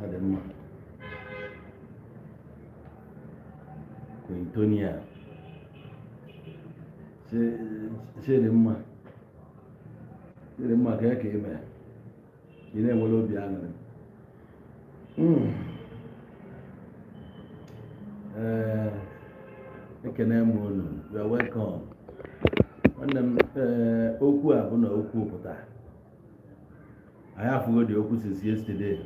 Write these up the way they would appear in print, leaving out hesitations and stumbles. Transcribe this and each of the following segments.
Ọ dị mma. Quintonia Chidimma, Chidimma, ka ka ime ị na-enwere obi aṅụrị. Ee, ekene m unu. You are welcome, nwanne m. Ee, okwu a bụ na okwu pụta, anyị afụgo dị okwu since yesterday.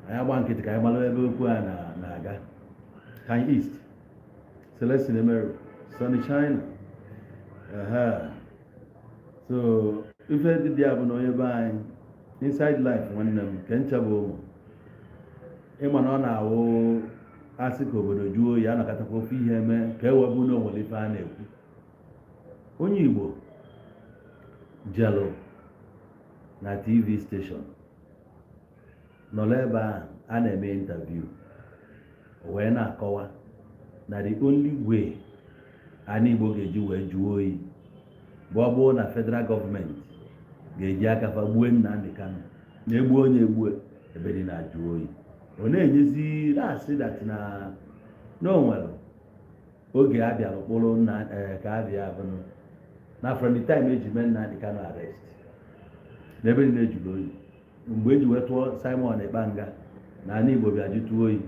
Anyị agba nkịtị ka anyị mara ebe okwu a na-aga. Kanye East, Celestine Emeru, Sonny China. Ehe. So ife dị ya bụ na onye be anyị inside life, nwanne m, nke ncha bụ ụmụ ịma na ọ na-awụ asị ka obodo juo oyi, anọkọtakwa ofu ihe eme ka e wee bụ na o nwere ife a na-ekwu. Onye Igbo jelụ na TV station, nọrọ ebe ahụ a na-eme interview, o wee na-akọwa na the only way ana Igbo ga-eji wee jụọ oyi bụ ọ bụrụ na federal gọọmenti ga-eji aka fa gbue Nnamdi Kanu, na-egbu onye egbue ebe dị na-ajụ oyi. Ọ na-enyezi na-asị that na o nwere oge a bịara kpụrụ nna ka a bịa abụnụ na from the time eji mee Nnamdi Kanu arrest na ebe niile jụrụ oyi, mgbe eji wee tụọ Simon Ekpa nga na ala Igbo bịa jụtụ oyi.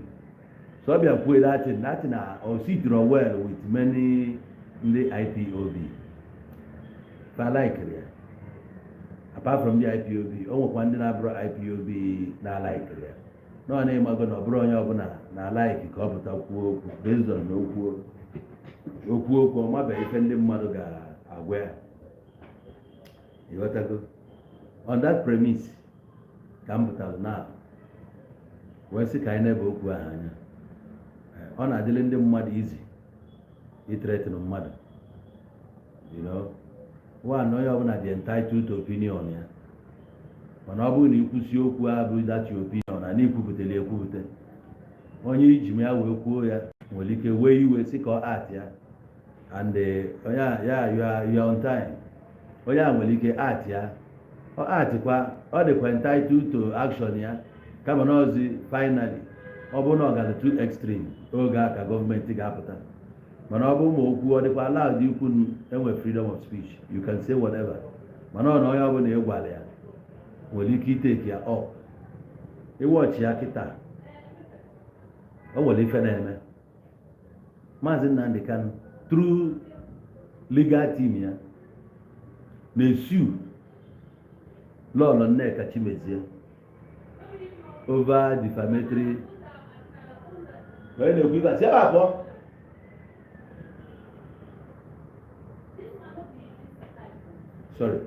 So ọ bịa kwuo that thing na o sitro well with many ndị IPOB fa likere ya. Apart from ndị IPOB, o nwekwa ndị na-abụrụ IPOB na-alikere ya na ọ na-ịmago na ọ bụrụ onye ọbụla na-alike ka ọ pụta kwuo okwu based on na okwu okwu okwu ọ mabeghị ife ndị mmadụ ga-agwa ya. Ịghọtago? On that premise ka m pụtara na wee sị ka anyị na-ebe okwu ahụ anya. Ọ na-adịrị ndị mmadụ izi ithreaten mmadụ. One, onye ọbụla dị entitled to opinion ya, mana ọ bụrụ na ikwusi okwu a bụ that your opinion na ikwupụtara ekwupụta, onye iji m ya wee kwuo ya nwere ike wee iwe sị ka ọ at ya and onye a ya you are on time. Onye a nwere ike at ya, ọ atkwa, ọ dịkwa entitled to action ya, kama na ọzi finally ọ bụrụ na ọ gara too extreme, oge a ka gọọmenti ga-apụta. Mana ọ bụrụ ma okwu ọ dịkwa allowed ikwu, enwe freedom of speech, you can say whatever, mana ọ na onye ọbụla ị gwara ya nwere ike itake ya up. Ịwọchi ya kịta, o nwere ife na-eme. Maazị Nnamdi Kanu through legal team ya na-esue Lọlọ Nneka Chimezie over defamatory. Onye na-ekwu ibe a si ebe a pụọ. Sorry.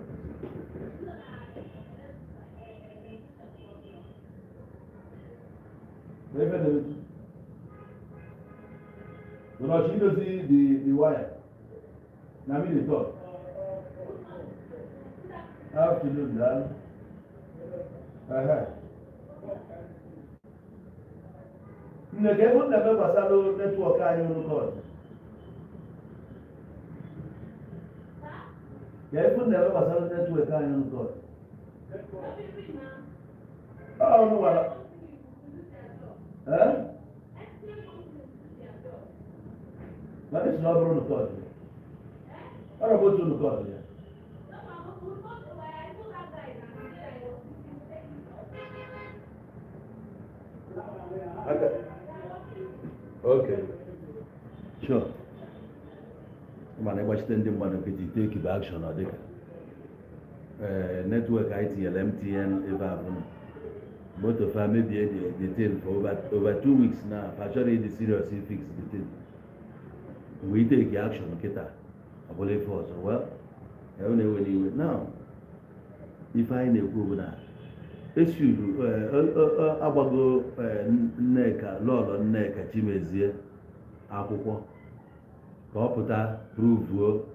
Ebe na-emezu. Una she no see the wire. Na me dey talk. Afternoon, daalụ. Ehe. Nne, ka ebe na-eme gbasara network anyị unu kọt. Ka ebe na-eme gbasara network anyị unu kọt. Ọ unu gwara. Eh? Mana isi na ọ bụrụ unu kọt. Ọ bụ otu unu kọt ya. Okay. Okay. Sure. Mana ịgbachite ndị mmadụ nkịtị, take the action, ọ dịka ee network anyị tinyere MTN ebe a bụ moto fa mebie the thing for over 2 weeks now. Fa chọrọ ịdị serious fix the thing. Mgbe i take action kịta, ọ bụla ife ọzọ. Well, ya na-ewe n'iwe. Now, ife anyị na-ekwu bụ na esuru agbago Nneka, Lọlọ Nneka Chimezie akwụkwọ ka ọ pụta proveuo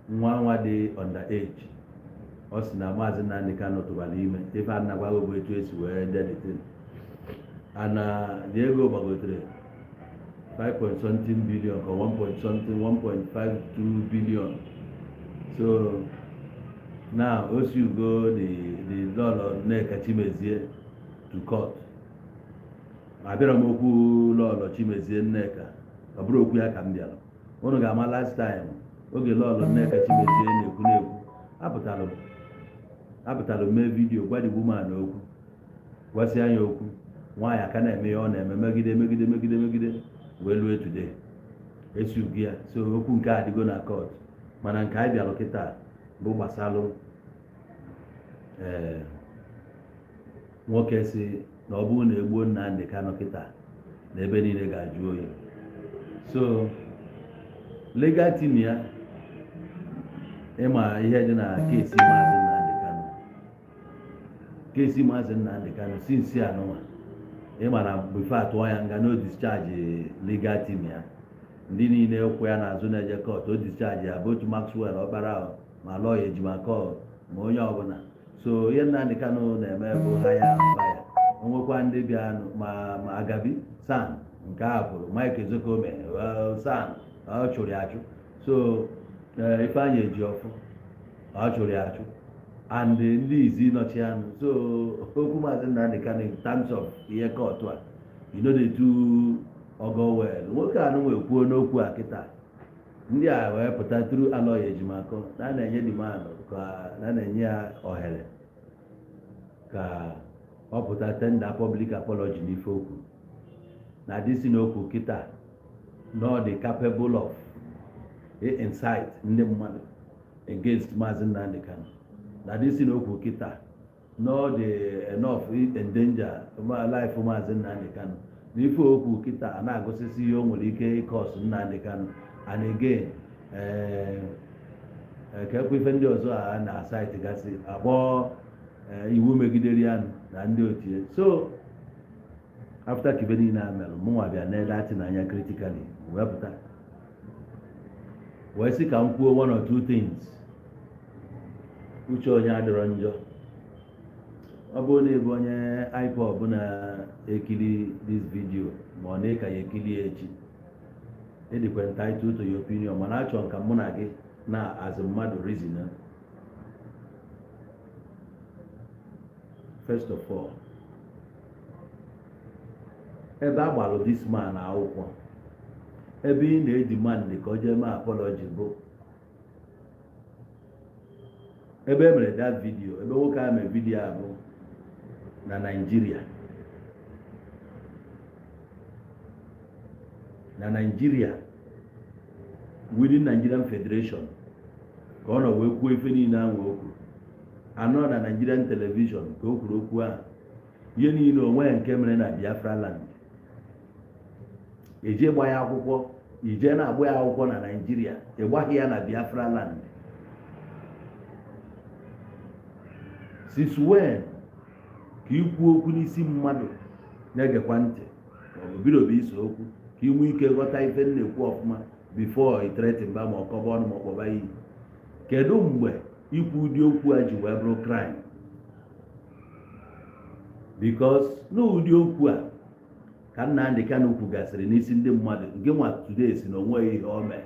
nwa nwa dị under age ọ sị na Maazị Nnamdi Kanu tụbara ime. Ife a nagwaghị bụ etu esi wee de the thing, ana the ego gbagotere 5 point something billion ka 1 point something, 1.52 billion. So now o suego the Lọlọ Nneka Chimezie to court. Abịara m okwu Lọlọ Chimezie Nneka, ọ bụrụ okwu ya ka m bịara. Unu ga-ama last time, oge Lọlọ Nneka Chimezie na-ekwu, apụtalụ m mee video gwa the woman okwu, gwasị anya okwu. Nwaanyị aka na-eme ihe ọ na-eme, megide, megide, megide, megide, wee lue today esugi ya. So okwu nke a adịgo na court, mana nke anyị bịalụ kịta bụ gbasalụ ee nwoke si na ọ bụrụ na egbuo Nnamdi Kanu kịta, na ebe niile ga-ajụ oyi. So legal team ya, ịma ihe dị na case Maazị Nnamdi Kanu, case Maazị Nnamdi Kanu since anụnwa, ịma na before atụọ ya nga, no discharge legal team ya, ndị niile kwụ ya n'azụ na-eje court, o discharge ya, both Maxwell Ọkpara ahụ, ma lawyer Ejimakor, ma onye ọbụla. So ihe Nnamdi Kanu na-eme bụ hire and fire. Onwekwa ndị bịanụ, ma Agabi SAN nke a pụrụ, Mike Ozekhome SAN, ọ chụrụ ya achụ. So Ifeanyị Ejiofor, ọ chụrụ ya achụ, and ndị izi nọchi anụ. So okwu Maazị Nnamdi Kanu in terms of ihe court a, you know, dey too ogo well. Nwoke a nụnwa ekwuo n'okwu a kịta, ndị a wee pụta through Aloy Ejimakor na a na-enye demand ka na na-enye ya ohere ka ọ pụta tender public apology n'ife okwu na dịsi n'okwu kịta, na ọ dị capable of incite ndị mmadụ against Maazị Nnamdi Kanu, na dịsi n'okwu kịta na ọ dị enough endanger life Maazị Nnamdi Kanu, na ife okwu kịta a na-agụsịsị ihe o nwere ike ịcause Nnamdi Kanu. And again, ka ekwe ife ndị ọzọ a na site gasị akpọ iwu megidere ya na ndị otie. So after kibe niile a merụ, mụnwa bịa na datin anya critically, wee pụta wee sị ka m kwuo one or two things. Uche onye adịrọ njọ. Ọ bụrụ na ịbụ onye IPOB na-ekiri this video, ma ọ na-eka ya ekiri ya echi, ịdịkwa entitled to your opinion, mana achọrọ ka mụ na gị na as mmadụ reason. First of all, ebe a gbalụ this man akwụkwọ, ebe ị na-edemand ka o jee mee apology, bụ ebe e mere that video, ebe nwoke a mere video a bụ na Nigeria, na Nigeria, within Nigerian Federation, ka ọ nọ wee kwuo ife niile ahụ o kwuru. Anọ na Nigerian television ka o kwuru okwu ahụ. Ihe niile onwe nke mere na Biafra land, eje gba ya akwụkwọ, ije na-agba ya akwụkwọ na Nigeria, ịgbaghị ya na Biafra land. Since when ka ikwu okwu n'isi mmadụ na-egekwa ntị, maọbụ bidobe iso okwu ka ị nwee ike ghọta ife m na-ekwu ọfụma before i threaten ba, ma ọ kọba ọnụ, ma ọ kpọba iyi? Kedu mgbe ikwu ụdị okwu a ji wee bụrụ crime? Because n'ụdị okwu a ka Nnamdi Kanu kwugasịrị n'isi ndị mmadụ nke nwa today si na onweghị ihe o mere,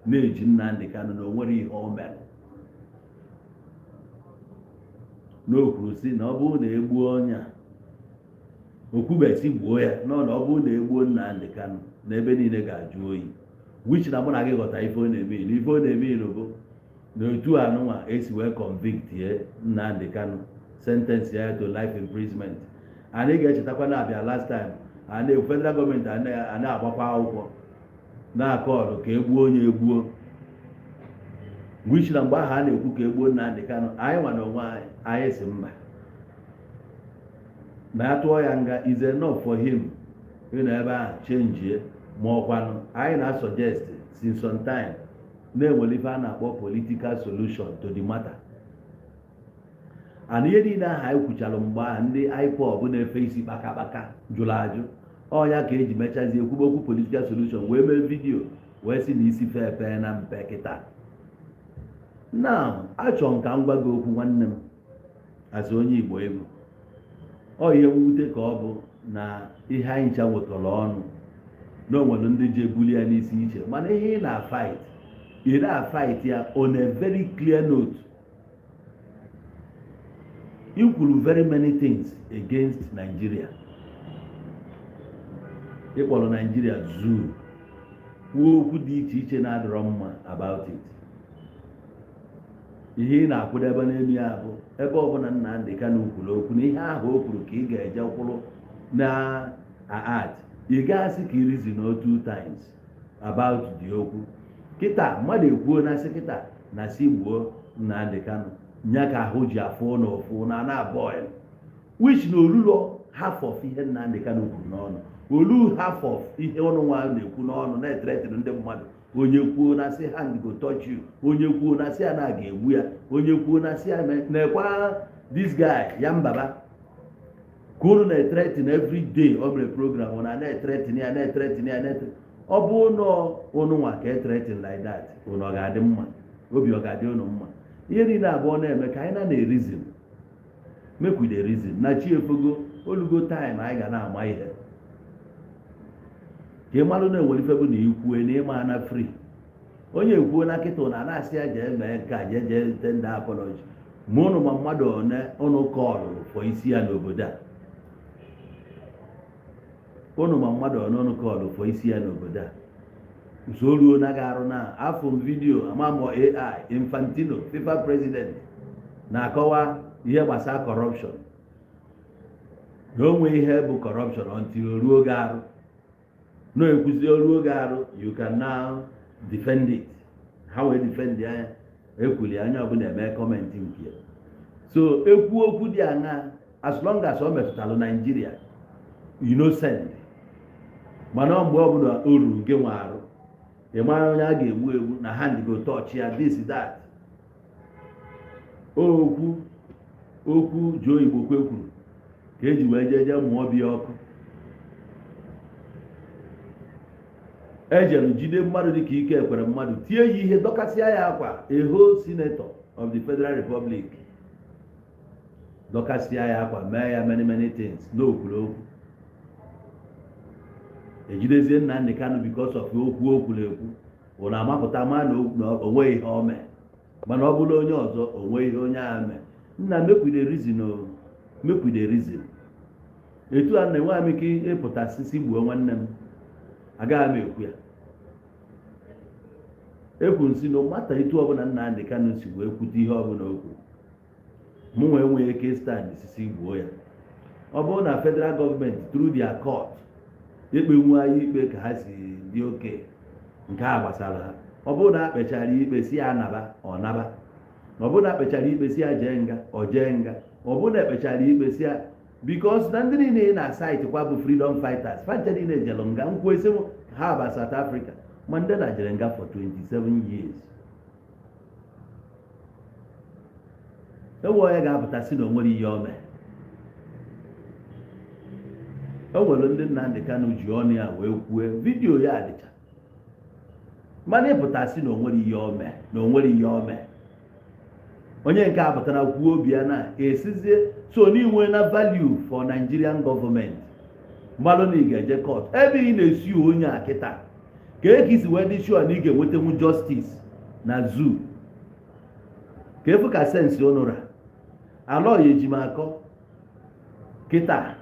na-eji Nnamdi Kanu na onwere ihe o mere, na o kwuru si na ọ bụrụ na egbuo onye a, o kwubesi gbuo ya nọ, na ọ bụrụ na egbuo Nnamdi Kanu, na ebe niile ga-ajụ oyi, which na mụ na gị ghọta ife ọ na-eme. Ilu ife ọ na-eme ilu bụ na otu anụnwa esi wee convict ye Nnamdi Kanu, sentence ya to life imprisonment. Anyị ga-echetakwa na abịa last time a na federal gọọmenti a na-agbakwa akwụkwọ na-akọọlụ ka egbuo onye egbuo, which na mgbe ahụ a na-ekwu ka egbuo Nnamdi Kanu, anyị nwa na onwe anyị, anyị si mba, na ya tụọ ya nga is enough for him ịnọ ebe ahụ chenjie. Ma ọkwanụ anyị na-suggest since some time na-enwere ife a na-akpọ political solution to the matter. And ihe niile ahụ anyị kwuchara mgbe ahụ, ndị IPOB na-efe isi kpakakpaka jụrụ ajụ. Ọnya ka eji mechazie ekwube okwu political solution, wee mee video wee sị na isi fepe na mpe kịta. Now, achọrọ m ka m gwa gị okwu, nwanne m, azụ onye Igbo egwu. Ọ ihe mwute ka ọ bụ na ihe anyị ncha nwekọrọ ọnụ na onwere ndị ji ebuli ya n'isi iche, mana ihe ị na-fight, ị na-fight ya on a very clear note. I kwuru very many things against Nigeria. Ịkpọrọ Naijiria zoo, kwuo okwu dị iche iche na-adịrọ mma about it. Ihe ị na-akwụdebe n'elu ya bụ ebe ọbụla Nnamdi Kanu kwuru okwu na ihe ahụ o kwuru ka ị ga-eje kwụrụ na art. Ị ga-asị ka i reason two times about the okwu. Kịta mmadụ ekwuo na sị kịta na si gbuo Nnamdi Kanu, nya ka ahụ ji afụ na ụfụ na na boil, which na olulo half of ihe Nnamdi Kanu kwuru n'ọnụ, olu half of ihe ọnụ nwa na-ekwu n'ọnụ na-ethreaten ndị mmadụ. Onye kwuo na sị hand go touch you, onye kwuo na sị ya na ga-egbu ya, onye kwuo na sị ya na-ekwa this guy ya mbaba ka unu na-ethreaten every day. O mere program, ọ na na-ethreaten ya, na-ethreaten ya, na-ethreaten. Ọ bụ nọ unu nwa ka ethreaten like that, unu ọ ga-adị mma? Obi ọ ga-adị unu mma? Ihe niile abụọ na-eme ka anyị na na-ereason. Make we dey reason na chi efogo, olugo time anyị ga na-ama ihe ka ị malụ na enwere ife bụ na ikwue na ịma na free. Onye ekwuo na kịta na na-asị ya jee mee nke a, jee jee tender apology. Ma ụnụ ma mmadụ one ụnụ kọlụrụ for isi ya n'obodo a, ụnụ ma mmadụ one ụnụ kọlụ for isi ya n'obodo a. Nso ruo na ga-arụ na afọ m video amamọ AI Infantino, FIFA president, na-akọwa ihe gbasara corruption, na o nwe ihe bụ corruption until o ruo gị arụ. Na ekwuzi o ruo gị arụ, you can now defend it. Ha wee defend anya ekwuli anya ọbụla eme comment nke ya. So ekwu okwu dị aṅa, as long as ọ metụtalụ Naijiria, you no send. Mana mgbe ọbụla o ruru gị nwa arụ, ị mara onye a ga-egbu egbu na hand go touch ya, this, that. Okwu okwu Joe Igbokwe kwuru ka eji wee jee jee mụọ biya ọkụ, ejere jide mmadụ dịka Ike Ekweremadu, tie ya ihe, dọkasịa ya akwa, a whole senator of the Federal Republic, dọkasịa ya akwa, mee ya many many things n'okwuru okwu. Ejidezie Nnamdi Kanu because of okwu o kwuru ekwu, bụ na amapụta ma na o nweghị ihe o mee. Mana ọ bụrụ onye ọzọ, o nweghị ihe onye ahụ mee. Nna, make we dey reason o, make we dey reason. Etu a na-enwe m ike ịpụta sisi gbuo nwanne m, agaghị m ekwu ya. Ekwu nsi na nwata etu ọbụla Nnamdi Kanu si wee kwute ihe ọbụla o kwuru, mụ nwee nwee ike stand sisi gbuo ya. Ọ bụrụ na federal gọọmenti through their court ekpenwu anyị ikpe ka ha si dị oke, nke a gbasara ha. Ọ bụrụ na akpechara ikpe si ya naba, ọ naba. Ọ bụrụ na akpechara ikpe si ya jee nga, ọ jee nga. Ọ bụrụ na ekpechara ikpe si ya, because na ndị niile ị na-acite kwa bụ freedom fighters, fancha niile jere nga. Nkwụ esi m ha ba South Africa, Mandela jere nga for 27 years. Ewe onye ga-apụta si na o nwere ihe o mee. O nwere ndị Nnamdi Kanu ji ọnụ ya wee kwue, video ya adịcha. Mana ịpụta si na o nwere ihe o mee, na o nwere ihe o mee, onye nke a pụtara kwuo obi ya na esizie so n'inwe na value for Nigerian government, mmadụ na ị ga-eje court ebe ị na-esi onye a kịta ka e ka isi wee dị sure na ị ga-enwetanwu justice na zoo. Ka efu ka sense unu ra. Aloy Ejimakor kịta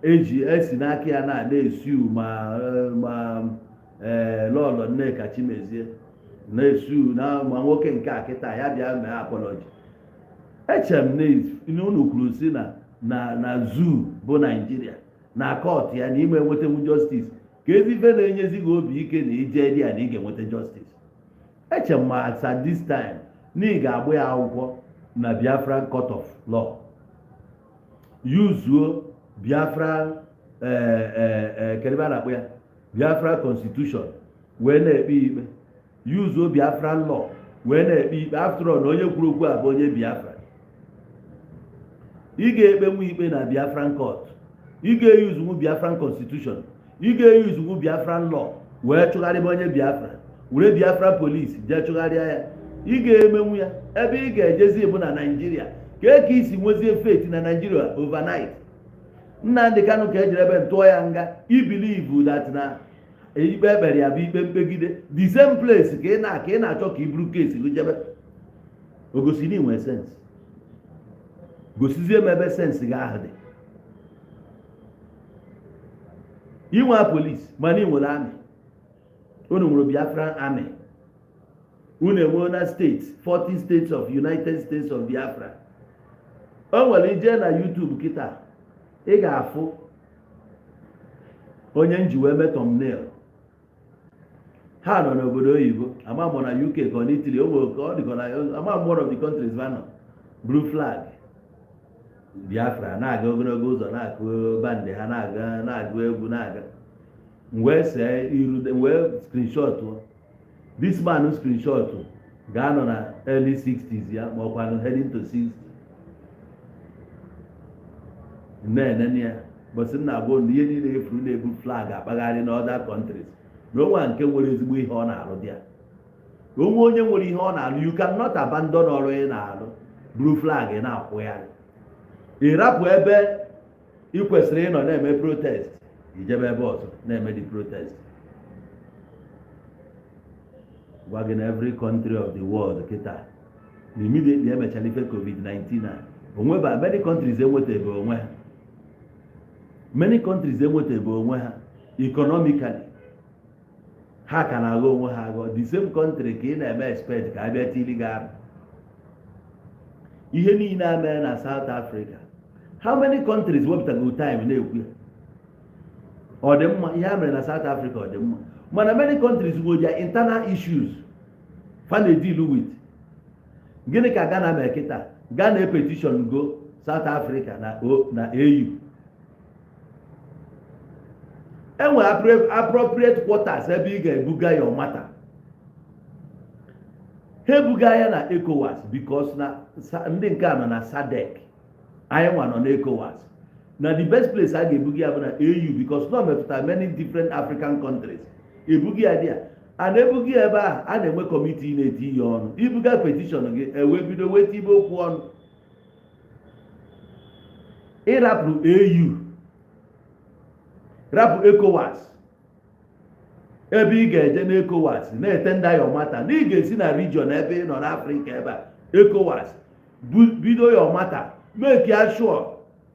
eji esi n'aka ya na na-esue ma ma ee Lọlọ Nneka Chimezie, na-esue na ma nwoke nke a kịta ya bịa mee apology. Eche m na unu kwuru si na na na zoo bụ Naijiria na court ya na ime enwetanwu justice, ka ezi ife na-enyezi gị obi ike na ije dị ya na ị ga-enweta justice. Eche m ma at this time na ị ga-agba ya akwụkwọ na Biafran Court of Law, yuzuo Biafra, kedu ebe a na-akpọ ya, Biafra Constitution wee na-ekpe ikpe, yuzuo Biafran law wee na-ekpe ikpe. After all, na onye kwuru okwu a bụ onye Biafra. Ị ga-ekpenwu ikpe na Biafran court, ị ga-eyuzu Biafran Constitution, ị ga-eyuzu Biafran law wee chụgharịba onye Biafra, were Biafra police jee chụgharịa ya. Ị ga-emenwu ya. Ebe ị ga-ejezi bụ na Naijiria ka e ka isi nwezie faith na Naijiria overnight. Nnamdi Kanu ka ejiri ebe ntụọ ya nga, i believe that na ikpe ekpere ya bụ ikpe mkpegide. The same place ka ị na ka ị na-achọ ka i buru case gị jebe. O gosi na ị nwere sense? Gosizie m ebe sense gị ahụ dị. Inwe police, mana ị nwere army. Unu nwere Biafran Army. Unu enwee na state, 40 states of United States of Biafra. O nwere ije na YouTube kịta, ị ga-afụ onye nji wee mee thumbnail. Ha nọ n'obodo oyibo, ama mụ na UK ka ọ na Italy, o nwere ka ọ dịkọ na ama m one of the countries va nọ, blue flag Biafra na-aga ogologo ụzọ, na-akụ band ha, na-aga, na-agụ egwu, na-aga. M wee see iru, wee screenshot this man. Screenshot ga-anọ na early 60s ya, ma ọkwanụ heading to 60. Na-enene ya bọsị m na-agwa unu, ihe niile efuru na-ebu flag akpagharị na other countries, na onwe nke nwere ezigbo ihe ọ na-arụ dị ya. Onwe onye nwere ihe ọ na-alụ, you cannot abandon ọrụ ị na-alụ, buru flag ị na-akwụgharị. Ị rapụ ebe ị kwesịrị ịnọ na-eme protest, ijebe ebe ọzọ na-eme the protest. Gwa gị na every country of the world kịta na immediately emechara ife COVID-19 a, onweba many countries enwetabe onwe ha. Many countries enwetabe onwe ha economically. Ha ka na-aghọ onwe ha aghọ. The same country ka ị na-eme expect ka a bịa tili gị arụ. Ihe niile a mere na South Africa, how many countries wepụtago time na-ekwu ya? Ọ dị mma ihe a mere na South Africa? Ọ dị mma, mana many countries nwere their internal issues fa na-deal with. Gịnị ka Ghana mere kịta? Ghana petition go South Africa na o na AU. Enwere appropriate quarters ebe ị ga-ebuga your matter. Ha ebuga ya na ECOWAS because na ndị nke a nọ na SADC, anyị nwa nọ na ECOWAS. Na the best place a ga-ebuga ya bụ na AU, because na metụtara many different African countries. Ebuga ya dị ya, a na-ebuga ya ebe ahụ, a na-enwe committee na-eti ya ọnụ. Ibuga petition gị, ewe bido weta ibe okwu ọnụ. Ịrapụ AU, rapụ ECOWAS, ebe ị ga-eje na ECOWAS na-ete ndị your matter, na ị ga-esi na region ebe ị nọ n'Afrịka, ebe a ECOWAS, bido your matter, make ya sure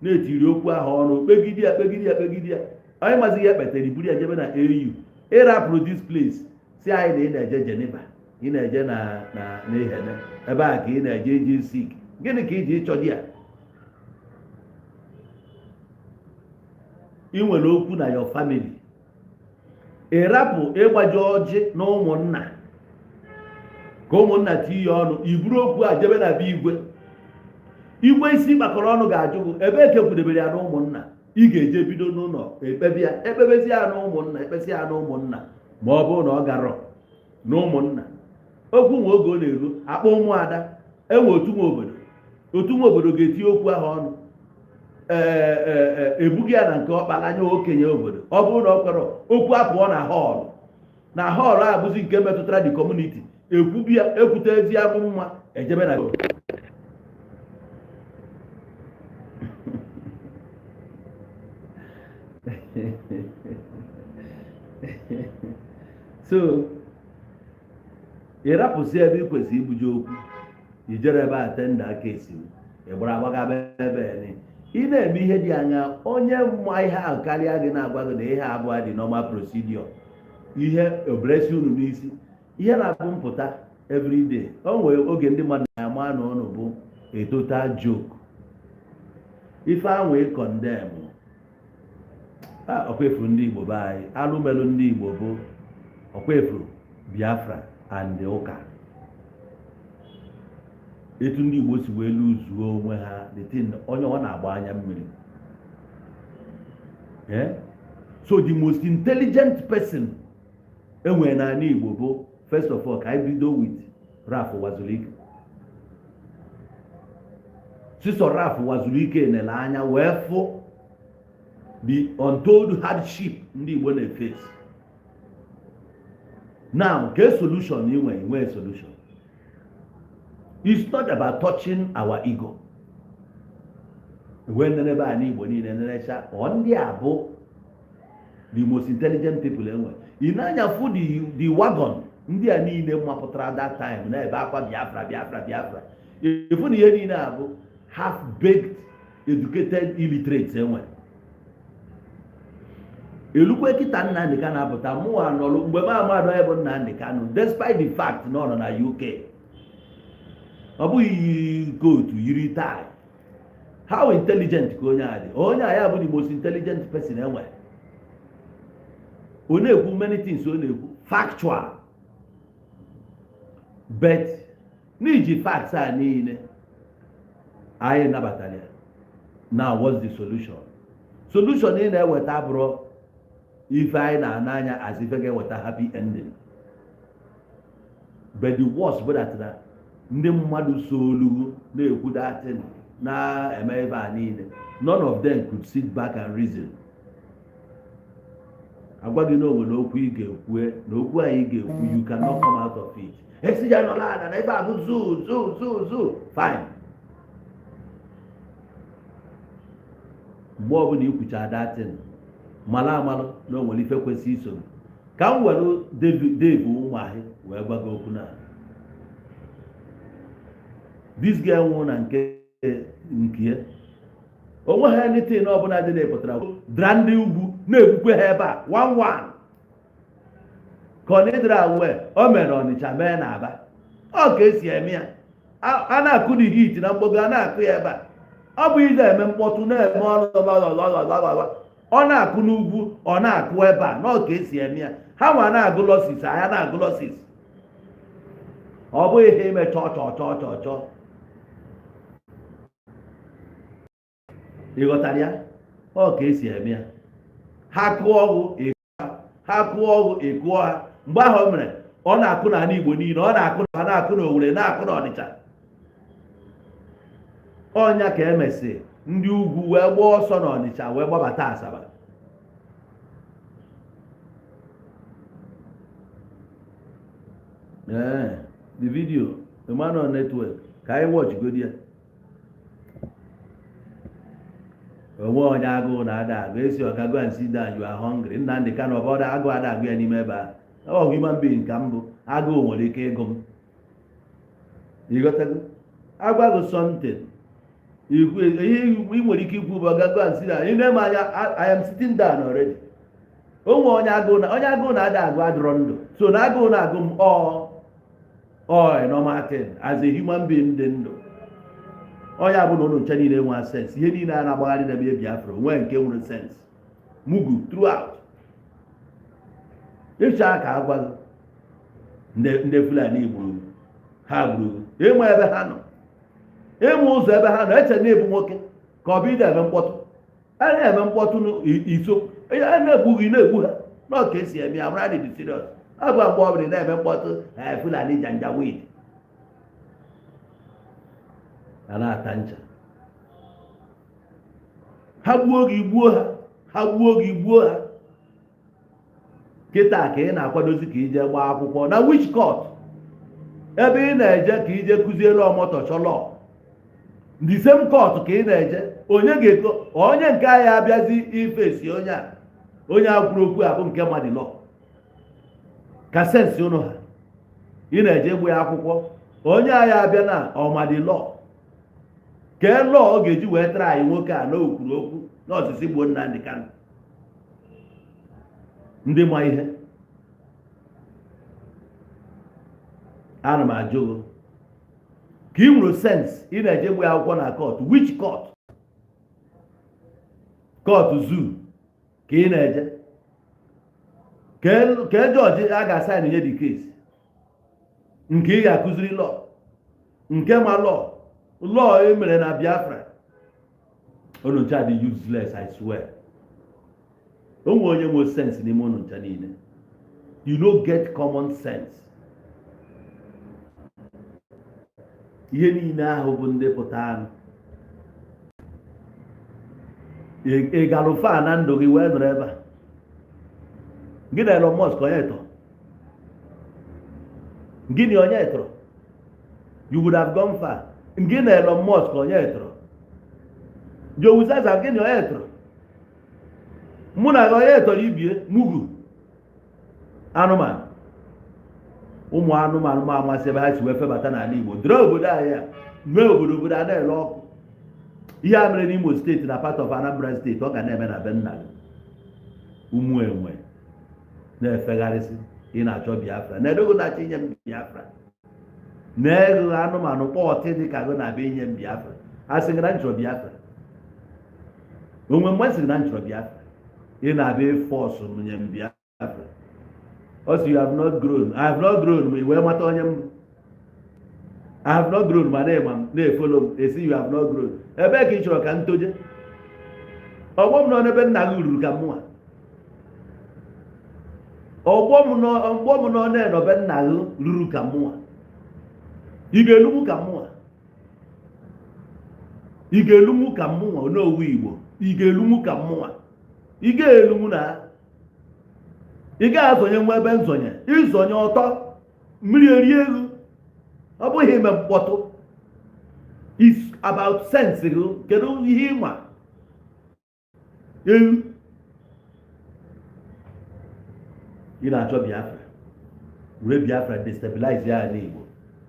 na-etiri okwu ahụ ọnụ, kpegide ya, kpegide ya, kpegide ya. Onye mazi ya kpetere, iburu ya jebe na AU. Ịrapụrụ this place, si anyị na ị na-eje Geneva, ị na-eje na n'ihene ebe a ka ị na-eje iji sik. Gịnị ka iji ịchọ di ya? Ị nwere okwu na your family, ị rapụ ịgbaji ọjị na ụmụnna ka ụmụnna tie ya ọnụ, iburu okwu a jebe na be igwe. Igwe isi kpakọrọ ọnụ ga-ajụ gị ebe ekekwudebere ya na ụmụnna. Ị ga-eje bido n'ụlọ ekpebi ya, ekpebezi ya na ụmụnna, ekpesi ya na ụmụnna. Ma ọ bụrụ na ọ garọ na ụmụnna, okwu nwe oge ọ na-eru akpọ ụmụada, enwe otu nwe obodo. Otu nwe obodo ga-etinye okwu ahụ ọnụ, ee, ebuga ya na nke ọkpara anya okenye obodo. Ọ bụrụ na ọ kwere, okwu apụọ na hall. Na hall abụzi nke metụtara the community. Ekwubi ya, ekwute ezi amụ mma, ejebe na so ị rapụsị ebe ị kwesịrị ibuje okwu, ijere ebe a tender case, ị gbara agbagaba ebe ị na-eme ihe dị anya. Onye mma ihe ahụ karịa gị na-agwa gị na ihe abụọ dị normal procedure, ihe obresi unu n'isi, ihe na-abụ mpụta everyday. O nwere oge ndị mmadụ na-ama na ụnụ bụ a total joke. Ife ahụ ị condemn ọkwa ndị Igbo be anyị, alụmelụ ndị Igbo bụ ọkwa efuru Biafra and ụka. Etu ndị Igbo si wee luzuo onwe ha, the thing onye ọ na-agba anya mmiri. So the most intelligent person enwere n'ala Igbo bụ, first of all, ka anyị bido with Ralph Uwazuruike. Sisọ Ralph Uwazuruike nele anya wee fụ the untold hardship ndị Igbo na-eface now. Ke solution ị nwere? Nwee solution. It's not about touching our ego. Wee nenebe ala Igbo niile, nenecha ọ ndị a bụ the most intelligent people enwe. Ị na-anya fụ the wagon ndị a niile mapụtara that time na-ebe akwa Biafra, Biafra, Biafra. Efu na ihe niile a bụ half baked educated illiterates enwe. Elukwe kịta Nnamdi Kanu apụta, mụnwa nọlụ mgbe m amadụ onye bụ Nnamdi Kanu, despite the fact na ọ nọ na UK. Ọ bụghị yi coat, yiri tie. How intelligent ka onye a dị? Onye a ya bụ the most intelligent person enwe. Ọ na-ekwu many things, ọ na-ekwu factual, but n'iji facts a niile anyị nabatara ya. Now, what's the solution? Solution ị na-eweta bụrụ ife anyị na-ana anya as ife ga-eweta happy ending. But the worst bụ that na ndị mmadụ so olugu na-ekwu datin na-eme ebe a niile, none of them could sit back and reason. Agwa gị na o nwere okwu ị ga-ekwu, na okwu anyị ga-ekwu, you cannot come out of it. Esi ya nọla ala na ebe a bụ zoo, zoo, zoo, zoo. Fine, mgbe ọbụla ikwucha datin, malụ amalụ na o nwere ife kwesị iso. Ka m were Dave Umahi wee gwa gị okwu na this guy nwụrụ na nke ya, onwe ha anything ọbụla dị na-epụtara dra ndị ugwu na-egbukwe ha ebe a one one ka ọ na-edere awe. O mere Ọnịcha, mee na Aba. Ọ ka esi eme ya, a na-akụ the heat na mgbago, a na-akụ ya ebe a. Ọ bụ ide eme mkpọtụ na-eme ọnụ lọlọlọlọlọ. Ọ na-akụ n'ugwu, ọ na-akụ ebe a, na ọ ka esi eme ya. Ha nwa na-agụ losses, ahịa na-agụ losses. Ọ bụghị ihe ime chọọ chọọ chọọ chọọ chọọ. Ị ghọtara ya? Ọ ka esi eme ya. Ha kụọ ọgwụ, ha kụọ ọgwụ, ekụọ ha. Mgbe ahụ o mere, ọ na-akụ n'ala Igbo niile, ọ na-akụ na na-akụ n'Owerri, na-akụ n'Ọnịcha. Ọnya ka emesị ndị ugwu wee gbaa ọsọ n'Ọnịcha, wee gbabata Asaba. Ee, the video, Emmanuel Network, ka anyị watch godi ya. Onwe onye agụụ na-ada agụ esi ọga, go and sit down, you are hungry. Nnamdi Kanu, ọ bụ agụụ ada agụ ya n'ime ebe a. Ọ human being ka m bụ, agụụ nwere ike ịgụ m. Ịghọtago? Agwaghị something ihe ị nwere ike ikwu bụ ọga, go and sit down. Ị na-eme anya, I am sitting down already. Onwe onye agụụ na onye agụụ na-ada agụ adịrọ ndụ. So na agụụ na-agụ m, ọ a normal thing as a human being dị ndụ. Onye bụ na ụnụ nche niile nwe sense. Ihe niile a na-agbagharị na ebe Biafra nwee nke nwere sense, mugu throughout. Ịcha ka agwa gị, ndị Fulani gburu ha, gburu ịma ebe ha nọ, ịma ụzọ ebe ha nọ. Eche na-ebu nwoke ka ọ bụ ide eme mkpọtụ, a na-eme mkpọtụ iso a na-egbu gị, na-egbu ha. N'ọ ka esi eme ya. Mara dị serious. Ọ bụ mgbe ọbụla na-eme mkpọtụ, Fulani Janjaweed a na-ata ncha. Ha gbuo gị, gbuo ha. Ha gbuo gị, gbuo ha. Kịta ka ị na-akwadozi ka ije gbaa akwụkwọ na which court? Ebe ị na-eje ka ije kụziere Omotosho law, the same court ka ị na-eje. Onye ga-eko onye nke anyị abịazi ifesi onye a, onye a kwuru okwu a bụ nke mmadụ law ka sense ụnụ ha. Ị na-eje gbu ya akwụkwọ, onye anyị abịa na ọmadị law, kee law ọ ga-eji wee tara anyị nwoke a na okwuru okwu na ọsịsị gbuo Nnamdi Kanu? Ndị ma ihe, ana m ajụ gị ka ị nwere sense. Ị na-eje gbu ya akwụkwọ na court, which court? Court zoo ka ị na-eje? Ka judge a ga-asign nye the case nke ị ga-akụziri law, nke ma law e mere na Biafra? Unu ncha dị useless, I swear. O nwe onye nwe sense n'ime unu ncha niile? You no get common sense. Ihe niile ahụ bụ ndị pụta anụ ị gara fa na ndụ gị wee nọrọ ebe a. Gị na Elon Musk onye tọrọ gịnị? Onye tọrọ? You would have gone far. Gị na Elon Musk onye tọrọ? Joe Zaza, gịnị onye tọrọ? Mụ na gị onye tọrọ ibie? Mugu anụmanụ, ụmụ anụmanụ ma amasị ebe ha si wee febata n'ala Igbo dịrị obodo anyị a mee obodo a na-ele ọkụ. Ihe a mere n'Imo steeti na part of Anambra steeti, ọ ga na-eme na be nna gị. Ụmụ enwe na-efegharịsị, ị na-achọ Biafra na edogo na-achọ inye m Biafra na ego anụmanụ kpọọtị dị ka gị na-abịa inye m Biafra. A sị gị na nchọrọ Biafra onwe mgbe sị gị na nchọrọ Biafra, ị na-abịa force m nye m Biafra. Ọ sị, "You have not grown." I have not grown. Ma ị wee mata onye m bụ. I have not grown, ma na-ema m na-efollow m esi. You have not grown. Ebee ka ị chọrọ ka m toje? Ọgbọ m nọ n'ebe nna gị ruru ka mụnwa. Ọgbọ m nọ, ọgbọ m nọ na-enobe nna gị ruru ka mụnwa. Ị ga-elugbu ka mụnwa, ị ga-elugbu ka mụnwa. Onowu Igbo, ị ga-elugbu ka mụnwa? Ị ga-elugbu na ị ga-azọnye nwa ebe nzọnye ịzọnye ọtọ mmiri erie elu. Ọ bụghị ime mkpọtụ is about sense gị. Kedu ihe ịma ewu ị na-achọ Biafra were Biafra destabilize ya ala Igbo?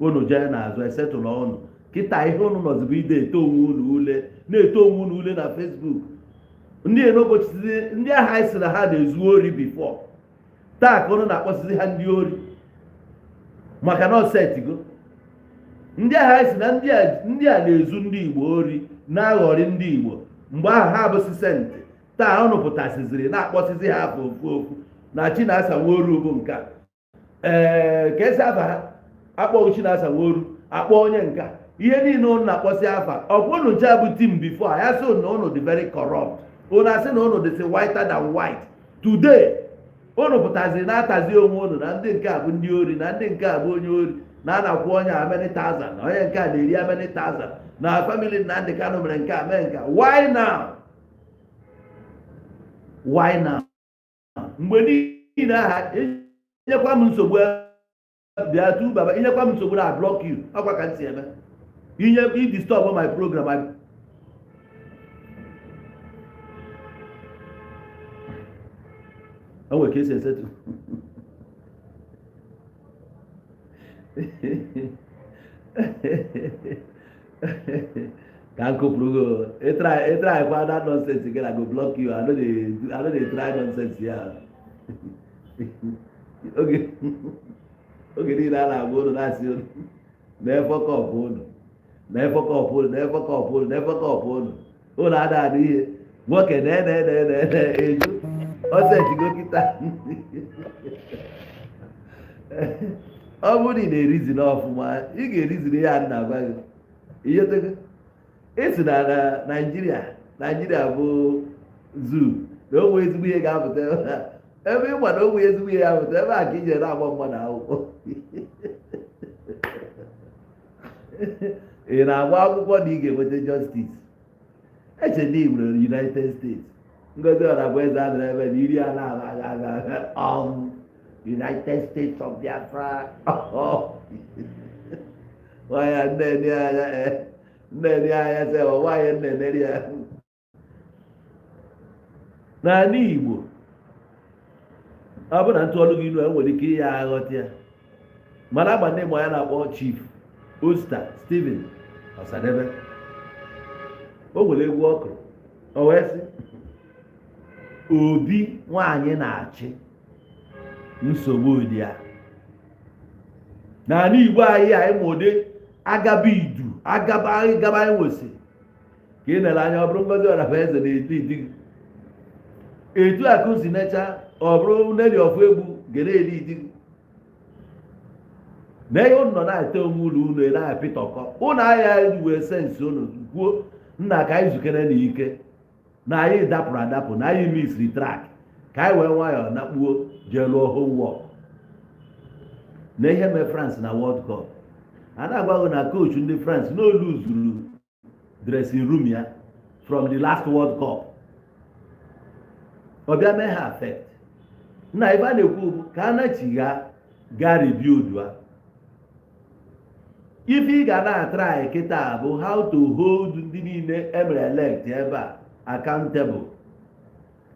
Unu jee n'azụ esetụlụ ọnụ kịta. Ihe unu nọzibu ide eto onwe unu ule, na-eto onwe unu ule na Facebook. Ndị enobochisizi ndị agha anyị sị na ha na-ezu ori before, taa ka unu na-akpọsizi ha ndị ori maka na ọsetigo. Ndị agha anyị sị na ndị a na-ezu ndị Igbo ori, na-aghọrị ndị Igbo, mgbe ahụ ha abụsị saint. Taa unu pụtasiziri na-akpọsizi ha afọ ofu ofu na Chinasa Nworu bụ nke a. Ee, ka esi afa ha akpọghị Chinasa Nworu, akpọ onye nka. Ihe niile unu na-akpọsị afa, ọkwa unu nche bụ team before ya sị na unu dị very corrupt, unu asị na unu dịsị whiter than white. Today unu pụtaziri na-atazi onwe unu na ndị nke a bụ ndị ori, na ndị nke a bụ onye ori, na a na-akwụ onye a many thousand, na onye nke a na-eri a many thousand, na family Nnamdị Kanụ mere nke a, mee nke a. Why now? Why now? Mgbe niile aha inyekwa m nsogbu, bịa tu baba, inyekwa m nsogbu na block you. Ọkwa ka m si eme inye i disturb my program. O nwere ka esi esetụ ka m kụpụrụ gị. Ịtry kwa that nonsense again, I go block you. I no dey try nonsense ya. Oge niile a na-agwa unu, na-asị unu na-efọkọpụ unu, na-efọkọpụ unu, na-efọkọpụ unu, na-efọkọpụ unu, unu ada adị ihe nwoke na na na na na eju ọsetigo kịta. Ọ bụrụ na ị na-erizin ọfụma, ị ga-erizin ya. A na-agwa gị ihe tego esi na Naijiria. Naijiria bụ zoo na onwe ezigbo ihe ga-apụta ebe a. Ebe ịgba na onwe ezigbo ihe ga-apụta ebe a ka ije na-agba mmadụ akwụkwọ. Ị na-agba akwụkwọ na ị ga-enweta justice. Eche na ị nwere United States. Ngozi Ọrabụeze a nọrọ ebe na iri ala ala ala ala United States of Biafra. Nwaanyị nne anya, nne anya sị nwaanyị nne neri ya n'ala Igbo. Ọ bụ na ntụọlụ gị inu, enwere ike ya aghọta ya, mana agba ndị ma ya na-akpọ Chief Osta Stephen Ọsadebe. O nwere egwu ọkụrụ, o wee sị obi nwaanyị na-achị nsogbu dị ya n'ala Igbo anyị. Anyị ma ụdị agaba idu agaba anyị gaba anyị nwesị ka ị nere anya. Ọ bụrụ Ngozi Ọrabụeze na-edu idu gị etu akụ si necha, ọ bụrụ Nelly Ọfụegbu ga na-edi idi gị na ihe unu nọ na-ete onwe ụlọ unu na-apịtọkọ unu agha wee sense unu kwuo nna ka anyị zukere na ike na anyị dapụrụ adapụ, na anyị misiri track, ka anyị wee nwayọọ nakpuo jee lụọ homework na ihe mee France na World Cup. A na-agwa gị na coach ndị France n'olu zuru dressing room ya from the last World Cup, ọ bịa mee ha affect. Na ebe a na-ekwu bụ ka a nachigha gaa rebuild a. Ife ị ga na-atry kịta bụ how to hold ndị niile emere elect ebe a accountable.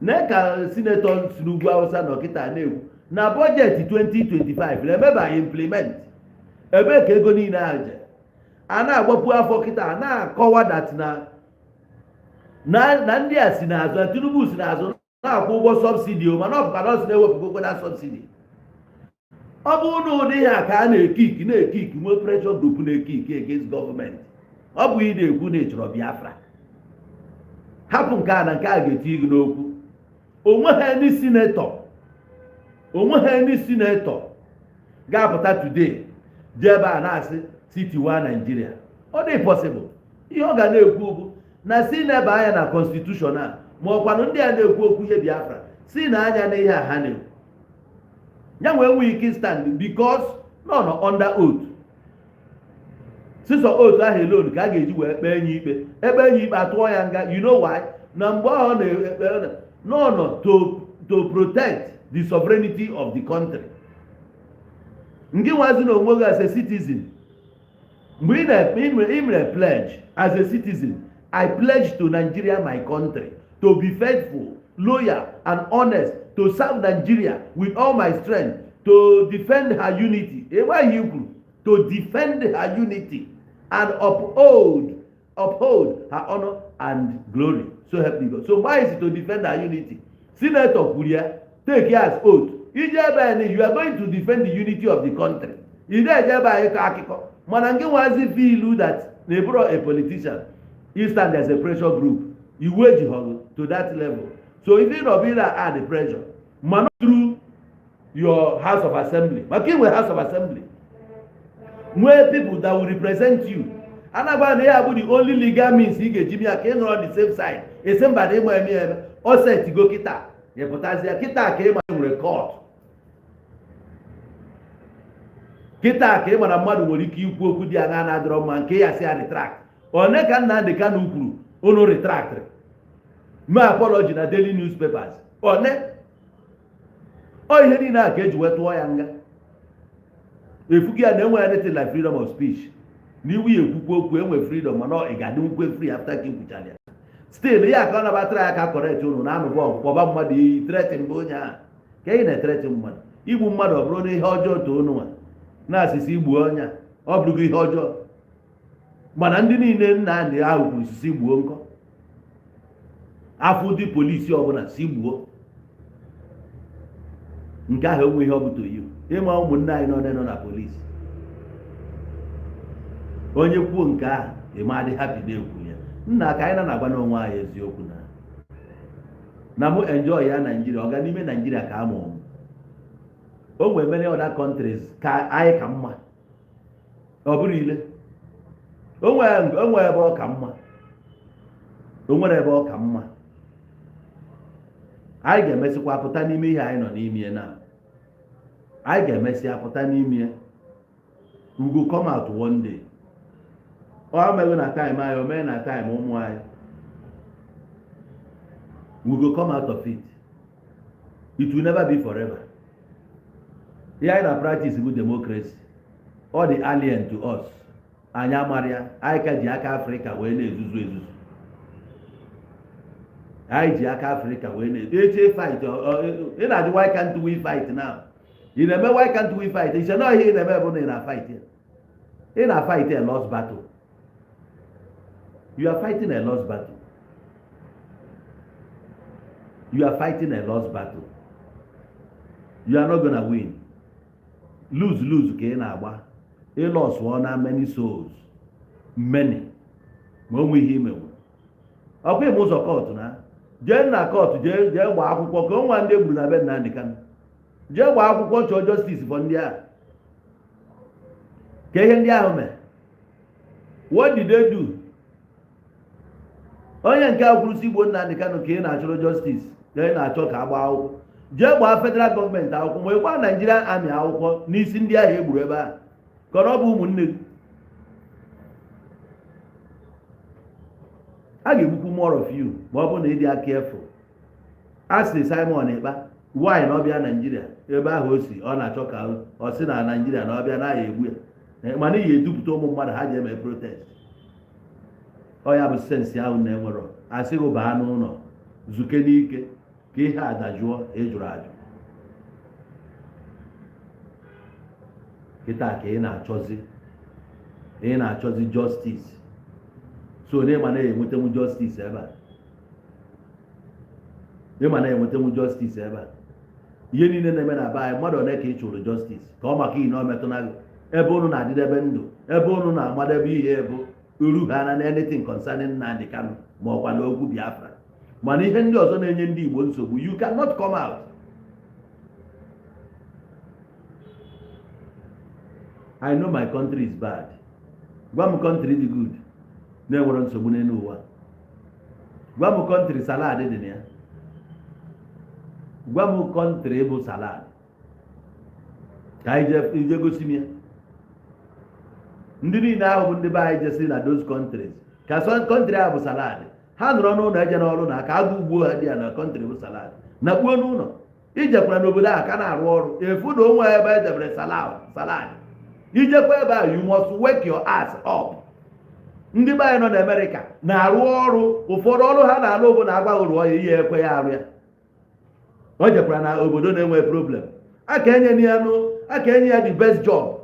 Na ka senator si n'ugwu Awụsa nọ kịta na-ekwu na budget 2025 na-emebaghị implement, ebee ka ego niile ahụ je? A na-agbapụ afọ kịta, a na-akọwa that na ndị a si n'azụ, Tinubu si n'azụ. Na-akwụ ụgwọ subsidy o, mana ọ bụkwa nọọsụ na-ewepụgokwe na subsidy. Ọ bụrụ na ụdị ihe a ka a na-ekick na-ekick, nwee pressure group na-ekick against gọọmenti, ọ bụ ị na-ekwu na ị chọrọ Biafra, hapụ nke a na nke a ga-eti gị n'okwu. Onweghị ndị senator, onweghị ndị senator ga-apụta today jee ebe a na-asị sitiwa Naijiria. Ọ dị possible? Ihe ọ ga na-ekwu bụ na si na-ebe anya na constitution a, ma ọkwanụ ndị a na-ekwu okwu ihe Biafra si na anya na ihe a ha na-ekwu ya nwee nwee ike stand, because nọ nọ under oath. Sisọ oath ahụ alone ka a ga-eji wee kpee enyi ikpe, ekpe enyi ikpe, atụọ ya nga. You know why? Na mgbe ọ na-ekpe nọ nọ to protect the sovereignty of the country. Nke nwazi na onwe gị as a citizen, mgbe ị na ị mere pledge as a citizen, "I pledge to Nigeria, my country, to be faithful, loyal and honest, to serve Nigeria with all my strength, to defend her unity," enweghị i kwuru, "to defend her unity and uphold her honor and glory, so help me God." So mgbe anyị si to defend her unity, senator kwuru ya, take ya as oath. Ije ebe a, you are going to defend the unity of the country. Ị na-eje ebe anyị kọ akụkọ, mana nke nwazi feel that na eburo a politician, you stand as a pressure group, iwu ejighọgụ to that level. So if ị nọ bụ na add pressure, mana through your House of Assembly, maka inwe House of Assembly, nwee people that will represent you, anagba na ya bụ the only legal means ị ga-eji ya ka ị nọrọ the safe side. Esi mba na ịgba eme eme o setigo kịta, ịpụtazie kịta ka ịma nwere court, kịta ka ị mara mmadụ nwere ike ikwu okwu dị aṅa na-adịrọ mma, nke ya si ya retract. One ka Nnamdị Kanu kwuru unu retract, mee apology na daily newspapers? One ọ ihe niile a ka eji wee tụọ ya nga. Efugi ya na enweghị anything like freedom of speech na iwu ya ekwukwu okwu, enwe freedom, mana ị ga-adị nkwe free after ka ikwuchara ya. Still ya ka ọ nabatara ya ka correct unu na anụbọ ọgụ, kpọba mmadụ iyi, threaten bụ onye ahụ ka ị na-ethreaten mmadụ. Igbu mmadụ ọ bụrụ na ihe ọjọọ too unu nwa na-asịsị igbuo onye a, ọ bụrụgo ihe ọjọọ, mana ndị niile nna ahụ kwuru sisi gbuo nkọ afọ ndị polisi ọbụla si gbuo nke ahụ, enwe ihe ọ bụ to you. Ịma ụmụnne anyị nọ nọ na polisi, onye kwuo nke ahụ, ịma adị happy na-ekwu ya. Nna, ka anyị na-agwa n'onwe anyị eziokwu na mụ enjoy ya Naijiria, ọga n'ime Naijiria ka amụ m. O nwere many other countries ka anyị ka mma. Ọ bụrụ ile o nwere ebe ọ ka mma, o nwere ebe ọ ka mma. Anyị ga-emesịkwa pụta n'ime ihe anyị nọ n'ime ya na anyị ga-emesịa pụta n'ime ya. We go come out one day. Ọ meghị na time anyị, o mee na time ụmụ anyị. We go come out of it. It will never be forever. Ihe anyị na practice bụ democracy. Ọ dị alien to us, anyị amara ya. Anyị ka ji aka Afrịka wee na-ezuzu ezuzu. Anyị ji aka Afrịka wee na-eche fight. Ị na-ajụ, "Why can't we fight now?" Ị na-eme, "Why can't we fight?" Iche na ihe ị na-eme bụ na ị na-fight ya, ị na-fight a lost battle. You are fighting a lost battle. You are fighting a lost battle. You are not gonna win. Lose lose ka ị na-agba. Ịlọsụọ na many souls, many, ma o nwe ihe imenwu. Ọkwa ịma ụzọ court na jee na court, jee jee gbaa akwụkwọ ka o nwa ndị egburu na be Nnamdị Kanụ. Jee gbaa akwụkwọ, chọọ justice for ndị ahụ. Ka ihe ndị ahụ mere, what did they do? Onye nke a kwuru si igbo Nnamdị Kanụ ka ị na-achọrọ justice, ka ị na-achọ ka a gbaa akwụkwọ. Jee gbaa federal gọọmenti akwụkwọ, ma ị gbaa Nigerian Army akwụkwọ n'isi ndị ahụ egburu ebe ahụ, ka ọ bụ ụmụnne gị. A ga-egbukwu more of you ma ọ bụrụ na ị dị aka efu. A sị Simon Ekpa, why na ọ bịa Naijiria ebe ahụ o si, ọ na-achọ ka ọ sị na Naijiria na ọ bịa na ya egbu ya, mana ị ga-edupụta ụmụ mmadụ ha ji eme protest. Ọ ya bụ sense ahụ na-enwerọ. Asịghị baa n'ụlọ zuke n'ike ka ihe a dajụọ. Ịjụrụ ajụ kịta ka ị na-achọzi, ị na-achọzi justice. So onye ma na-enwetanwu justice ebe a? Ịma na-enwetanwu justice ebe a, ihe niile na-eme na be anyị, mmadụ one ka ị chụrụ justice ka ọ maka ihe na o metụna gị? Ebe unu na-adịdebe ndụ, ebe unu na-amadebe ihe bụ uru ha na anything concerning Nnamdi Kanu ma ọkwa na okwu Biafra. Mana ihe ndị ọzọ na-enye ndị Igbo nsogbu, you cannot come out. I know my country is bad. Gwa m country dị good na-enwere nsogbu n'elu ụwa. Gwa m country salad dị na ya. Gwa m country bụ salad ka anyị ije gosi m ya. Ndị niile ahụ bụ ndị be anyị jesi na those countries, ka country ahụ bụ salad, ha nọrọ n'ụlọ eje n'ọrụ na ka agụ ugbuo ha dị ya na country bụ salad na kpuo n'ụlọ. Ijekwara n'obodo ahụ ka na-arụ ọrụ efu na onwe ebe e debere salad. Ijekwa ebe ahụ, you must wake your ass up. Ndị be anyị nọ na Amerịka na-arụ ọrụ, ụfọdụ ọrụ ha na-arụ bụ na agwaghị rụọ ya, ihe ekwe ya arụ ya. O jekwara na obodo na-enwe problem, aka enye ya nụ, aka enye ya the best job.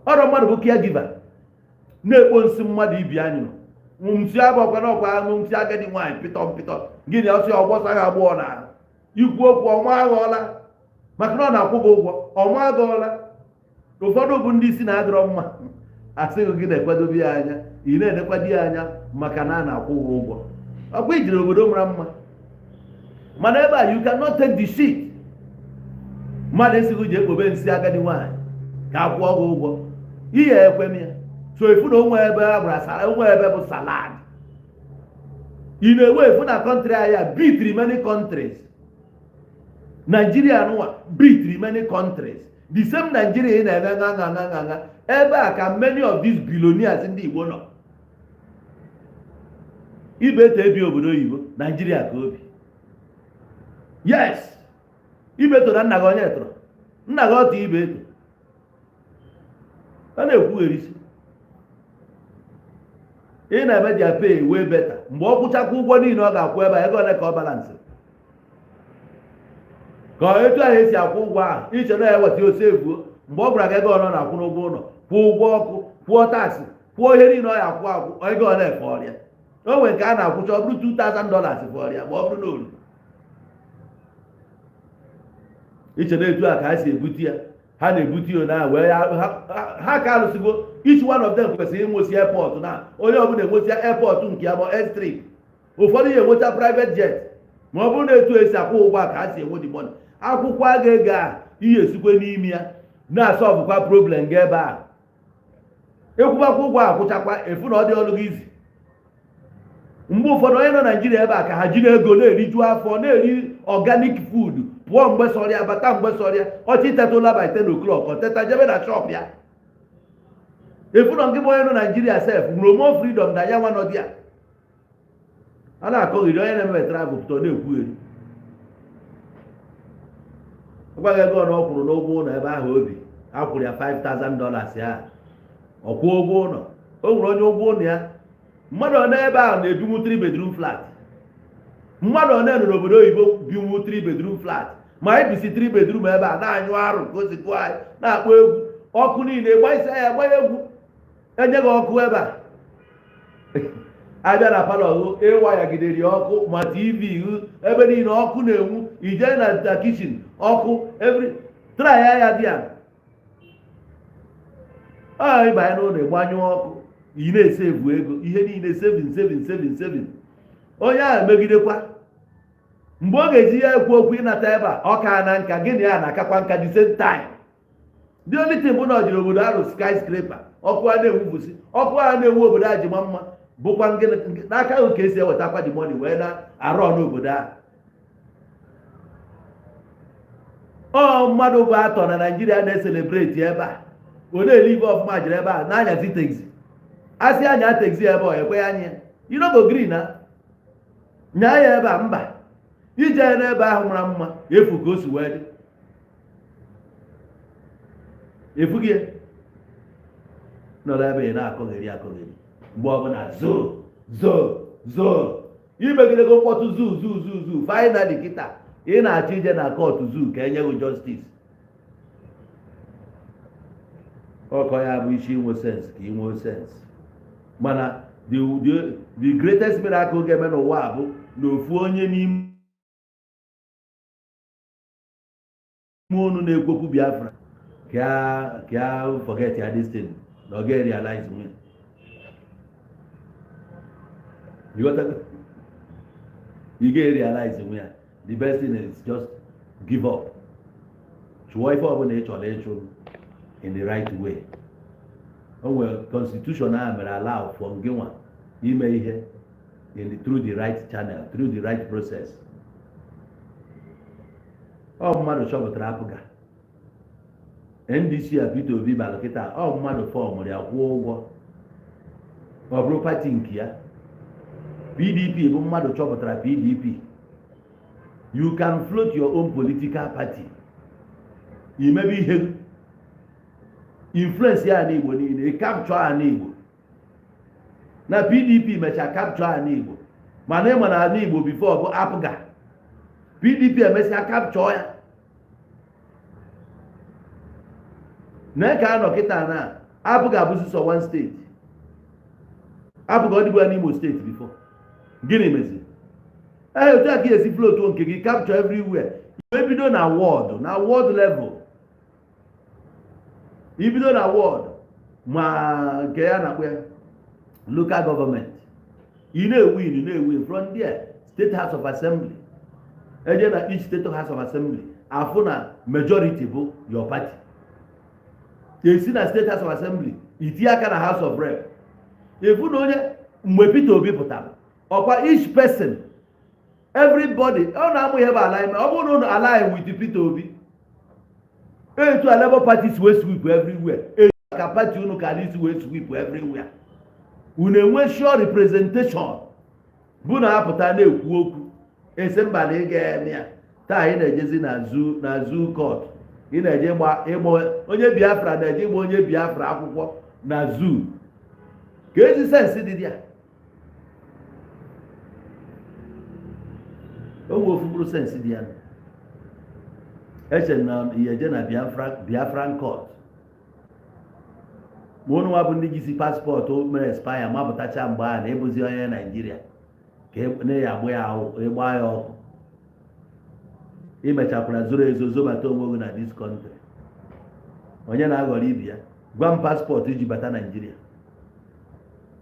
Ọrụ mmadụ bụ caregiver, na-ekpo nsị mmadụ ibi anyụ nsị abụọkwa n'ọkwa aṅụ nsị agadi nwaanyị pịtọ pịtọ. Gịnị ọsị ọgbọsa ha agbụọ na ikwu okwu ọnwa aghọọla maka na ọ na-akwụ gị ụgwọ ọnwa aghọọla. Ụfọdụ bụ ndị isi na-adịrọ mma, asịghị gị na-ekwadobe ya anya, ị na-enekwado ya anya maka na a na-akwụ gị ụgwọ. Ọkwa ijiri obodo mara mma, mana ebe a, you cannot take the shit. Mmadụ esighị ji ekpobe nsị agadi nwaanyị ka a kwụọ gị ụgwọ, ihe ekwe m ya. So efu na onwe ebe a gbara onwe ebe bụ salad. Ị na-ewe efu na country anyị a beat many countries. Nigeria nụwa beat many countries. The same Nigeria ị na-eme ṅa ṅa ṅa ṅa ṅa, ebe a ka many of these billionaires ndị Igbo nọ. Ibe eto ebi obodo oyibo, Nigeria ka obi. Yes, ibeto na nna gị onye tọrọ nna gị ọtọ ibe eto ọ na-ekwugherisi ị na-eme dia pay way better. Mgbe ọ kwụchakwa ụgwọ niile ọ ga-akwụ ebe a, ego ole ka ọ balance ka ọ etu ahụ esi akwụ ụgwọ ahụ iche na eweta ose ebuo. Mgbe ọ gwara gị ego ole ọ na-akwụ n'ụgwọ ụlọ, kwụọ ụgwọ ọkụ, kwụọ tax, kwụọ ihe niile ọ ya akwụ akwụ, ego ole efe ọrịa o nwere nke a na-akwụcha, ọ bụrụ $2000 fọrọ ya, ma ọ bụrụ na oru iche na etu a ka ha si ebute ya, ha na-ebute ya na wee ha ka alụsigo. Each one of them kwesịrị inwesi airport, na onye ọbụla enwesi airport nke ya, ma airstrip. Ụfọdụ ya enweta private jet. Ma ọ bụrụ na etu esi akwụ ụgwọ a ka ha si enwe the money, akwụkwọ a ga-ego a ihe esikwe n'ime ya na-asolvekwa problem gị ebe a. Ịkwụbakwa ụgwọ akwụchakwa, efu na ọ dị ọlụ gị izi. Mgbe ụfọdụ onye nọ Naijiria ebe a ka ha jiri ego na-eriju afọ, na-eri organic food, pụọ mgbe sọrọ bata mgbe sọrọ ya. Ọchị tetụla by 10 o'clock, ọ teta jebe na shop ya. Efu na nke bụ onye nọ Naijiria sef nwere more freedom na ya nwa nọ dị ya. A na-akọghịrị onye na-eme travel pụta, ọ na-ekwugheri gwaghị ego ọ na ọ kwụrụ n'ụgwọ ụlọ ebe ahụ obi akwụrụ ya $5000 ya ọkwụ ụgwọ ụlọ. O nwere onye ụgwọ ụlọ ya, mmadụ one ebe ahụ na-ebinwu 3 bedroom flat, mmadụ one nọ n'obodo oyibo binwu 3 bedroom flat. Ma anyị bisi 3 bedroom ebe a na-anyụ arụ ka o si kụọ anyị na-akpọ egwu, ọkụ niile gbanyesịa ya, gbanye egwu enye gị ọkụ ebe a. Abịa na parlour hụ ịwayagidere ya ọkụ, ma TV hụ ebe niile ọkụ na-enwu. Ije na kitchen, ọkụ every try ya ya dị ya. Ọ ịbanye n'ụlọ, ịgbanyụ ọkụ, ị na-esevu ego, ihe niile saving, saving, saving, saving. Onye ahụ megidekwa mgbe ọ ga-eji ya ekwu okwu ịnata ebe a, ọ ka na nka gịnị ya na-akakwa nka. The same time, the only thing bụ na ọ jiri obodo arụ skyscraper, ọkụ a na-enwufusi, ọkụ a na-enwu obodo a ji ma mma bụkwa ngịnị n'aka ahụ ka esi ewetakwa the money wee na-arụ n'obodo ahụ. Ọ mmadụ bụ atọ na Naijiria na-ecelebrate ebe a, ọ na-eli ibe ọfụma, jiri ebe a na-anyazi taxi, asị anya taxi ebe ọ ekwe anya ya, you no go gree na nyaa ya ebe a. Mba, ije n'ebe ahụ mara mma efu ka o si wee dị efu gị nọrọ ebe ị na-akọgheri akọgheri mgbe ọbụla zoo zoo zoo imegidego mkpọtụ zoo zoo zoo zoo. Finally kịta ị na-achọ ije na court zoo ka enye gị justice. Ọkọ ya bụ isi inwe sense ka inwe sense. Mana the greatest miracle ga-eme n'ụwa a bụ Na ofu onye n'ime unu na-ekwokwu Biafra ka forget ya this thing na ọ ga-realize nwe. You got that? You ga-realize nwe ya. The best thing is just give up. Chụọ ife ọbụla ị chọrọ ịchụ in the right way. O nwere constitution a mere allow for ngịnwa ime ihe through the right channel, through the right process. Ọ mmadụ chọpụtara APGA, NDC a Peter Obi bara kịta. Ọ mmadụ formụrụ ya, kwụọ ụgwọ, ọ bụrụ party nke ya. PDP bụ mmadụ chọpụtara PDP. You can float your own political party, imebe ihe influence ya n'Igbo niile, capture ya n'Igbo. Na PDP mechaa capture ya n'Igbo, mana ịma na ala Igbo before bụ APGA. PDP emesịa capture ya na ka anọ kịta na APGA bụzi sọ one state. APGA ọ dịbụ ya n'Imo State before. Gịnị mezi? Ee, otu a ka esi float nke gị, capture everywhere. Ebido na ward, na ward level, ibido na ward ma nke ya na-akpọ ya local government, ị na-ewin, na-ewin from there, State House of Assembly. Eje na each State House of Assembly, afụ na majority bụ your party. Esi na State House of Assembly itinye aka na House of Rep. Efu na onye mgbe Peter Obi pụtara ọkwa, each person, everybody ọ na-amụ ihe bụ alignment. Ọ bụrụ na ụnụ align with Peter Obi, etu a Labour Party si wee sweep everywhere, etu ka party unu ka isi wee sweep everywhere, unu enwe sure representation bụ na apụta na-ekwu okwu esi mba na ị ga-eme ya. Taa ị na-ejezi na zoo court, ị na-eje ịgba onye Biafra, na-eje ịgba onye Biafra akwụkwọ na zoo. Ka ezi sense dị ya? O nwee ofu mkpụrụ sense dị ya? Eche na ihe eje na Biafran court, ma ụnụ nwa bụ ndị jisi passport mere expire mapụtacha mgbe a na ịbụzi onye Naijiria ka na ya agba ya ịgba ya ọkụ. Imechakwara zoro ezo zobata onwe gị na this country. Onye na-aghọrọ ibi ya? Gwa m passport iji bata Naijiria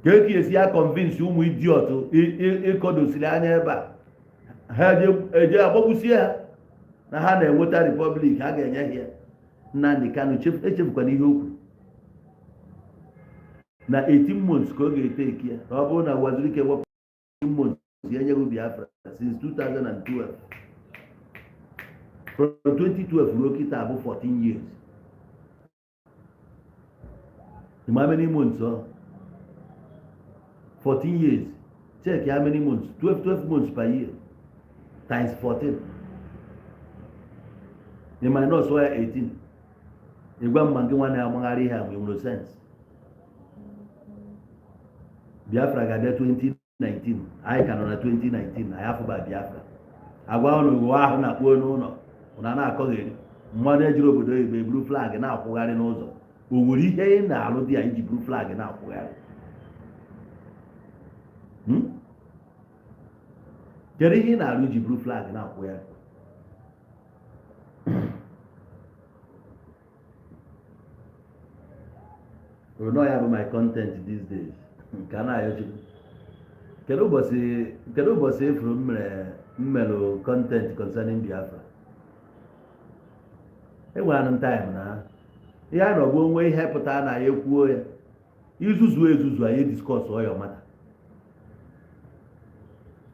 ka eke esi ya convince ụmụ idiot ịkọdosiri anya ebe a ha eje agbagbusie ha na ha na-enweta republic ha ga-enye ha ya. Nnamdi Kanu echefukwana ihe o kwuru na 18 months ka ọ ga-ete eki ya na ọ bụrụ na Wazirike wepụ 18 months ya enyeghị Biafra since 2012. From 2012 ruo kịta bụ 14 years. How many months? Ọ 14 years. Check how many months. 12, 12 months per year times 14, ị minus ya 18. Ịgwa mma gị nwa na-amagharị ihe a mgbe nwere sense. Biafra ga-abịa 2019. Anyị ka nọ na 2019, anyị afụba Biafra. Agwa ụnụ ụwa ahụ na-akpọ n'ụlọ ụna na-akọgheri mmadụ ejiri obodo oyibo eburu flag na-akwụgharị n'ụzọ. O nwere ihe ị na-alụ dị ya iji buru flag na-akwụgharị? Kedu ihe ị na-alụ iji buru flag na-akwụgharị? Ono ya bụ my content these days nke a na-ayọchukwu. Kedu ụbọchị efuru m mere mmerụ content concerning Biafra? Enwere m time na ihe a nọgbu onwe ihe pụtara na ya ekwuo ya izuzu ezuzu. Anyị discuss ọya mata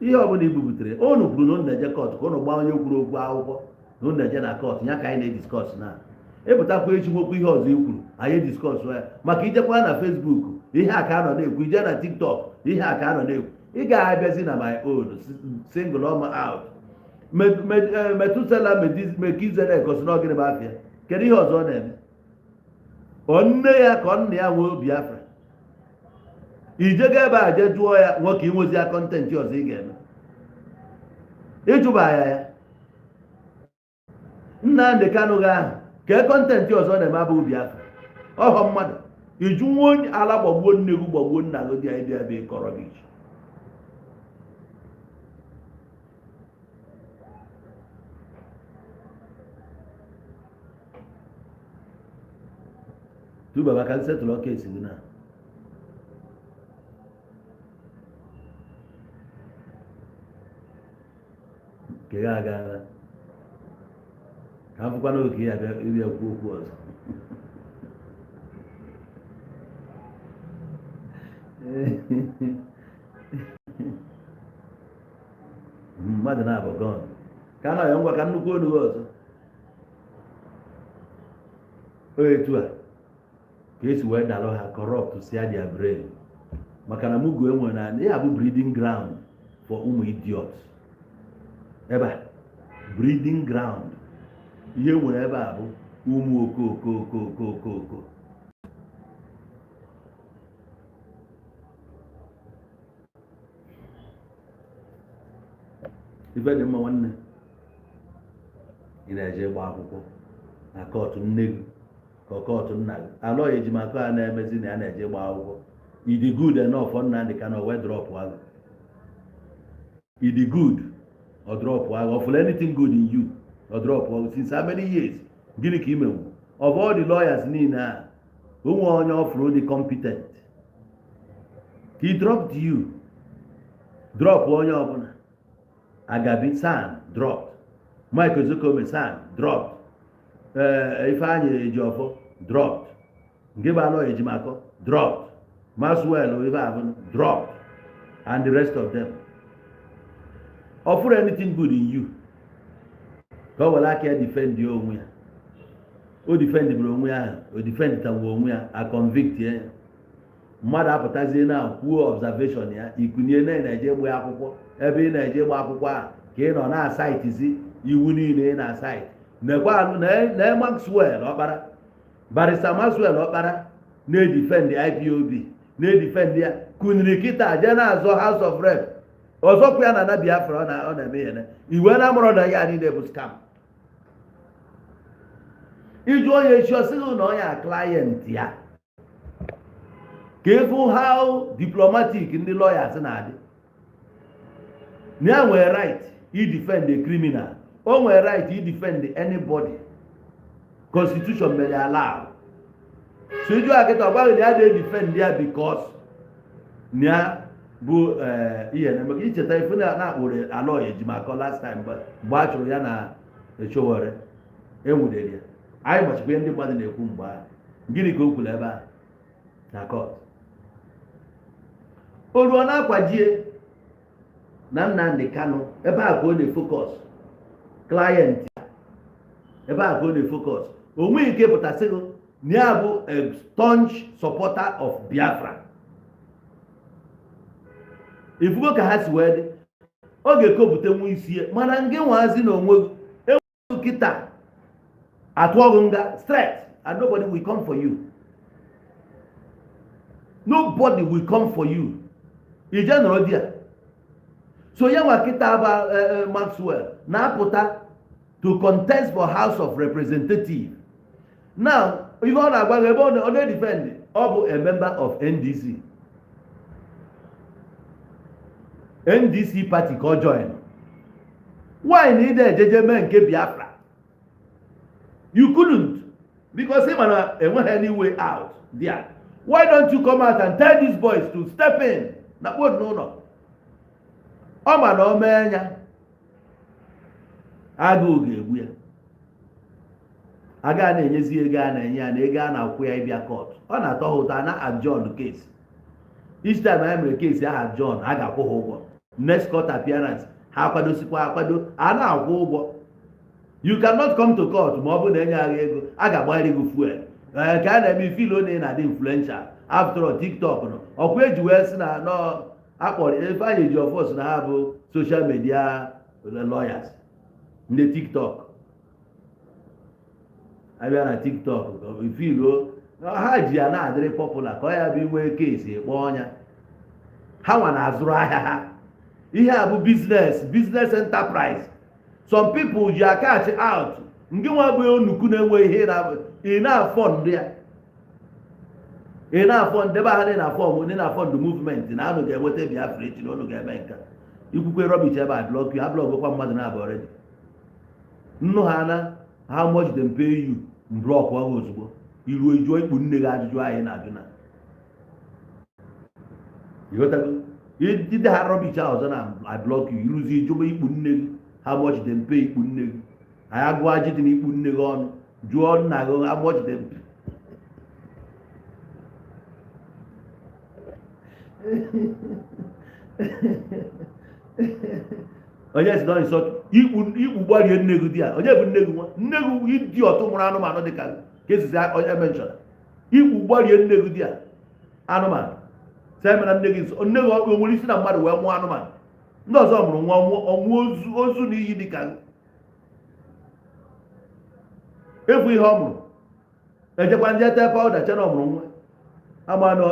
ihe ọbụla i bubutere. Unu kwuru na unu na-eje court ka unu gbaa onye kwuru okwu akwụkwọ na unu na-eje na court ya ka anyị na-ediscuss na ịpụtakwa echi. Nwekwa ihe ọzọ i kwuru, anyị discuss ya. Maka ijekwa na Facebook, ihe a ka a nọ na-ekwu. Ije na TikTok, ihe a ka a nọ na-ekwu. Ị ga-abịazi na my own single ọma out Metusela Mekizedek osi na ọgịnị bụ afịa. Kedu ihe ọzọ ọ na-eme? Ọ nne ya ka ọ nna ya nwee Biafra. Ijego ebe a jee jụọ ya nwoke inwezi ya content ọzọ ị ga-eme ịjụba ya ya Nnamdị Kanụ gị ahụ. Kee content ọzọ ọ na-eme abụghị Biafra? Ọghọ mmadụ iju nwa onye ala gbagbuo nne gị, gbagbuo nna gị dị. Anyị bịa ebe ịkọrọ gị ji. Tubaba ka nsetụlụ ọka esi gị na nke ya agaala, ka afụkwana oke ya bịa ịbịa kwuo okwu ọzọ. Mmadụ na-abụ gọn ka na ya ngwa ka nnukwu olu ọzọ. Etu a ka esi wee dalụ ha, corrupt sia their brain, maka na mugu enwere na ya bụ breeding ground for ụmụ idiot. Ebe a breeding ground, ihe nwere ebe a bụ ụmụ okoko okoko okoko. Ife dị mma, nwanne, ị na-eje ịgba akwụkwọ na court nne gị ka court nna gị. Aloy Ejimakor a na-emezi na ya na-eje ịgba akwụkwọ. Ịdị good enough for Nnamdi Kanu wee drop agụ? Ịdị good, ọ drop agụ? Ọ fụrụ anything good in you, ọ drop agụ? Since how many years? Gịnị ka ị menwu? Of all the lawyers niile a, onwe onye ọ fụrụ dị competent, he dropped you. Drop onye ọbụla. Agabi SAN dropped, Mike Ozekhome SAN dropped, ee, Ifeanyi Ejiofor dropped, nke bụ Aloy Ejimakor dropped, Maxwell ife abụ dropped, and the rest of them. Ọ fụrụ anything good in you ka ọ were aka ya defend ya onwe ya? O defend bụrụ onwe ya ahụ, o defend tanwe onwe ya, a convict ya. Mmadụ apụtazie na kwuo observation ya, ikunye na ị na-eje gba akwụkwọ. Ebe ị na-eje gba akwụkwọ a ka ị nọ na-asaitizi iwu niile ị na-asaiti. Nekwa na Maxwell Ọkpara, Barrister Maxwell Ọkpara na-edefend IPOB, na-edefend ya, kuniri kịta jee na-azọ House of Rep. Ọzọkwa ya na na Biafra ọ na-eme ihe na iwe na amụrọ na ya niile bụ scam. Iju onye echi, ọ sịghị na onye a client ya, ka ịfụ how diplomatic ndị lawyers na-adị, na ya nwere right idefend a criminal, o nwere right idefend anybody, constitution mere allow. So iju akịta, ọ gwaghị na ya na-edefend ya because na ya bụ ihe na maka icheta ife na na-akpụrụ Aloy Ejimakor last time mgbe a chụrụ ya na Sowore, enwudere ya. Anyị gbachikwa ihe ndị mmadụ na-ekwu mgbe ahụ. Gịnị ka o kwuru ebe a na court? O ruo na-akwajie na Nnamdi Kanu, ebe a ka ọ na-efocus, client ya, ebe a ka ọ na-efocus. O nweghị ike pụtasị gị na ya bụ a staunch supporter of Biafra. Ifugo ka ha si wee dị, ọ ga-ekopụta nwa isi ya. Mana ngị nwazi na onwe gị enweghị kịta atụọ gị nga straight, and nobody will come for you, nobody will come for you. Ije nọrọ di ya. So ya nwa kịta ba Maxwell na-apụta to contest for House of Representative now. Ife ọ na-agwa gị ebe ọ na-edefend, ọ bụ a member of NDC, NDC party ka ọ join. Why na ide ejeje mee nke Biafra? You couldn't, because ị ma na enweghị any way out there. Why don't you come out and tell these boys to step in na kpod n'ụlọ? Ọ ma na o mee ya, agụụ ga-egbu ya. Aga na-enyezi ego a na-enye ya na ego a na-akwụ ya ịbịa court, ọ na-atọ ha ụtọ. Na adjourn case, each time anyị mere case ahụ adjourn, a ga-akwụ ha ụgwọ. Next court appearance, ha akwadosikwa akwado, a na-akwụ ụgwọ. You cannot come to court ma ọ bụrụ na enye agha ego a ga-agbanyere gị fuel. Ee, ka a na-eme ifilo na ị na-adị influential. After all, TikTok nọ ọkwa eji wee sị na nọ akpọrọ Ifeanyị Ejiofor sị na ha bụ social media lawyers. Ndị TikTok abịa na TikTok ifiluo ha ji ya na-adịrị popular, ka ọ ya bụ inwe case kpọọ ọnya ha nwa na-azụrụ ahịa ha. Ihe a bụ business, business enterprise. Some people ji akachi out. Nke nwa bụ onukwu na-enwe ihe ị na-afọ ndụ ya, ị na-afọ ndebe ha, na-afọ ndị na-afọ ndụ movement na anụ ga-enweta Biafra echi na unu ga-eme nka ikwukwe rubbish ebe a, block ha, block mmadụ na-abụ already. Nnụ ha na how much them pay you, block ọhụ ozugbo. Iruo jụọ ikpu nne gị ajụjụ anyị na-ajụ na ịghọtago. Ide ha rubbish ahụ ọzọ na I block you. Iruzi jụba ikpu nne gị how much dem pay ikpu nne gị. Anyị agụọ ji dị n'ikpu nne gị ọnụ, jụọ nna gị how much dem pay. Onye si na insult ikpu ikpu gbarie nne gị di ya. Onye bụ nne gị? Nwa nne gị ịdị ọtụ mụrụ anụmanụ dị ka ka esizi onye mention ikpu gbarie nne gị di ya anụmanụ sị emena nne gị nso. Nne gị o nwere isi na mmadụ wee mụọ anụmanụ? Ndị ọzọ mụrụ nwa ọmụọ ozu ozu na iyi dị ka gị. Efu ihe ọ mụrụ ejekwa ndị ete powder che na ọ mụrụ nwa ama na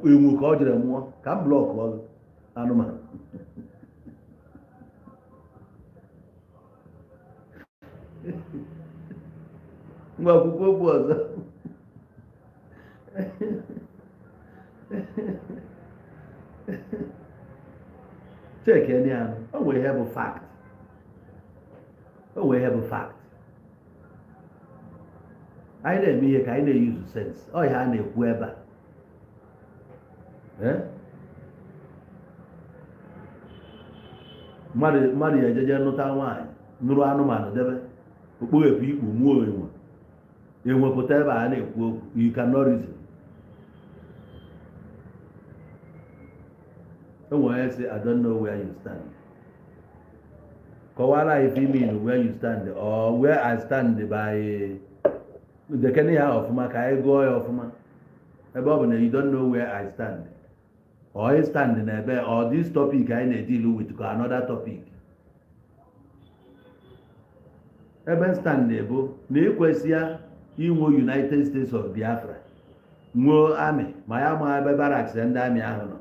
enwe ka ọ jere mụọ ka m block ọgụ anụmanụ. Ngwa, akwụkwọ okwu ọzọ. Check ya, o nwere ihe bụ fact, o nwere ihe bụ fact. Anyị na-eme ihe ka anyị na-eyuzu sense. Ọ ihe a na-ekwu ebe a. Eh? Mmadụ ya ejeje nụta nwaanyị, nụrụ anụmanụ, debe okpoghepụ ikpu, mụọ enwe, enwe pụta ebe a na-ekwu okwu. You cannot reason. Enwe onye sị, "I don't know where you stand." Kọwara anyị if you mean where you stand or where I stand by dekene ya ọfụma ka anyị gụọ ya ọfụma. Ebe ọ bụ na you don't know where I stand or I stand na ebe or this topic anyị na-deal with ka another topic. Ebe stand bụ na ekwesị ya inwe United States of Biafra, nwee army, ma ya ma ebe barracks ndị army ahụ nọ.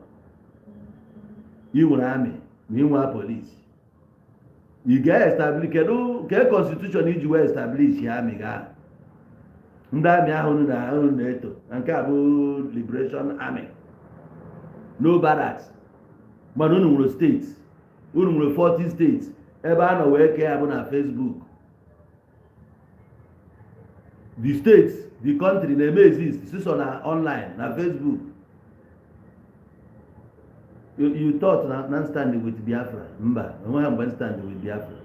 Ị nwere army ma ị nwee police, ị ga-establish kedu ke constitution iji wee establish army ga ndị army ahụ na unu na-eto na nke a bụ Liberation Army? No barracks, mana unu nwere steeti, unu nwere 40 steeti. Ebe a nọ wee kee ya bụ na Facebook. The states, the country na-eme exist sisọ na online na Facebook. You thought na stand with Biafra. Mba, enweghị mgbe stand with Biafra.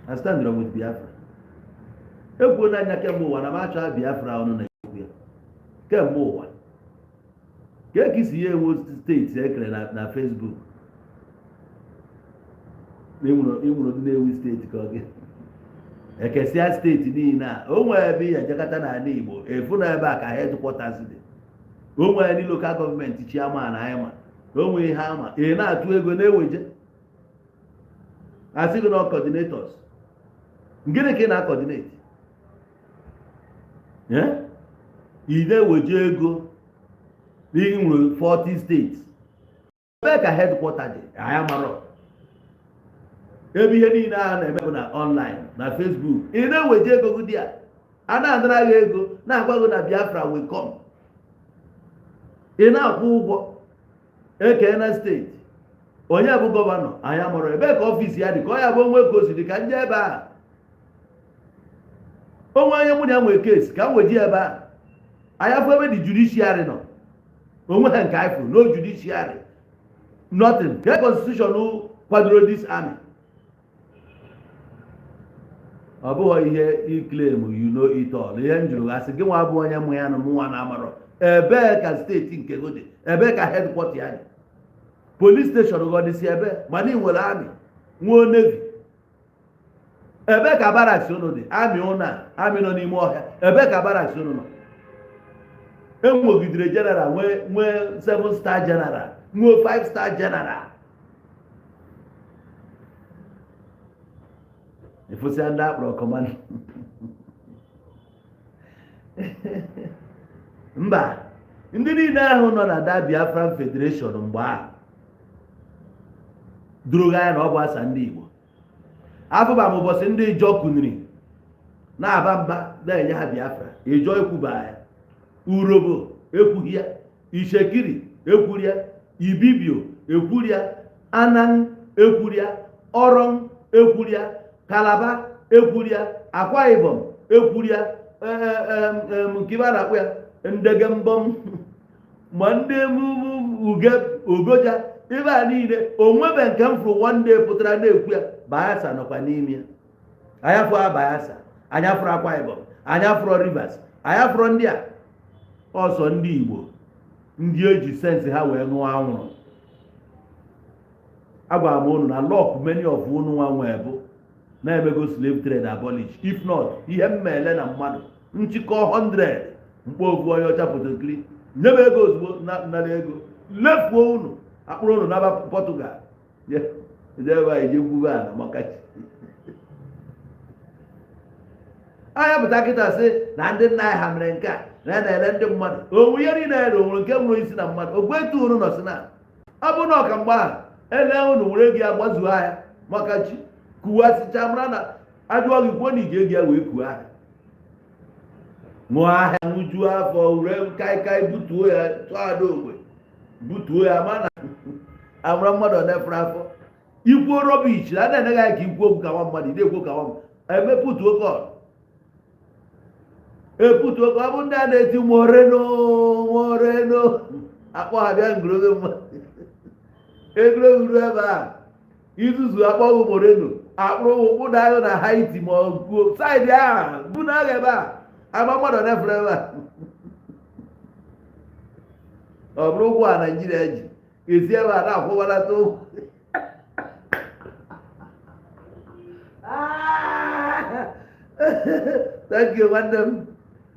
I stand with Biafra. Ekwuo n'anya kemgbe ụwa na m achọghị Biafra. Ọnụ na-ekwu ya kemgbe ụwa ka eke isi ya enwe steeti ekere na Facebook. Ịnwere Nnewi steeti ka ọ gị ekesịa steeti niile a. O nwere ebe ihe ejekọta n'ala Igbo efu na ebe a ka headquarters dị. O nwere ndị local government chairman anyị ma o nwere ihe ama. Ị na-atụ ego na-eweje asị gị na coordinators. Gịnị ka ị na-coordinate? Ị na-eweje ego n'ihi nwere 40 steeti. Ebe ka headquarter dị, anyị amarọ. Ebe ihe niile a na-eme bụ na online na Facebook. Ị na-eweje ego gị dị a, a na-anara gị ego, na-agwa gị na Biafra will come. Ị na-akwụ ụgwọ eke na steeti. Onye bụ governor? Anyị amụrụ ebee ka office ya dị, ka ọ ya bụ onwe ka o si dị ka nje ebe a. Onwe onye mụ na ya nwee case ka m weji ebe a. Anyị afọ ebe dị judiciary nọ onwe ha nke anyị fụrụ. No judiciary, nothing. Ke constitution kwadoro this army? Ọ bụghị ihe iclaim you know it all. Ihe m jụrụ asị gị nwa bụ onye mụ ya na mụnwa na-amarọ ebee ka steeti nke gị dị, ebee ka headquarter ya dị, police station gị dị si ebe. Mana ị nwere army, nwee navy. Ebee ka barracks unu dị? Army ụnụ a, army nọ n'ime ọhịa, ebee ka barracks unu nọ? Enwegidere general, nwee 7 star general, nwee 5 star general. Ịfụsịa ndị akpọrọ command. Mba, ndị niile ahụ nọ na da Biafran Federation mgbe ahụ duru anya na ọ bụ asa ndị Igbo. Afụba m ụbọchị ndị Ijọ kuniri na-aba mba na-enye ha Biafra. Ijọ ekwuba ya, Urobo ekwughị ya, Ishekiri ekwuru ya, Ibibio ekwuru ya, Anang ekwuru ya, Ọrọn ekwuru ya, Kalaba ekwuru ya, Akwa Ibom ekwuru ya. Nke ibe a na-akpụ ya ndege mbọm, ma ndị uge ogoja, ibe a niile onwebe nke m fụrụ one day pụtara na-ekwu ya. Bayelsa nọkwa n'ime ya. Anyị afụrụ Bayelsa, anyị afụrụ Akwa Ibom, anyị afụrụ Rivers, anyị afụrụ ndị a ọsọ. Ndị Igbo, ndị eji sense ha wee ṅụọ anwụrụ. Agwara m unu na luck many of unu nwa nwee bụ na-emego slave trade abolish. If not, ihe mmele na mmadụ nchịkọ 100 mkpọ ofu onye ọcha photokiri nye m ego ozugbo, nara ego lefuo unu, akpụrụ unu naba Portugal, jee ebe a eje gwube ala. Maka chi anya pụta kịta sị na ndị nna anyị ha mere nke a na ya na-ele ndị mmadụ onwe ihe niile ya na onwere nke nwere isi na mmadụ ogwe etu unu nọ si na ọ bụ na ọka mgbe ahụ ele unu were ego ya gbazuo ahịa. Maka chi kuwasịcha mara na ajụọ gị, kwuo na iji ego ya wee kuo ahịa, ṅụọ ahịa, ṅụjuo afọ, were kaikai butuo ya, tụọ ada ogbe butuo ya, ma na amara mmadụ ọ na-efere afọ. Ikwuo rubbish a na-eneghị anya ka ikwu okwu ka nwa mmadụ ị na-ekwu ka nwa mmadụ emeputuo kọl eputuo ka ọ bụ ndị a na-eti "Moreno, Moreno", akpọ ha bịa ngorobe mma egwuregwu ruo ebe a izuzu akpọghị Moreno, akpụrụ ụkwụ na na Haiti ma ọ kwuo side ahụ bụ na agha ebe a agba mmadụ na-efere ebe a. Ọ bụrụ ụkwụ a Naijiria ji esi ebe a na-akwụbalata ụkwụ. Thank you, nwanne m.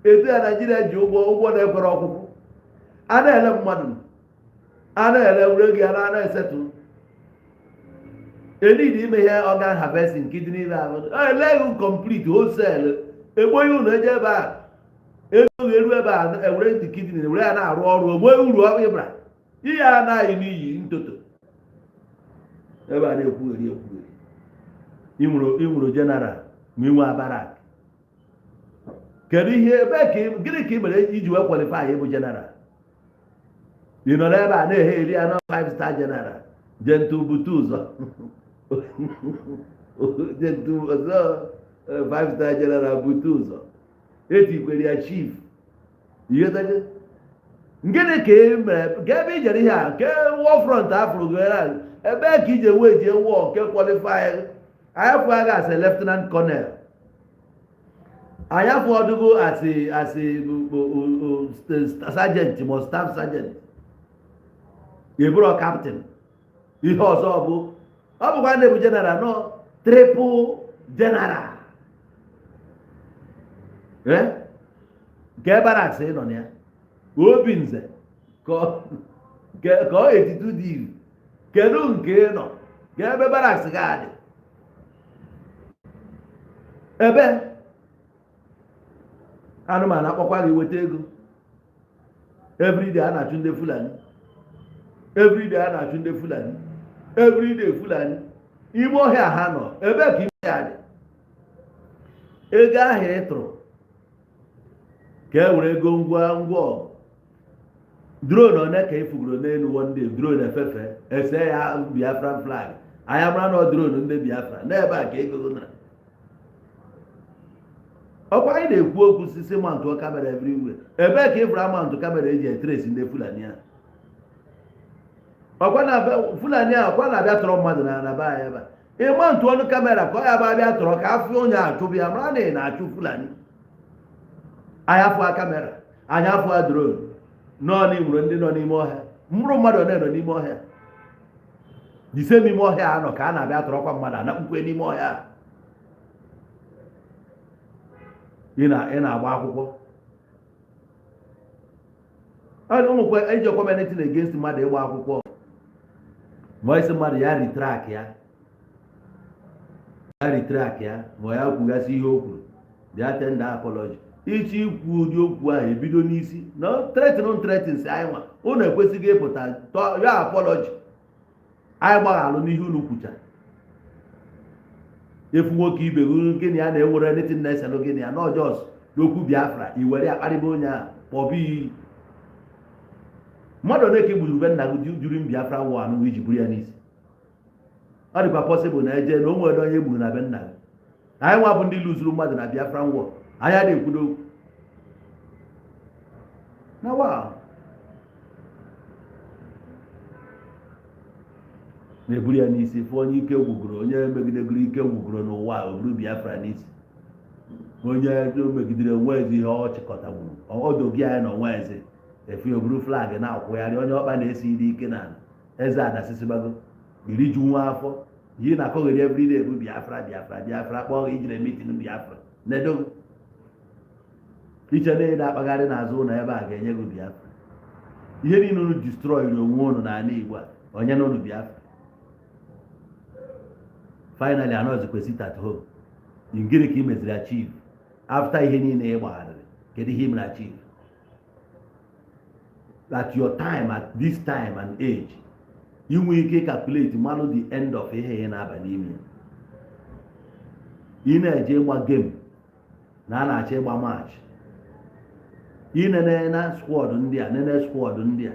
Etu ya Naijiria ji ụgwọ, ụgwọ na-ekwere ọkwụkwụ, a na-ele mmadụ, a na-ele were gị, a na-esetụ enid ime ihe organ harvesting, kidney ahụ eleghị complete wholesale, egboghị ụlọ eje ebe a, ego ga-eru ebe a, ewere ntị kidney were ya na-arụ ọrụ onwe uru ịbara ihe a anaghị n'iyi ntoto ebe a na-ekwugheri ekwugheri. Ịnwụrụ general ma inwe barrack, kedu ihe ebe ka gịnị ka ị mere iji wee qualify ịbụ general? Ị nọ n'ebe a na-eghe eri anọ 5 star general, gentle bute ụzọ, gentle ọzọ, 5 star general bute ụzọ, etikwere ya chief. Ịghọtago? Gịnị ka ị mere ka ebe i jere ihe a nke war front afụrụ gị ebe ka ije wee jee war nke qualify? Anyị fụ agha as a lieutenant colonel, anyị afụ ọdụgo as a sergeant ma staff sergeant, ị bụrụ captain. Ihe ọzọ bụ ọ bụkwa ndị bụ general nọ triple general. Eh, nke barracks ị nọ na ya, obi nze ka ọ etitu dị iru, kedu nke ị nọ ka ebe barracks ga-adị ebe anụmanụ akpọkwa gị weta ego? Everyday a na-achụ ndị Fulani, everyday a na-achụ ndị Fulani, everyday Fulani ime ọhịa ha nọ ebe ka ime ya dị. Ego ahụ ị tụrụ ka e were ego ngwa ngwa ọgụ, drone one ka efugoro n'elu one day, drone efefe ese ya Biafran flag, anyị mara na ọ drone ndị Biafra n'ebe a ka ego nara. Ọkwa anyị na-ekwu okwu sisi mount camera everywhere, ebee ka ịfụrụ amount camera eji etrace ndị Fulani a? Ọkwa na Fulani a ọkwa na-abịa tọrọ mmadụ na be anyị ebe a, ịmount ọnụ camera ka ọ ya bụ abịa tọrọ ka afọ onye achụbụ ya, mara na ị na-achụ Fulani. Anyị afụa camera, anyị afụa drone nọ n'inwere ndị nọ n'ime ọhịa, mkpụrụ mmadụ one nọ n'ime ọhịa jise n'ime ọhịa a nọ ka a na-abịa tọrọkwa mmadụ anakpukwe n'ime ọhịa. Ị na-agba akwụkwọ ụmụkwe ejekwa m anything against mmadụ ịgba akwụkwọ, ma isi mmadụ ya retract ya, ya retract ya, ma ya kwugasị ihe o kwuru, bịa tender apology. Ịchọ ikwu ụdị okwu ahụ ebido n'isi na threaten threaten si anyị nwa unu ekwesịghị ịpụta ya apology, anyị gbaghalụ n'ihe unu kwuchara. Efu nwoke ibe gị, gịnị ya na-enwere anything na-eselụ gịnị ya not just n'okwu Biafra, i were ya kparịba onye ahụ kpọbụ iyi. Mmadụ ole ka e gburu be nna gị during Biafra war anụ iji buru ya n'isi? Ọ dịkwa possible na eje na o nwere onye egburu na be nna gị. Anyị nwa bụ ndị lụzuru mmadụ na Biafra war, anyị adịghị ekwudo okwu. Na wow, na-eburu ya n'isi fụ onye ike gwugoro, onye megidegoro ike gwugoro n'ụwa, o buru Biafra n'isi. Onye megidere onwezi ihe ọ chịkọtagburu odogi anya na onwezi efu, o buru flag na-akwụgharị. Onye ọkpa na-esi iri ike na eze adasịsịbago iri ju nwa afọ yi na akọghịrị everyday bụ Biafra, Biafra, Biafra. Kpọọ ijire meeting Biafra nedogo iche na ị na-akpagharị n'azụ ụlọ ebe a ga-enye gị Biafra. Ihe niile unu destroy onwe unu n'ala Igbo a, onye na unu Biafra? Finally, anọzikwa sit at home. Gịnị ka ị meziri achieve after ihe niile ị gbagharịrị? Kedu ihe ị mere achieve at your time, at this time and age? Inwe ike calculate, malụ the end of ihe ị na-aba n'ime ya. Ị na-eje ịgba game na a na-achọ ịgba match, inene na squad ndị a, nene squad ndị a.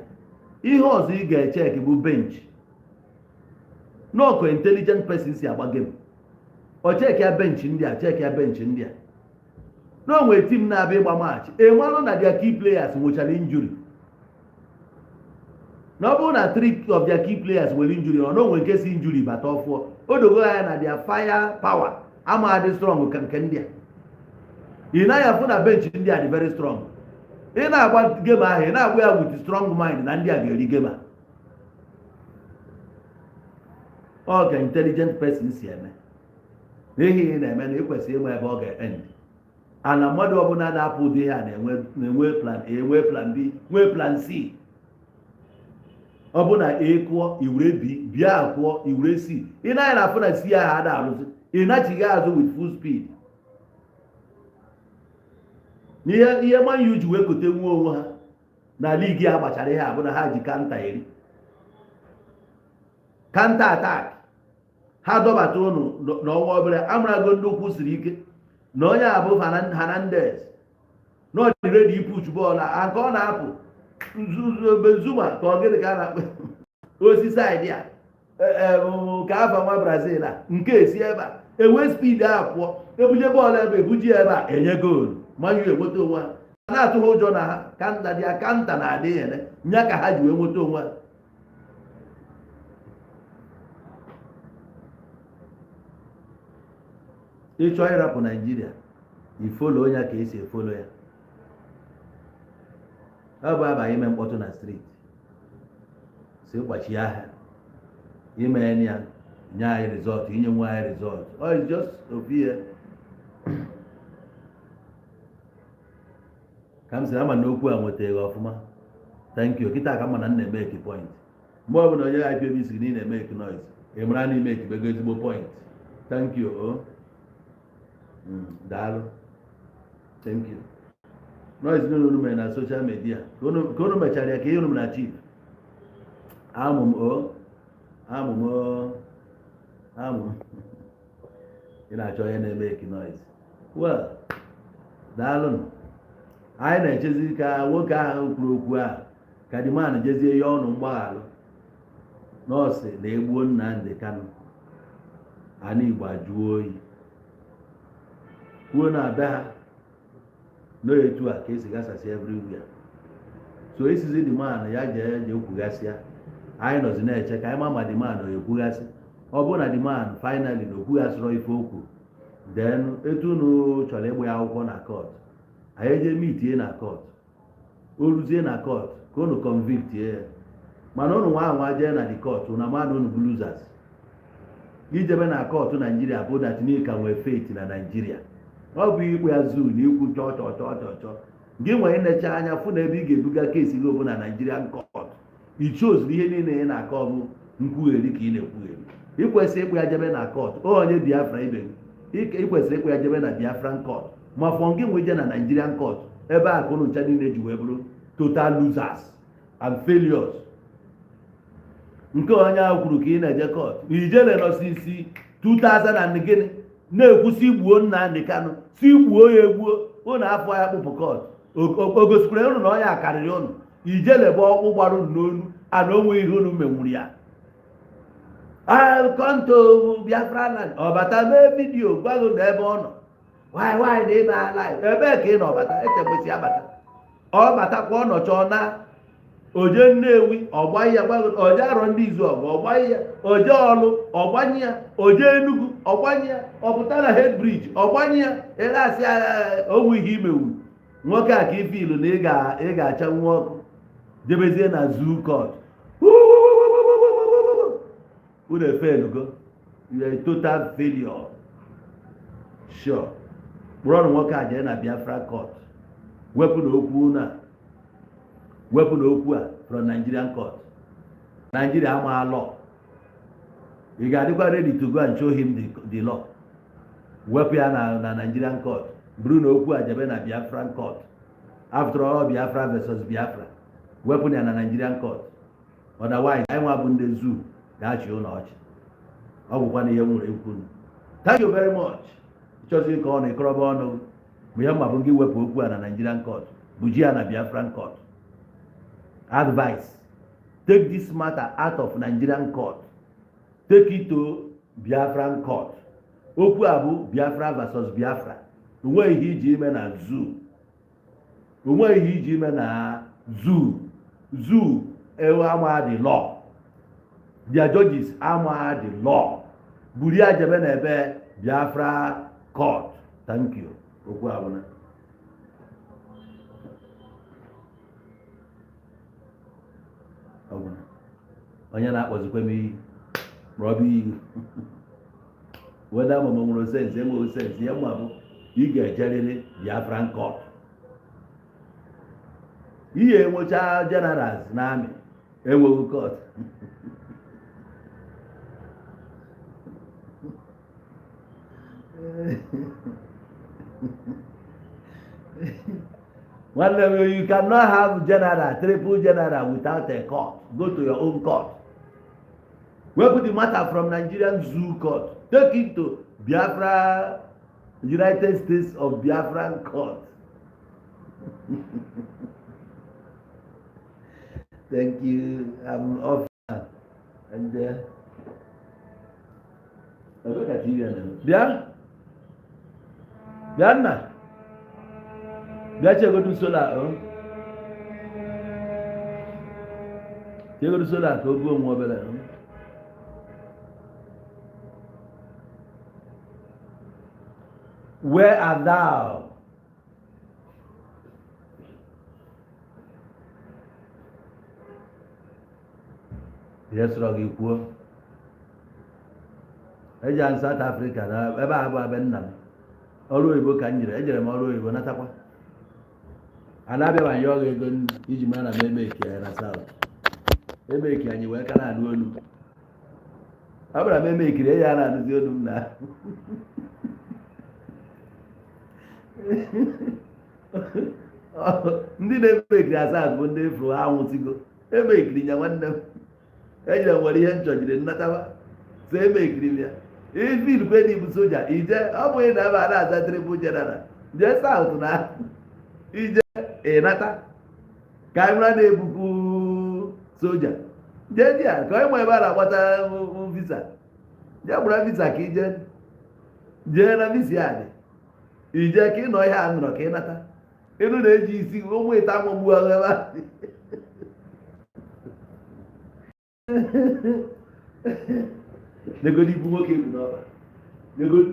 Ihe ọzọ ị ga-echeck bụ bench. N'ọkụ intelligent person si agba game, ọ check ya bench ndị a, check ya bench ndị a. Na o nwere team na-abịa ịgba match, ịmalụ na their key players nwechara injury, na ọ bụrụ na three of their key players nwere injury, ọ na onwe nke si injury bata ọfụọ, o dogo ya na their fire power ama adị strong ka nke ndị a. Ị naghị afụ na bench ndị a dị very strong. Ị na-agba game ahụ, ị na-agba ya with strong mind na ndị a ga-eri game a. Ọ ka intelligent person si eme n'ihi ị na-eme na ị kwesịrị ịma ebe ọ ga-end. Ana mmadụ ọbụla na-apụ ụdị ihe a na-enwe plan A, nwee plan B, nwee plan C. Ọ bụ na A kụọ, iwere B, B a kụọ, iwere C. Ị naghị na afụ na C ahụ ada arụzi, ị nachighị azụ with full speed. N'ihe ihe Man U ji wee kote nwa onwe ha na league a gbachara ihe a bụ na ha ji counter eri, counter attack. Ha dọbata ụnụ n'ọnwa obere amarago ndị ukwu siri ike na onye a bụ Hernandez na ọ dị ready ipuch bọọlụ a nke ọ na-apụ Benzema ka ọ gịnị ka a na-akpọ osisi side a ka afa nwa Brazil a nke esi ebe a enwe speed a pụọ, ebuje bọọlụ ebe, ebuje ebe a, enye goolu. Man U enweta onwe ha na-atụ ha ụjọ na ha counter dị ya, counter na-adị ene nya ka ha ji wee nweta onwe ha. Ịchọ ịrapụ Naijiria, ifollow onye ka esi efollow ya. Ọ bụ abaghị ime mkpọtụ na street si kpachie ahịa ime ya nye anyị result, inye nwe anyị result. Oh, it's just ofu ihe ka m sị ama na okwu a nwetara gị ọfụma. Thank you. Kịta ka mma na m na-emeki point. Mgbe ọbụla onye IPOB siri na ị na-emeki noise, ị mara na imeki bego ezigbo point. Thank you. O daalụ, thank you. Noise niile unu mere na social media, ka unu mechara ya, ka ihe unu mere na chief amụ m o amụ m o amụ m. Ị na-achọ onye na-emeki noise. Well, daalụnụ. Anyị na-echezi ka nwoke ahụ kwuru okwu ahụ, ka the man jezie ya ọnụ mgbaghalụ nọọsị na-egbuo Nnamdi Kanu, ana Igbo ajụọ oyi, kwuo na be ha n'etu a ka esi gasasị everywhere. So esizi the man ya jee jee kwugasịa. Anyị nọzi na-eche ka anyị ma ma the man ọ ekwugasị. Ọ bụrụ na the man finally na okwugasịrọ ife okwu, then etu unu chọrọ ịgba ya akwụkwọ na court, anyị eje meetie na court. O ruzie na court ka unu convict ya. Mana unu nwa anwa jee na the court, unu ama na unu bụ losers. Ijebe na court Naijiria bụ that ka nwee faith na Naijiria. Ọ bụ ikpe ya zuu na ikwu chọọ chọọ chọọ chọọ chọọ gị nwee inecha anya fụ na ebe ị ga-ebuga case gị bụ na Nigerian court. Ichozuru ihe niile ị na-akọ bụ nkwugheri ka ị na-ekwugheri. Ikwesị ịkpụ ya jebe na court onye Biafra ibe gị, ikwesịrị ịkpụ ya jebe na Biafran court. Ma fọ gị nwee je na Nigerian court ebe a ka unu ncha niile ji wee bụrụ total losers and failures. Nke onye ahụ kwuru ka ị na-eje court, ijele nọsi isi 2000 and gịnị na-ekwusi gbuo Nnamdi Kanu, si gbuo ya egbuo unu, afọ ya kpụpụ court. O gosikwara unu na onye a karịrị unu. Ijele bụ ọkpụ gbara unu n'onu ana onwe ihe unu menwuru ya. Come to Biafra land, ọbata mee video gwa gị na ebe ọ nọ. Why, why na ị na live? Ebee ka ị nọ? Ọbata echekwesị abata. Ọ batakwa ọnọcha ọ na oje Nnewi, ọgbanye ya, oje Arọ Ndị Izuọgụ, ọgbanye ya, oje Ọlụ, ọgbanye ya, oje Enugu, ọgbanye ya, ọpụta na Head Bridge, ọgbanye ya. Ịlasị onwe ihe imewu nwoke a ka ife ilu na ị ga-achanwu ọkụ, jebezie na zoo court. Unu efelugo. You are a total failure. Sure, kpụrọnụ nwoke a jee na Biafra court. Wepụ na okwu na wepụ na okwu a from Nigerian court. Nigeria ama law. Ị ga-adịkwa ready to go and show him the law. Wepụ ya na Nigerian court, buru na okwu a jebe na Biafran court. After all, Biafra versus Biafra. Wepụ ya na Nigerian court, otherwise anyị nwa bụ ndị zoo ga-achị ụlọ ọchị. Ọ bụkwa na ihe m nwere ikwu. Thank you very much. Ịchọzi ka ọ na ịkọrọba ọnụ bụ ihe mma bụ gị wepụ okwu a na Nigerian court, buji ya na Biafran court. Advice: take this matter out of Nigerian court, take it to Biafran court. Okwu a bụ Biafra versus Biafra. Onweghị ihe iji ime na zoo, onweghị ihe iji ime na zoo. Zoo ewe ama the law, their judges ama the law. Buru ya jebe na ebe Biafra court. Thank you. Okwu abụna ọbụna onye na-akpọzikwa m iyi rọba iyi weda ma nwere sense, enweghị sense. Ya ma bụ ị ga-ejerịrị Biafran court. Ihe enwecha generals na army enweghị court. Nwanne m, you cannot have general, triple general, without a court. Go to your own court. Wepụ the matter from Nigerian zoo court, take it to Biafra, United States of Biafran court. Thank you. I'm off now. And ebe ka TV a na-eme? Bịa, bịa nna, bịa. Chegodu solar o, chegodu solar ka o buo onwe obere o. Where art thou? Ihe sọrọ gị kwuo. Eji m South Africa na ebe a bụ ebe nna m. Ọrụ oyibo ka m jere, ejere m ọrụ oyibo, natakwa. A na-abịa ma nye ọgụ ego iji mara na m emeki ya na South, emeki anyị wee ka na-anụ olu. Ọ bụrụ na m emekiri ya, na-anụzi olu m na ndị na-emekiri na South bụ ndị fụrụ ha anwụsịgo. Emekiri ya, nwanne m, ejere m nwere ihe m chọjiri nnatawa, so emekiri m ya. Ifil kwe bụ soja ije, ọ bụghị na ebe a na-aza triple general. Jee South na ije ịnata ka anyị mara na-ebukwu soja. Jee di ya ka onye nwe ebe a na-agbata visa, jee gbara visa ka ije jee na visa ya dị ije ka ị nọ ihe a nọrọ ka ị nata ịnụ na-eji isi ụmụ ịta amụgbu ahụ ebe a. Negodi ibu nwoke ebu n'ọba, negodi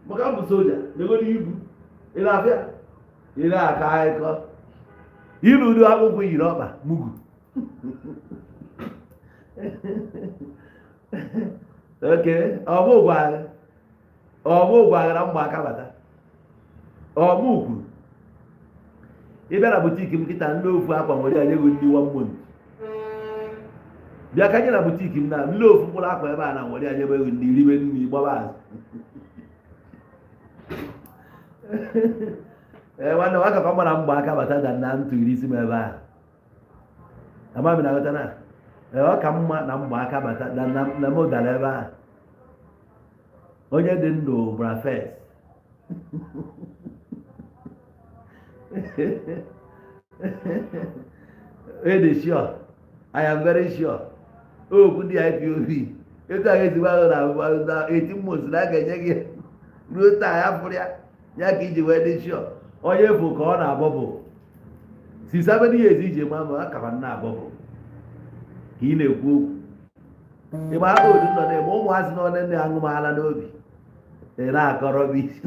maka mbụ soja, negodi ibu ị na-abịa, ị na-akọ akụkọ ilu ụdị akpụkpọ yiri ọkpa mugu. Oke ọmụ gwara, ọmụ gwara mgba aka bata ọmụ kwuru. Ị bịa na boutique m kịta, ndị ofu akwa nwere ya nye gị ndị one month. Bịa ka nye na boutique m na nle ofu mkpụrụ akwa ebe a na nwere ya nyebe gị ndị ribe nri gbaba azụ. Ee, nwanne m, akakọ mara mgba aka bata da na ntụrụ isi m ebe a. Ama m na aghọta na ee, ọ ka mma na mgba aka bata na na m dara ebe a. Onye dị ndụ gbara first. Ede sure, I am very sure. Okwu ndị IPOB etu a ga-ezigbo ahụ na 18 months na a ga-enye gị ruo taa ya fụrụ ya, ya ka iji wee dị sure. Onye fụ ka ọ na-abọ bụ Since how many years iji ma ma akara nna abụọ bụ ka ị na-ekwu okwu? Ịma aka odu nọ na-eme ụmụazị nọ na aṅụ m ala n'obi. Ị na-akọrọ m isi.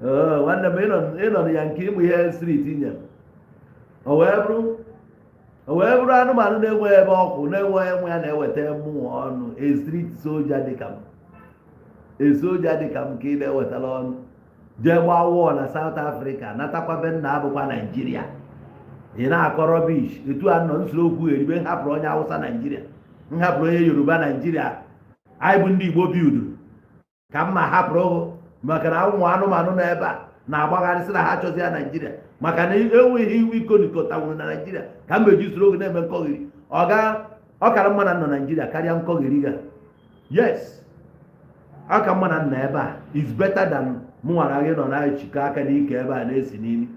Nwanne m, ịnọ na ya nke ịmụ ihe street nyere, o wee bụrụ anụmanụ na-enweghị ebe ọkwụ, na-enweghị enwe ya na-eweta mmụọ ọnụ. A street soldier dịka m, a soldier dịka m, ka ị na-ewetara ọnụ jee gbaa wọọ na South Africa, natakwa be nna abụkwa Naijiria. Ị na-akọ rubbish. Etu a nọ nsoro okwu eribe, nhapụrụ onye Hausa Naijiria, nhapụrụ onye Yoruba Naijiria. Anyị bụ ndị Igbo bilduru ka mma hapụrụ, maka na ụmụ anụmanụ nọ ebe a na-agbagharịsị na ha chọzi ya Naijiria, maka na enweghị iwu ikonikọtanwuru na Naijiria. Ka m meji usoro oge na-eme nkọgheri, ọ ga ọ kara mma na nọ Naijiria karịa nkọgheri ga. Yes, ọ ka mma na nna ebe a is better than mụ nwara gị nọ na-echikọ aka n'ike ebe a na-esi n'imi.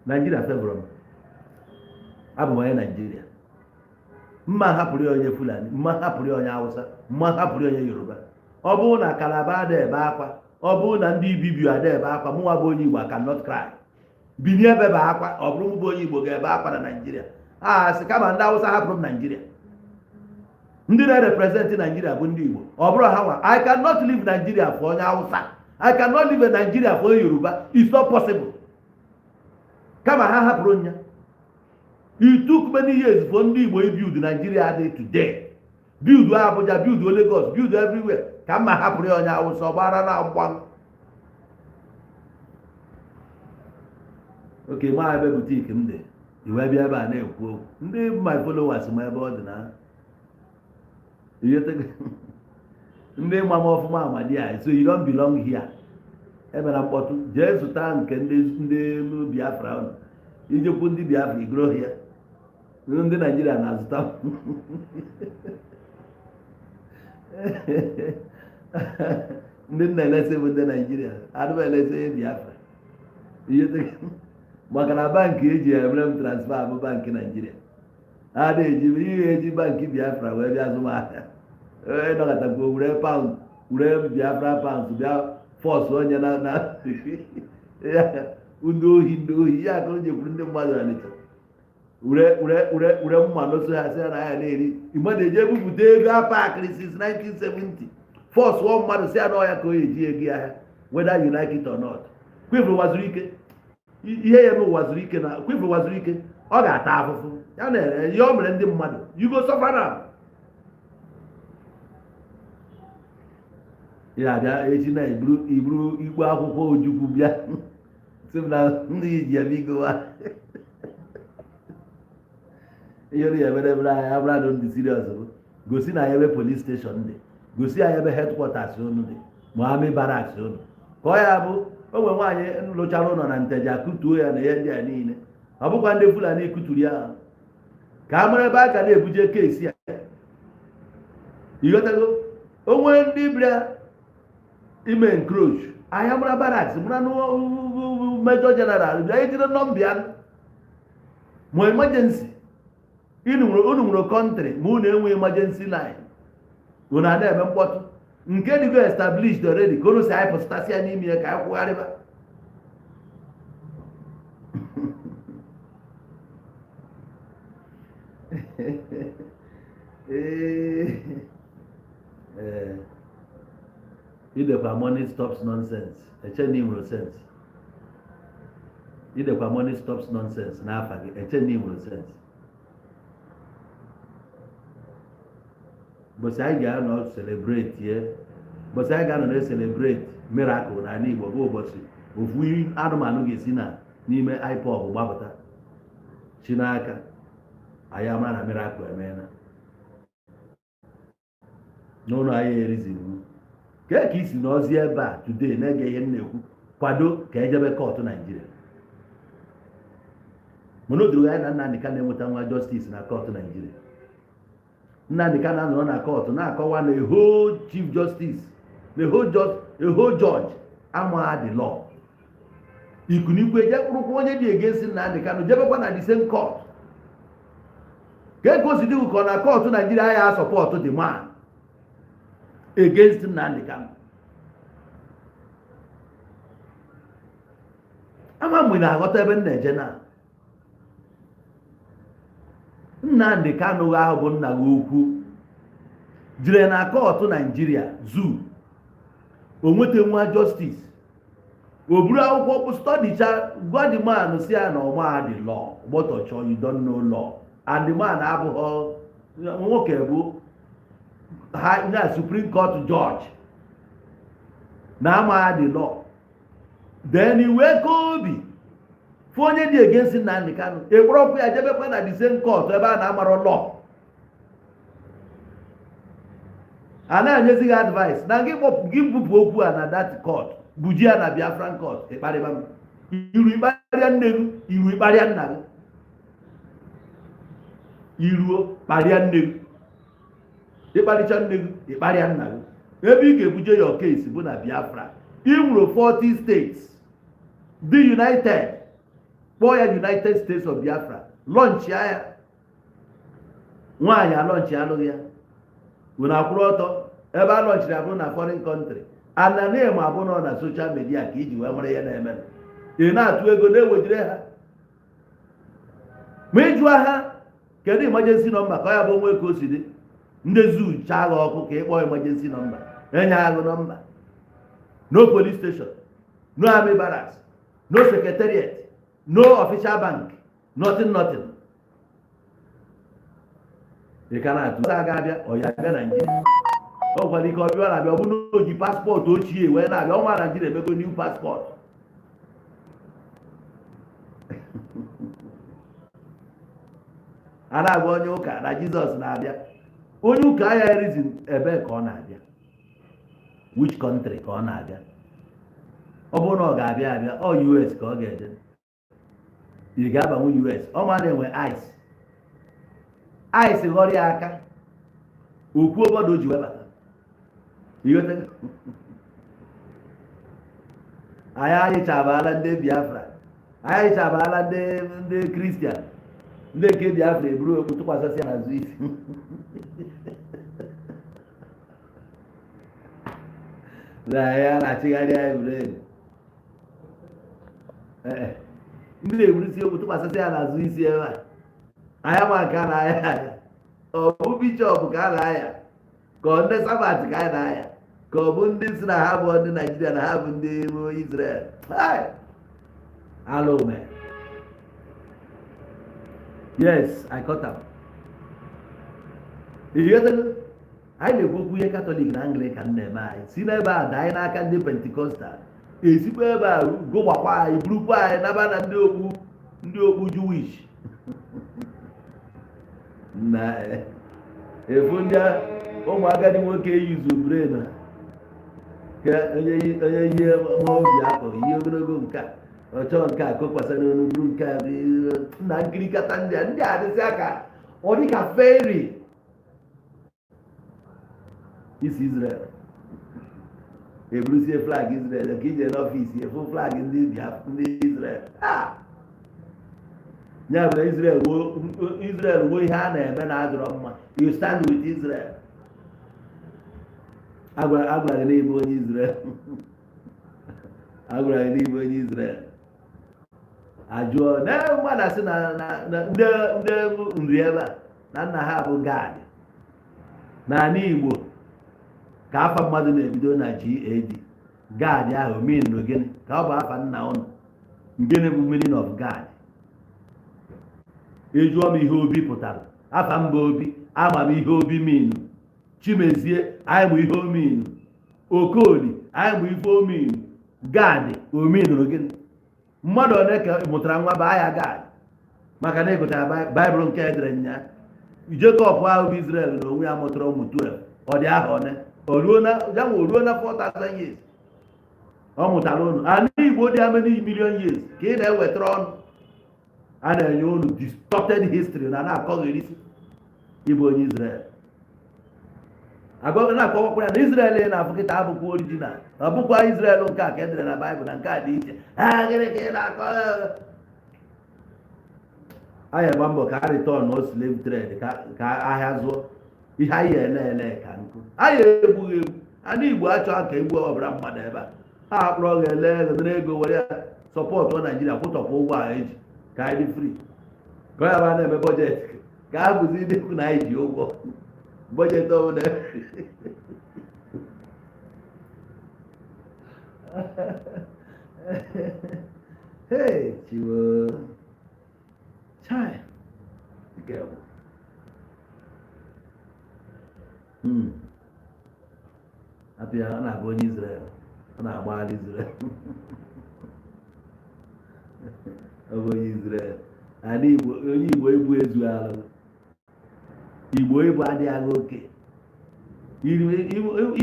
Naijiria favour m, abụ m onye Naijiria. Mma hapụrụ ya onye Fulani, mma hapụrụ ya onye Hausa, mma hapụrụ ya onye Yoruba. Ọ bụrụ na Kalaba ada ebe akwa, ọ bụrụ na ndị Ibibio ada ebe akwa, mụnwa bụ onye Igbo cannot cry. Binie ebe bụ akwa. Ọ bụrụ mụ bụ onye Igbo ga-ebe akwa na Naijiria, a sị kama ndị Hausa hapụrụ m Naijiria. Ndị na-represent Naijiria bụ ndị Igbo, ọ bụrụ ha nwa. I cannot leave Nigeria for onye Hausa. I cannot leave Nigeria for onye Yoruba. It's not possible. Kama ha hapụrụ nya. It took many years for ndị Igbo build Nigeria dị today, build Abuja, build Lagos, build everywhere. Ka mma hapụrụ ya onye Hausa, ọ gbara na mgba. Oke ma ebe boutique m dị, iwe bịa ebe a na-ekwu okwu. Ndị my followers ma ebe ọ dị na ndị ma m ọfụma amadi ya. So you don't belong here. Emere mkpọtụ, jee zụta nke ndị Biafra unu. Ijekwu ndị Biafra igoro ya, ndị Naijiria na-azụta. Ndị nna elesi bụ ndị Naijiria, adịm elesi Biafra, maka na bankị eji emere m transfer bụ bankị Naijiria. A na-eji ihe eji bankị Biafra wee bịa azụmahịa. Nọkọtakwa were pound, were Biafra pound bịa force onye na ndị ohi, ndị ohi ya ka o jekwuru ndị mmadụ na Ọnịcha were mma n'oso ha, sị na ya na-eri mmadụ, eji ebupụta ego apakịrị since 1970, force ọ mmadụ si ya na ọya ka o eji ego ya ahịa, whether you like it or not. Kwefuru wazuru ike ihe ya eme, ụwa zuru ike na kwefuru wazuru ike, ọ ga-ata afụfụ ya na ihe o mere ndị mmadụ. You go suffer now. Ya abịa echi na iburu ikpo akwụkwọ Ojukwu bịa, sị m na ndị ji ya bigowa ihe ya emere ebere anyị. Abụrụ ndị serious bụ gosi na ebe police station dị, gosi anyị ebe headquarters unu dị, ma army barracks unu, ka ọ ya bụ o nwere nwaanyị lụchara ụlọ na Nteje, kutuo ya na ihe ndị a niile. Ọ bụkwa ndị Fulani kuturu ya, ka a mara ebe a ga na-ebuje case a. Ịghọtago? Onwe ndị bịara ime encroach ahịa, mara barracks, mara major general bịa ejide number ya ma emergency. Unu nwere country ma unu enwe emergency line, unu a na-eme mkpọtụ nke dịgo established already, ka unu si anyị pụtasị ya n'ime ya ka anyị kwụgharịba. Ee, idekwa "Money stops nonsense", eche na ị nwere sense. Idekwa "Money stops nonsense" n'afa gị, eche na ị nwere sense. Mbọsị anyị ga-anọ celebrate ye, mbọsị anyị ga-anọ na-celebrate miracle n'ala Igbo bụ ụbọchị ofu anụmanụ ga-esi na n'ime IPOB gbapụta chi n'aka anyị, ama na miracle emeela n'ụlọ anyị. Eriziwu kee ka isi n'ọzi ebe a today na-ege ihe m na-ekwu, kwado ka ejebe court Naijiria. Mana o doro anyị na Nnamdi Kanu enweta nwa justice na court Naijiria. Nnamdi Kanu anọrọ na court na-akọwa na a whole chief justice, na a whole judge ama the law. Ikunikwe je kpụrụkwa onye dị against Nnamdi Kanu jebekwa na the same court. Ka eko si dị ka ọ na court Naijiria ya support the man against Nnamdi Kanu. Ama mgbe na-aghọta ebe m na-eje na Nnamdi Kanu ahụ bụ nna gị ukwu jire na court Naijiria zoo, o nweta nwa justice, o buru akwụkwọ bụ studycha, gwa the man si ya na ọma dị law gbọtọchọ, you don't know law. And the man abụghị nwoke bụ ha na Supreme Court judge na ama the law. Then iwe ka obi fụ onye dị against Nnamdi Kanu, ekpọrọkwa ya jebekwa na the same court ebe a na-amarọ law, a na-enyezi gị advice na gị kpọpụ gị bupụ okwu a na that court, buji ya na Biafran court. Ịkparịba m iru, ịkparịa nne gị iru, ịkparịa nna gị iruo, kparịa nne gị, ịkparịcha nne gị, ịkparịa nna gị. Ebe ị ga-ebuje your case bụ na Biafra. Ị nwere 40 states dị united, kpọọ ya United States of Biafra, launch ya. Nwaanyị alaunchi alụghị ya unu akwụrụ ọtọ. Ebe a launchiri abụrụ na foreign country, ana na-eme abụ nọ na social media ka iji wee mara ihe na-eme. Ị na-atụ ego na-ewejire ha, ma ị jụọ ha kedu emergency number, ka ọ ya bụ onwe ka o si dị, ndị zoo chaa gị ọkụ ka ị kpọọ emergency number, enye agụ number. No police station, no army barracks, no secretariat, no official bank, nothing, nothing. Ị ka na-atụ aga abịa, ọ ya abịa Naijiria, ọ nwekwara ike ọ bịa na-abịa, ọ bụ na o ji passport ochie wee na-abịa. Ọnwa Naijiria emego new passport. A na-agwa onye ụka na Jizọs na-abịa, onye ụka ya reason ebe ka ọ na-abịa, which country ka ọ na-abịa. Ọ bụrụ na ọ ga-abịa abịa, ọ US ka ọ ga-eje, ị ga-abanwe US. Ọ ma na-enwe ICE, ICE ghọrọ ya aka okwu obodo ji wee bata. Anyị anyịchabala ndị Biafra, anyị anyịchabala ndị Kristian, ndị nke Biafra eburu okpu tụkwasasị ya n'azụ isi na ya na-achịgharị anyị buru ndị na-eburusi okpu tụkwasasị ya n'azụ isi ebe a. Anya ma nke a na-aya aya, ọ bụ bishọp ka a na-aya, ka ọ ndị Sabbath ka a na-aya, ka ọ bụ ndị si na ha bụ ndị Naijiria na ha bụ ndị Israel. Alụ me. Yes, I cut am. Anyị na-ekwu okwu ihe Katọlik na Anglican na-eme anyị si n'ebe a daa anyị n'aka ndị Pentecostal, esikwa ebe a gụgbakwa anyị, burukwa anyị naba na ndị okpu, ndị okpu Jewish na efu ndị ụmụ agadi nwoke yuzu brain ha ka onye ihe ma obi akpọrọ ihe ogologo nke a ọ chọọ nke a kokwasa n'onu buru nke a na nkirikata ndị a ndị a dịsị aka ọ dị ka fairy isi Israel eburusie flag Israel ka ije n'ọfịs efu flag ndị ndị Israel. Ya bụ na Israel Israel nwee ihe a na-eme na adịrọ mma, you stand with Israel. Agwara gị n'ịbụ onye Israel, agwara gị n'ịbụ onye Israel. Ajụọ na mmadụ asị na ndị nri ebe a na nna ha bụ Gad. N'ala Igbo ka afa mmadụ na-ebido na GAD. Gad ahụ mean gịnị? Ka ọ bụ afa nna ụnụ, gịnị bụ meaning of Gad? Ejụọ m ihe Obi pụtara, afa mba Obi, ama m ihe Obi mean. Chimezie, anyị bụ ihe o mean. Okoli, anyị bụ ife o mean. Gad o meanụrụ gịnị? Mmadụ ole ka mụtara nwa baa ya Gad? Maka na ịgụtara Baịbụl nke edere nya Jekọb ahụ bụ Israel na onwe ya mụtara ụmụ 12, ọ dị aha one o ruo na ya nwe ruo na 4000 years ọ mụtara ụnụ. Ala Igbo dị many million years ka ị na-ewetara ọnụ a na-enye ụnụ distorted history na na-akọghịrịsị ịbụ onye Israel. Na-akọwakwa ya na Israel ị na-afụ kịta abụkwa original, ọ bụkwa Israel nke a ka edere na Baịbụl, na nke a dị iche. Ha gịnị ka ị na-akọ? Anyị agba mbọ ka a return slave trade ka ahịa zụọ ihe anyị ele ele ka nkụ. Anyị egbughị egbu ana Igbo achọ ka egbuo ọbara mmadụ ebe a. Ha akpọrọ gị ele ego nara ego were ya. Support Naijiria, kwụtọpụ ụgwọ a eji ka anyị dị free, ka ọ ya ba na-eme budget, ka a bụzi ndị ekwu na anyị ji ụgwọ budget ọbụla. Hey, chiwo chai nke bụ. Apịa ọ na-abụ onye Israel, ọ na-agbagharị Israel, ọ bụ onye Israel. Ala Igbo, onye Igbo ebu ezu alụ Igbo ịbụ adịghị agha oke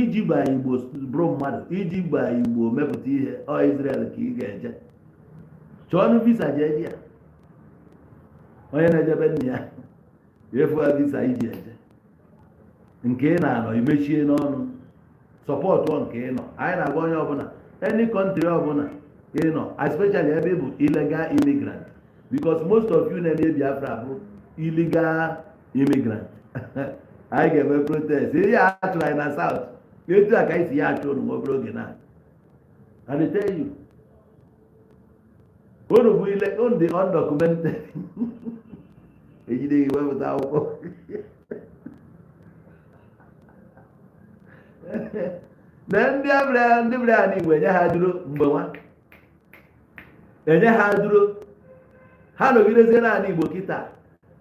iji gba Igbo bụrụ mmadụ, iji gba Igbo mepụta ihe. Ọ Israel ka ị ga-eje chọọnụ visa jee di ya. Onye na-ejebe nna ya efu visa iji eje nke ị na-anọ imechie n'ọnụ, support nke ị nọ. Anyị na-agwa onye ọbụla, any country ọbụla ị nọ, especially ebe ị bụ illegal immigrant, because most of you na-eme Biafra bụ illegal immigrant. Anyị ga-eme protest. Ihe a chụrụ anyị na South, etu a ka anyị si ya achụ unu nwa obere oge na. I dey tell you, unu bụ ile unu dị undocumented, ejide gị wepụta akwụkwọ na ndị abịa, ndị bịara ala Igbo, enye ha duro mgbe nwa, enye ha duro, ha nọgidezie n'ala Igbo kịta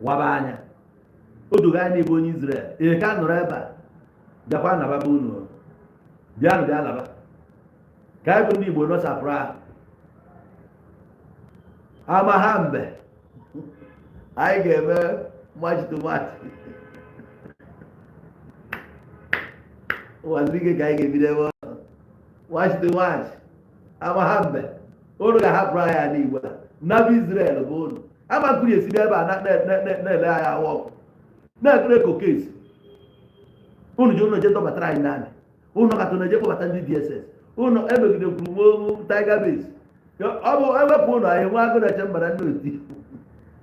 waba anya odogo anya ịbụ onye Israel. Ee, ka nọrọ ebe a bịakwa nababa unu, bịanụ bịa laba ka anyị bụ ndị Igbo nọsapụrụ ahụ ama ha mbe. Anyị ga-eme march to march ụwa ike ka anyị ga-ebido ebe ọzọ, march to march ama ha mbe. Unu ga-ahapụrụ anyị ala Igbo a naba Israel bụ unu amakụri esibi ebe a na-ele anyị ahụ ọkụ na-ekere kokesi. Unu ji unu je dọbatara anyị naanị unu katụ na-eje kpọbata ndị DSS. Unu emegidekwuru Tiger Base. Ọ bụ ewepụ ụlọ anyị nwe agụ na-eche mba na ndị oti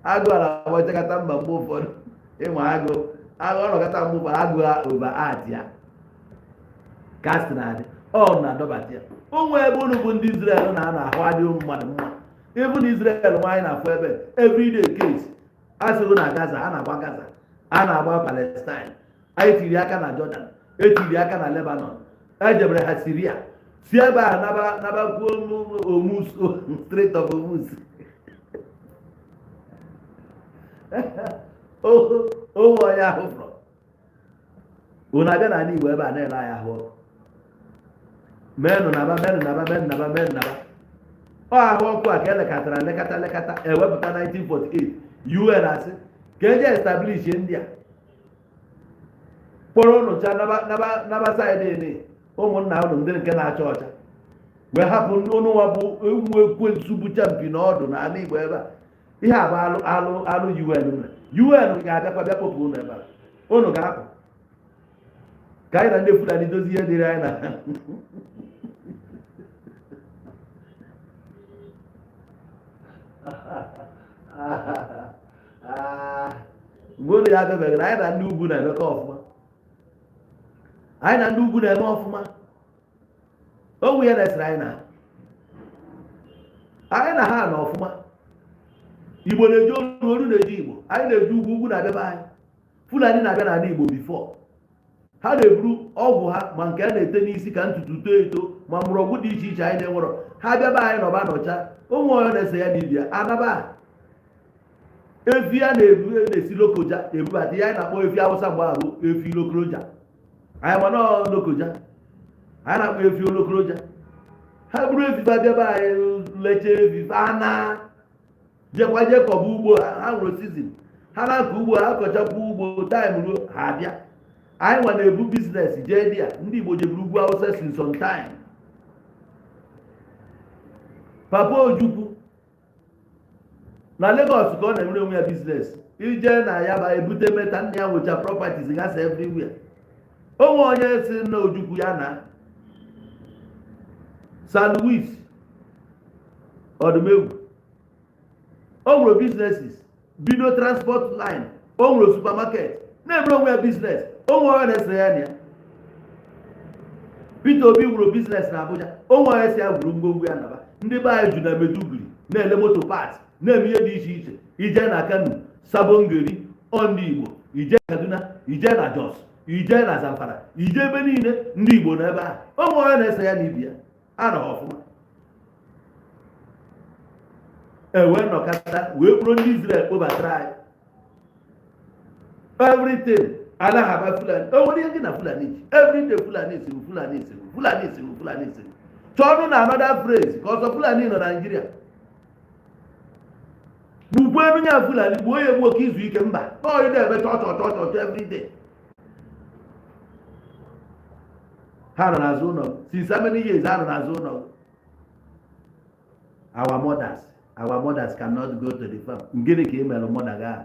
agụ ala agbachakata mba mgbe ụfọdụ. Ịnwe agụ agụ ọnọkọta mgbe ụfọdụ agụ over art ya kast na-adị ọ na-adọbata ya. Ụmụ ebe unu bụ ndị Israel na-anọ ahụ adịghị mmadụ mma. Ịbụ na Israel nwaanyị na-afụ ebe everyday case asịghị na Gaza a na-agba, Gaza a na-agba, Palestine anyị tiri aka na Jordan, etiri aka na Lebanon, ejebere ha Syria, si ebe a nabakwuo Hormuz, Strait of Hormuz. Onwe onye ahụ fụrụ unu abịa n'ala Igbo ebe a na-ele anyị ahụ ọkụ. Menụ naba, menụ naba, menụ naba, menụ naba. Ọ ahụ ọkụ a ka elekọtara lekọta lekọta ewepụta 1948 UN asị ka eje establish ndị a kpọrọ ụnụ cha naba naba naba side ene ụmụnna ụnụ ndị nke na-acha ọcha, wee hapụ ụnụ nwa bụ ụmụ ekwensu bụcha mpi na ọdụ n'ala Igbo ebe a. Ihe a bụ alụ alụ alụ UN mere. UN ga-abịakwa bịa kpọpụ ụnụ ebe a. Ụnụ ga-apụ ka anyị na ndị Fulani dozie ihe dịrị anyị na mgbe ụnụ ya abịabeghị na anyị na ndị ugwu na-emekọ ọfụma. Anyị na ndị ugwu na-eme ọfụma. Onwe ya na-esere anyị na anyị na ha nọ ọfụma. Igbo na-eji olu, olu na-eji Igbo. Anyị na-eji ugwu, ugwu na-abịaba anyị. Fulani na-abịa n'ala Igbo before ha na-eburu ọgwụ ha, ma nke a na-ete n'isi ka ntutu too eto, ma mgbọrọgwụ dị iche iche anyị na-enwerọ. Ha bịaba anyị nọba nọcha onwe onye na-ese ya n'ibia anaba. Efi a na-ebu na-esi Lokoja ebubata ihe anyị na-akpọ efi Awụsa mgbe ahụ bụ efi Lokoroja. Anyị ma nọọ Lokoja, anyị na-akpọ efi Lokoroja. Ha buru efi fa bịaba anyị, leche efi fa na jekwa je kọba ugbo ha. Nwere season ha na-akọ ugbo ha, kọchakwa ugbo, time ruo ha abịa. Anyị nwa na-ebu business jee dị ya. Ndị Igbo jeburu ugwu Awụsa since some time. Papa Ojukwu na Lagos ka ọ na-emere onwe ya business ije na ya ba ebute meta nna ya nwecha properties gasa everywhere. Onwe onye si na Ojukwu ya na San Louis Ọdụmegwu o nwere businesses, bido transport line, o nwere supermarket, na-emere onwe ya business. Onwe onye na-esere ya na ya. Peter Obi nwere business na Abuja. Onwe onye si ya gwuru ngwongwo ya naba. Ndị be anyị ju na Maiduguri na-ele moto parts, na-eme ihe dị iche iche. Ije na Kano, Sabongeri, ọ ndị Igbo. Ije Kaduna, ije na Jos, ije na Zamfara, ije ebe niile, ndị Igbo nọ ebe ahụ. Ụmụ onye na-ese ya na ibi ya anọghị ọfụma. E wee nọkọta wee kpụrụ ndị Israel kpobatara anyị everything. Anaghị aba Fulani. O nwere ihe gị na Fulani ji? Everyday Fulani siri, Fulani siri, Fulani siri, Fulani siri. Chọọnụ na another phrase ka ọzọ. Fulani nọ Naijiria, gbukwa enu ya. Fulani gbuo ya, egbuo ka izu ike. Mba, ọ na-eme chọọ chọọ chọọ chọọ everyday. Ha nọ n'azụ ụlọ since how many years? Ha nọ n'azụ ụlọ. Our mothers, our mothers cannot go to the farm. Gịnị ka ị mere mother gị ahụ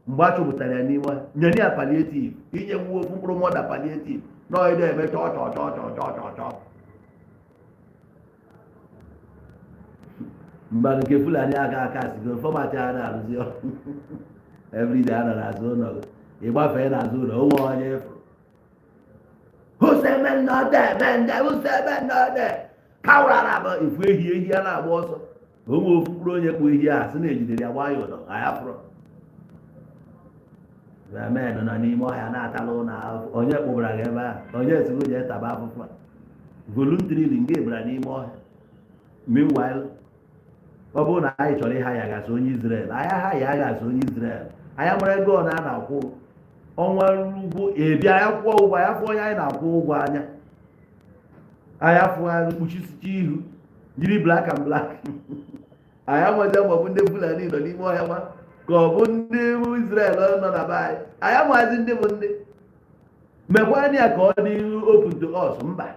mgbe a chụpụtara ya n'ime nye ya palliative, inye nwa ofu mkpụrụ mother palliative na ọ na-eme chọọ chọọ chọọ chọọ chọọ chọọ chọọ? Mba, nke Fulani aka aka sigo format a na-arụzi ọrụ everyday. A nọ n'azụ ụlọ, ịgbafee n'azụ ụlọ, onwe onye fụrụ. Ifu ehi, ehi a na-agba ọsọ, onwe ofu mkpụrụ onye kpụ ehi a sị na ejidere ya gbaa ya ụdọ. Anyị fụrụ men nọ n'ime ọhịa na-atala ụlọ ahụhụ. Onye kpụbara gị ebe ahụ? Onye esigo jee taba afụfụ a voluntarily nga ebara n'ime ọhịa? Meanwhile, ọ bụrụ na anyị chọrọ ịha ya gasị onye Israel, anyị aha ya gasị onye Israel. Anyị mara ego ọ na a na-akwụ ọnwa ugwu ebi anyị kwụọ ụgwọ anyị fụ onye anyị na-akwụ ụgwọ anya anyị afụ anyị kpuchisicha ihu, yiri black and black. Anyị amazi ma ọ bụ ndị Fulani nọ n'ime ọhịa ma ka ọ bụ ndị Israel nọ na be anyị. Anyị amazi ndị bụ ndị mekwana ya ka ọ dị open to us. Mba,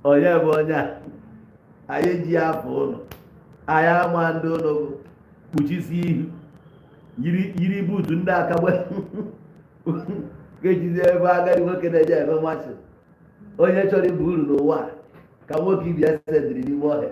onye bụ onye a anyị ji afọ ụlọ anyị ama ndị ụlọ bụ kpuchisi ihu, yiri buutu ndị akagbe ga-ejizi ebe agadi nwoke na-eje eme mmasị onye chọrọ ibu uru n'ụwa ka nwoke ibi ya sendịrị n'ime ọhịa.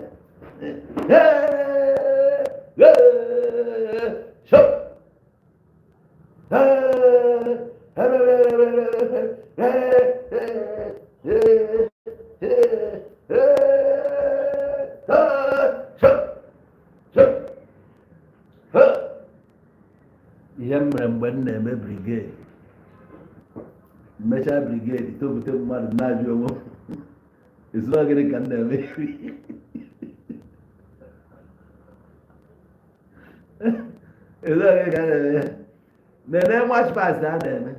Ihe m mere mgbe m na-eme brigade, mechaa brigade, topụta mmadụ na-ajụ onwe m, ezinụlọ gịnị ka m na-eme? Ezinụlọ gịnị ka m na-eme? Nene march past a na-eme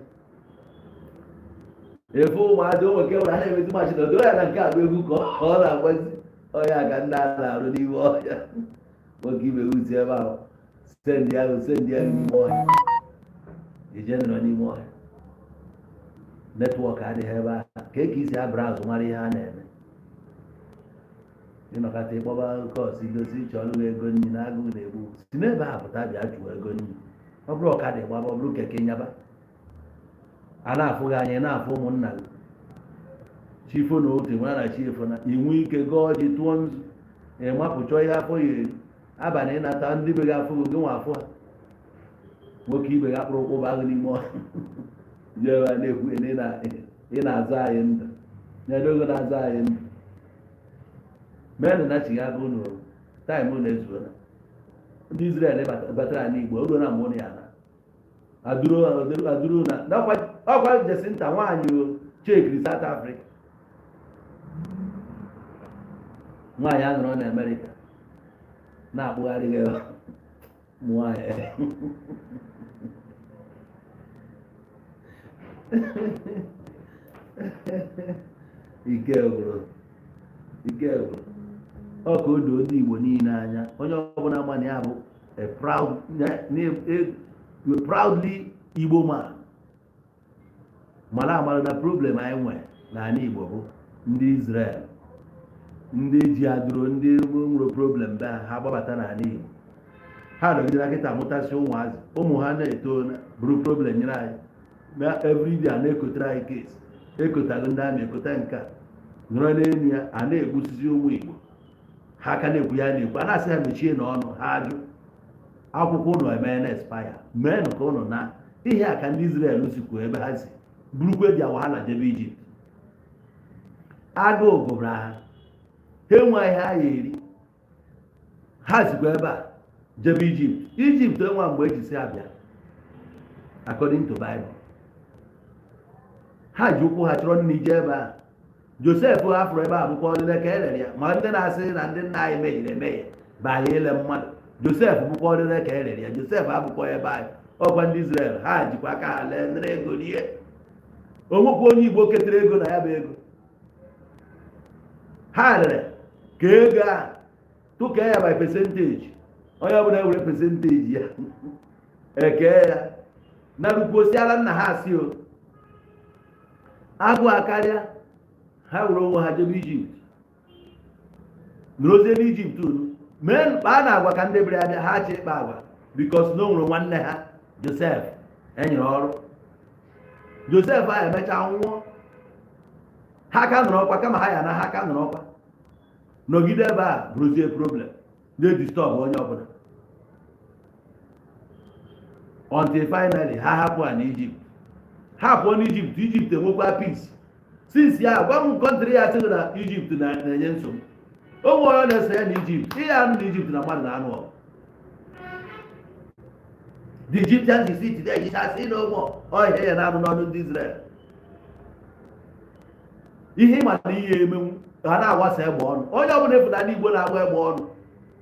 efu ụmụazị ụmụ nke nwere a na-emezi march na odo ya na nke a bụ egwu ka ọ na-agbazi ọhịa ka ndị a na-arụ n'ime ọhịa. Nwoke ibe wuzi ebe ahụ, send ya, send ya n'ime ọhịa, ije nọrọ n'ime ọhịa, network adịghị ebe ahụ ka eke isi a-browse mara ihe a na-eme. Ịnọkọta ịkpọba kọs igosi chọrọ ego nri na agụụ na-egbu, si n'ebe a pụta bịa chụọ ego nri. Ọ bụrụ ọkada gbaba, ọ bụrụ keke nyaba, a na-afụ gị anya, na-afụ ụmụnna gị. Chi fo na otu nwere na chi efo na inwe ike gọọ ọjị, tụọ nzu, ịmapụ chọọ ihe afọ ya eri. Abalị ịnata, ndị be gị afụ gị, nwa afụ ha. Nwoke ibe gị akpụrụ ụkwụ ahụ n'ime ọhịa jee ebe a na-ekwu na ị na-azụ anyị ndụ, na-edogo na-azụ anyị ndụ. Menụ na chigha unu, time unu ezuola. Ndị Israel batara n'Igbo o ruo na mgbe ụnụ ya na aduru na ọkwa Jacinta nwaanyị o chekiri South Africa, nwaanyị a nọrọ na Amerịka na-akpụgharị gị ụmụ nwaanyị. Ike gwụrụ, ike gwụrụ. Ọ ka o doo ndị Igbo niile anya, onye ọbụla ma na ya bụ a proud, proudly Igbo man, mara amara na problem anyị nwere n'ala Igbo bụ ndị Israel, ndị ji adụrụ, ndị nwere problem be ha, ha gbabata n'ala Igbo, ha nọgide na kịta mụtasị ụmụazị, ụmụ ha na-eto bụrụ problem nyere anyị. Na everyday a na-ekotere anyị case, ekotago ndị amị, ekota nke a nọrọ n'elu ya, a na-egbusisi ụmụ Igbo. Ha aka na-ekwu ya na-ekwu, a na-asị ha mechie n'ọnụ, ha ajụ. Akwụkwọ ụnụ emee na expire, meenụ ka ụnụ na ihe a ka ndị Israel si kwuo ebe ha si. Burukwe dị wahala jebe Ijipt. Agụụ gụrụ ha, ha enweghị ihe ha ya eri. Ha sikwa ebe a jebe Ijipt. Ijipt enwe mgbe eji si abịa. According to Bible, ha ji ụkwụ ha chọrọ nne ije ebe a. Josef hafụrụ ebe a bụkwa ọlịle ka e lere ya. Ma ndị na-asị na ndị nna anyị mehiere emehie banye ile mmadụ, Josef bụkwa ọlịle ka e lere ya. Josef abụkwa ebe anyị, ọkwa ndị Israel. Ha jikwa aka ha lee nere ego rie. Onwekwa onye Igbo ketara ego na ya bụ ego ha rere ka ego a tụkee ya by percentage. Onye ọbụla ewere percentage ya eke ya na rukwosiala nna ha. Asị o agụụ akarịa ha, were onwe ha jebe Ijipt, nọrọzie n'Ijipt. Unu mee kpaa na agwa ka ndị bịara abịa ha chi ịkpa agwa, because na o nwere nwanne ha Josef enyere ọrụ. Josef ahụ emechaa nwụọ. Ha ka nọrọ ọkwa kama ha ya na ha ka nọrọ ọkwa nọgide ebe a, bụrụzie problem na-edisturb onye ọbụla, until finally ha hapụ ha n'Ijipt. Ha pụọ n'Ijipt, Ijipt enwekwa peace since ya. Gwa m country ya sịghị na Ijipt na-enye nsogbu. O nwere onye na-eso ya na Ijipt. Ihe anụ na Ijipt na mmadụ na-anụ ọgụ. The Egyptians you see today, you shall see no more. Ọ ihe ya na-anụ n'ọnụ ndị Israel. Ihe ịma na ihe emenwu ha na-agbasa egbe ọnụ. Onye ọbụla efu na ndị Igbo na-agba egbe ọnụ,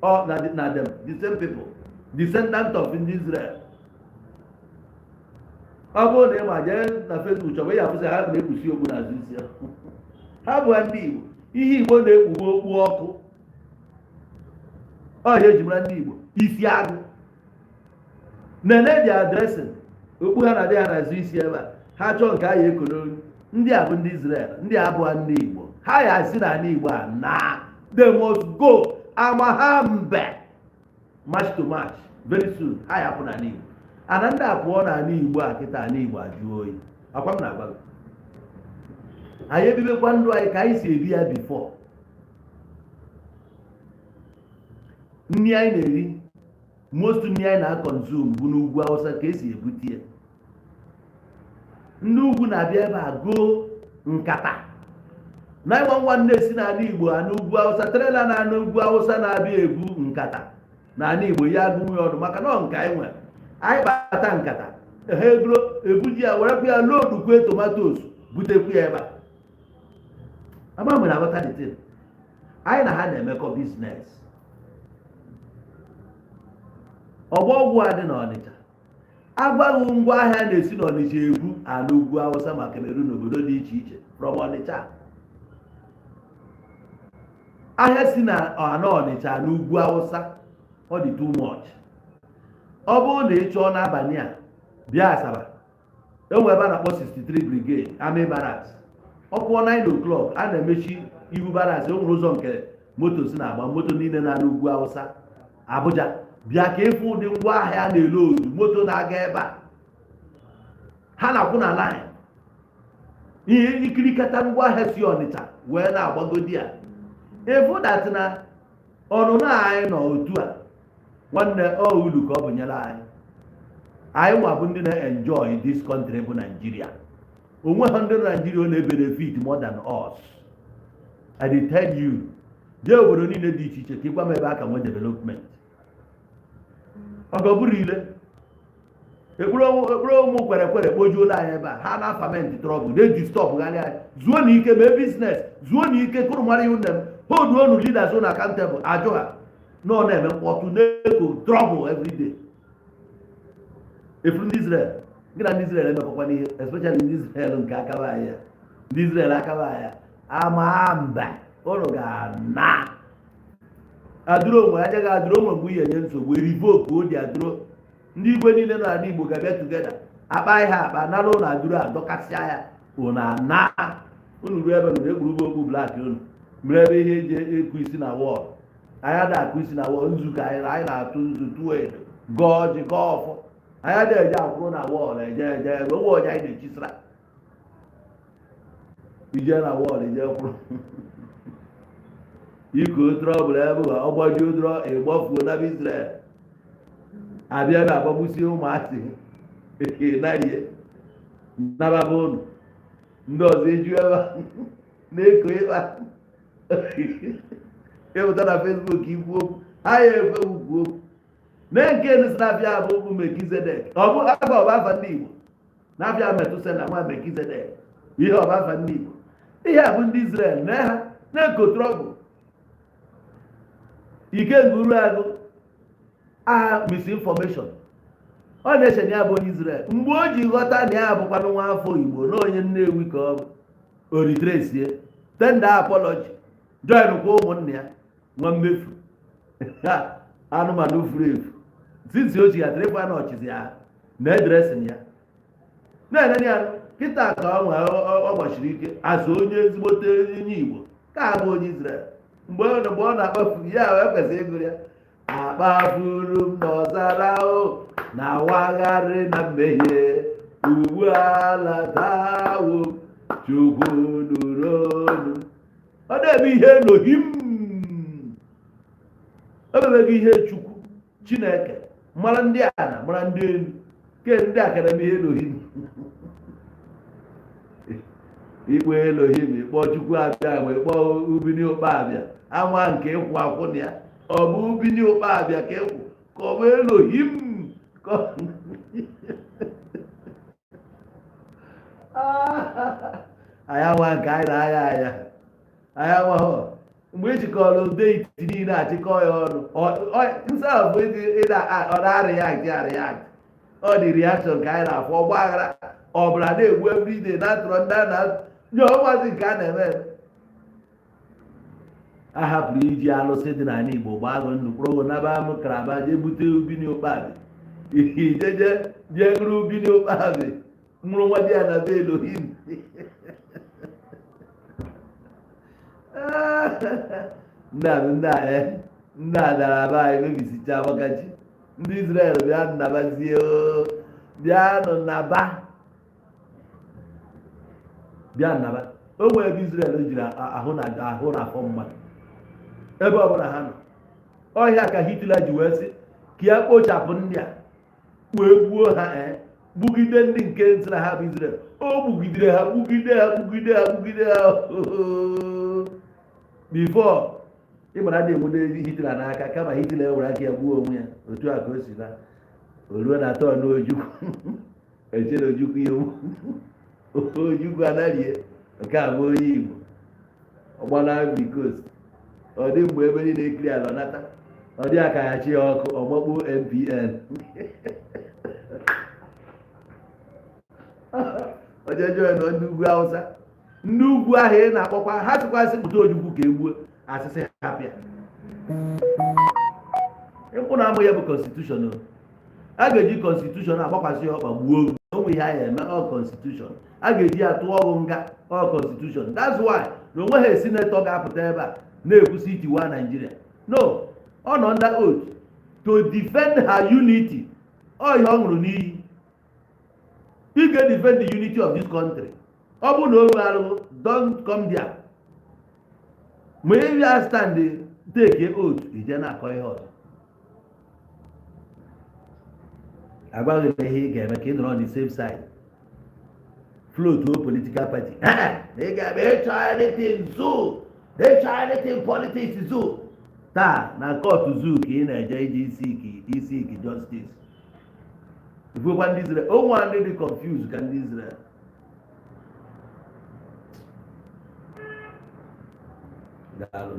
ọ na them, the same people, descendant of ndị Israel. Ọ bụrụ na ị ma, jee na Facebook chọba ya, afụsị ha na-ekpusi okpu n'azụ isi ha. Ha bụ ndị Igbo. Ihe Igbo na-ekpughe okpu ọkụ, ọ ihe eji mara ndị Igbo, isi agụ nene dị dressing, okpu ha na-adị ha n'azụ isi ebe a. Ha chọọ nke a ya eko n'olu. Ndị a bụ ndị Israel, ndị a abụọ ndị Igbo. Ha ya si n'ala Igbo a na they must go. Ama ha mbe march to march, very soon ha ya apụ n'ala Igbo. Ana ndị a pụọ n'ala Igbo a kịta, ala Igbo ajụọ oyi. Akwa m na-agwa gị, anyị ebibekwa ndụ anyị ka anyị si ebi ya before. Nri anyị na-eri, most nri anyị na-aconsume bụ n'ugwu Awụsa ka esi ebute ya. Ndị ugwu na-abịa ebe a goo nkata 911 na-esi n'ala Igbo a n'ugwu Awụsa. Trailer na-ana ugwu Awụsa na-abịa ebu nkata n'ala Igbo ya agụnwe ọdụ, maka na ọ nke anyị nwere. Anyị kpata nkata ha egoro ebuji ya, werekwa ya loadukwe tomatoes, butekwu ya ebe a. Ama nwere aghọta the thing. Anyị na ha na-emekọ business. Ọgbọ ọgwụ a dị n'Ọnịcha, agwaghị ngwa ahịa na-esi n'Ọnịcha ebu ala ugwu Awụsa ma Cameroon, n'obodo dị iche iche from Ọnịcha. Ahịa si na ana Ọnịcha n'ugwu Awụsa, ọ dị too much. Ọ bụrụ na ị chọọ n'abalị a, bịa Asaba, enwe ebe a na-akpọ 63 Brigade Army Barracks. Ọ kụọ 9 o'clock, a na-emechi ihu barracks. E nwere ụzọ nke moto si na-agba, moto niile na-ana ugwu Awụsa, Abuja. Bịa ka ịfụ ụdị ngwa ahịa na-ele ozu moto na-aga ebe a. Ha na-akwụ na line. Ihe ikirikata ngwa ahịa si Ọnịcha wee na-agbagodi a, ịfụ that na ọnụnọ anyị nọ otu a, nwanne, ọ ulu ka ọ bụ nyere anyị. Anyị nwa bụ ndị na-enjoy this country bụ Nigeria. Onwe ha ndị Nigeria ọ na-ebenefit more than us, I dey tell you. Jee obodo niile dị iche iche ka ịgwa m ebe a ka nwee development. Ọgọ bụrụ ile ekpere ụmụ kwere kwere kpojuola anyị ebe a. Ha na ferment trouble, na-edisturb gharị anyị. Zuo na ike mee business, zuo na ike kụrụ mara ihu nne m. Hold onu leaders na accountable. Ajụ ha na ọ na-eme mkpọtụ, na-eko trouble everyday. Efuru ndị Israel, gị na ndị Israel emekọkwa n'ihe, especially ndị Israel nke akaba anyị. Ndị Israel akaba anyị ama mba ụnụ ga-ana adụrụ onwe ajaghị adụrụ onwe. Mgbe ihe nye nsogbu, revoke odi adụrụ. Ndị igwe niile nọ n'ala Igbo ga-abịa together, akpa ihe akpa nara ụnụ adụrụ, adọkasịa ya, ụnụ ana unu ruo ebe nụrụ ekpuru okpu black unu mere ebe ihe eji eku isi na wall. Anyị ada akụ isi na wall. Nzu ka anyị na-atụ nzu, tụọ edo, gọọ ọjị, gọọ ọfọ. Anyị ada eje akwụrụ na wall, eje eje ebe onwe onye anyị na-echisara ije na wall ije kwụrụ iko trouble ebe ọ gbajuo drọ ịgbafuo na Israel abịa ebe agbagbusie ụmụasị narie nababa ụnụ. Ndị ọzọ eju ebe a na-eko ịkpa. Ịpụta na Facebook ikwu okwu, ha ya ekwe ukwu okwu na nke si na-abịa bụ okwu Melkizedek. Ọ bụ afa, ọ bụ afa ndị Igbo na-abịa Metusela nwa Melkizedek. Ihe ọ bụ afa ndị Igbo? Ihe a bụ ndị Israel na ha na-eko trouble. Ikenga agụ aha misinformation. Ọ na-eche na ya bụ onye Israel. Mgbe o ji ghọta na ya bụkwanụ nwa afọ Igbo na onye Nnewi, ka ọ bụ o retrace, tender apology, join kwa ụmụnne ya. Nwa mmefu, anụmanụ furu efu. Since o chighatara ịkwa na ọchịzi ya na e dressing ya na-enene ya kịta ka ọ nwe ọ gbachiri ike azụ onye ezigbote onye Igbo ka abụ onye Israel. Mgbe ọ na-akpafu ya, ekwesịrị ịgụrụ ya akpafuru m n'ọzara o na wagharị na mmehie. Ugbu a latawo, Chukwu nụrụ olu. Ọ na-eme ihe Elohim, o mebeghị ihe Chukwu Chineke mara ndị ana mara ndị elu ke ndị a kara eme ihe Elohim. Ikpe Elohim, ịkpọ Chukwu abịa wee kpọọ ubini ụkpa abịa ama nke ịkwụ akwụ na ya. Ọ bụ ubini ụkpa abịa ka ịkwụ, ka ọ bụ Elohim ka anyị anwa nke anyị na-aya aya anyị amahụ. Mgbe ị chịkọrọ deity niile, achịkọ ya ọnụ nsọ bụ ọ na-arịact arịact. Ọ dị reaction ka anyị na-afụ ọgba aghara ọbara na-egbu everyday na atụrụ ndị a na nye ọnwazi nke a na-eme. A hapụrụ iji alụsị dị n'ala Igbo gbaa agụ ndụ kpụrụ naba m karaba jee bute ubini ụkpabi, ijeje jee ṅụrụ ubini ụkpabi mụrụ nwa dị ya na be Elohim. Ndị a ndị a ndị a dara be anyị mebisicha makachi. Ndị Israel, bịa nabazie, bịanụ naba, bịa naba. O nwere ebe Israel jiri ahụ na ahụ na afọ mmadụ ebe ọbụla ha nọ. Ọhịa ka Hitler ji wee sị ka ya kpochapụ ndị a wee gbuo ha, gbugide ndị nke nsị na ha bụ Israel. O gbugidere ha, gbugide ha, gbugide ha, gbugide ha before ịgbara dị enwude Hitler n'aka. Kama Hitler ewere aka ya gbuo onwe ya, otu a ka o si na o ruo na turn Ojukwu. Echere Ojukwu iwu, Ojukwu anarie. Nke a bụ onye Igbo ọgbana Ivory Coast. Ọ dị mgbe ebe niile ekiri ala nata, ọ dị aka ya chi ya ọkụ, ọgbakpo NPN ojeje nọ ndị ugwu Hausa. Ndị ugwu ahụ ị na-akpọkwa ha sịkwasị pụta Ojukwu ka egbuo asịsị hapịa ịkwụ na amụ ya bụ constitution. A ga-eji constitution agbakwasị ya ọkpa gbuo onwe ihe a ya eme. Ọ constitution a ga-eji ya tụọ ọgụ nga. Ọ constitution. That's why na onwe ha senator ga-apụta ebe a na-ekwusi itiwa Naijiria. No, ọ nọ under oath to defend her unity. Ọ ihe ọ ṅụrụ n'iyi, ị ga-defend the unity of this country. Ọ bụrụ na o arụghị, don't come there. Ma ị bịa stand take oath, ije na-akọ ihe ọzọ, agwaghị na ihe ị ga-eme ka ị nọrọ on the safe side, float o political party na ị ga-eme ịchọ anything zoo, ịchọ anything politics zoo. Taa na court zoo ka ị na-eje iji isi ike justice. Ifekwa ndị Israel onwe ndị dị confused ka ndị Israel. Daalụ.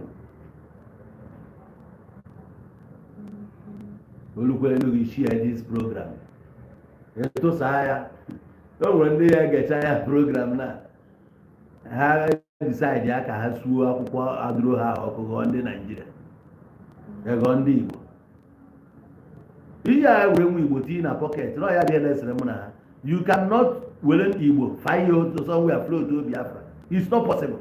Olukwa elu gị share this program, etụsa ya. O nwere ndị ya egecha ya program na ha decide ya ka ha suo akwụkwọ adụrụ ha ọkụ ghọọ ndị Naijiria, ghọọ ndị Igbo. Ihe a were nwa Igbo tinye na pocket na ya bịa na-esere mụ na ha. You cannot were Igbo fire otu somewhere float Biafra. It's not possible.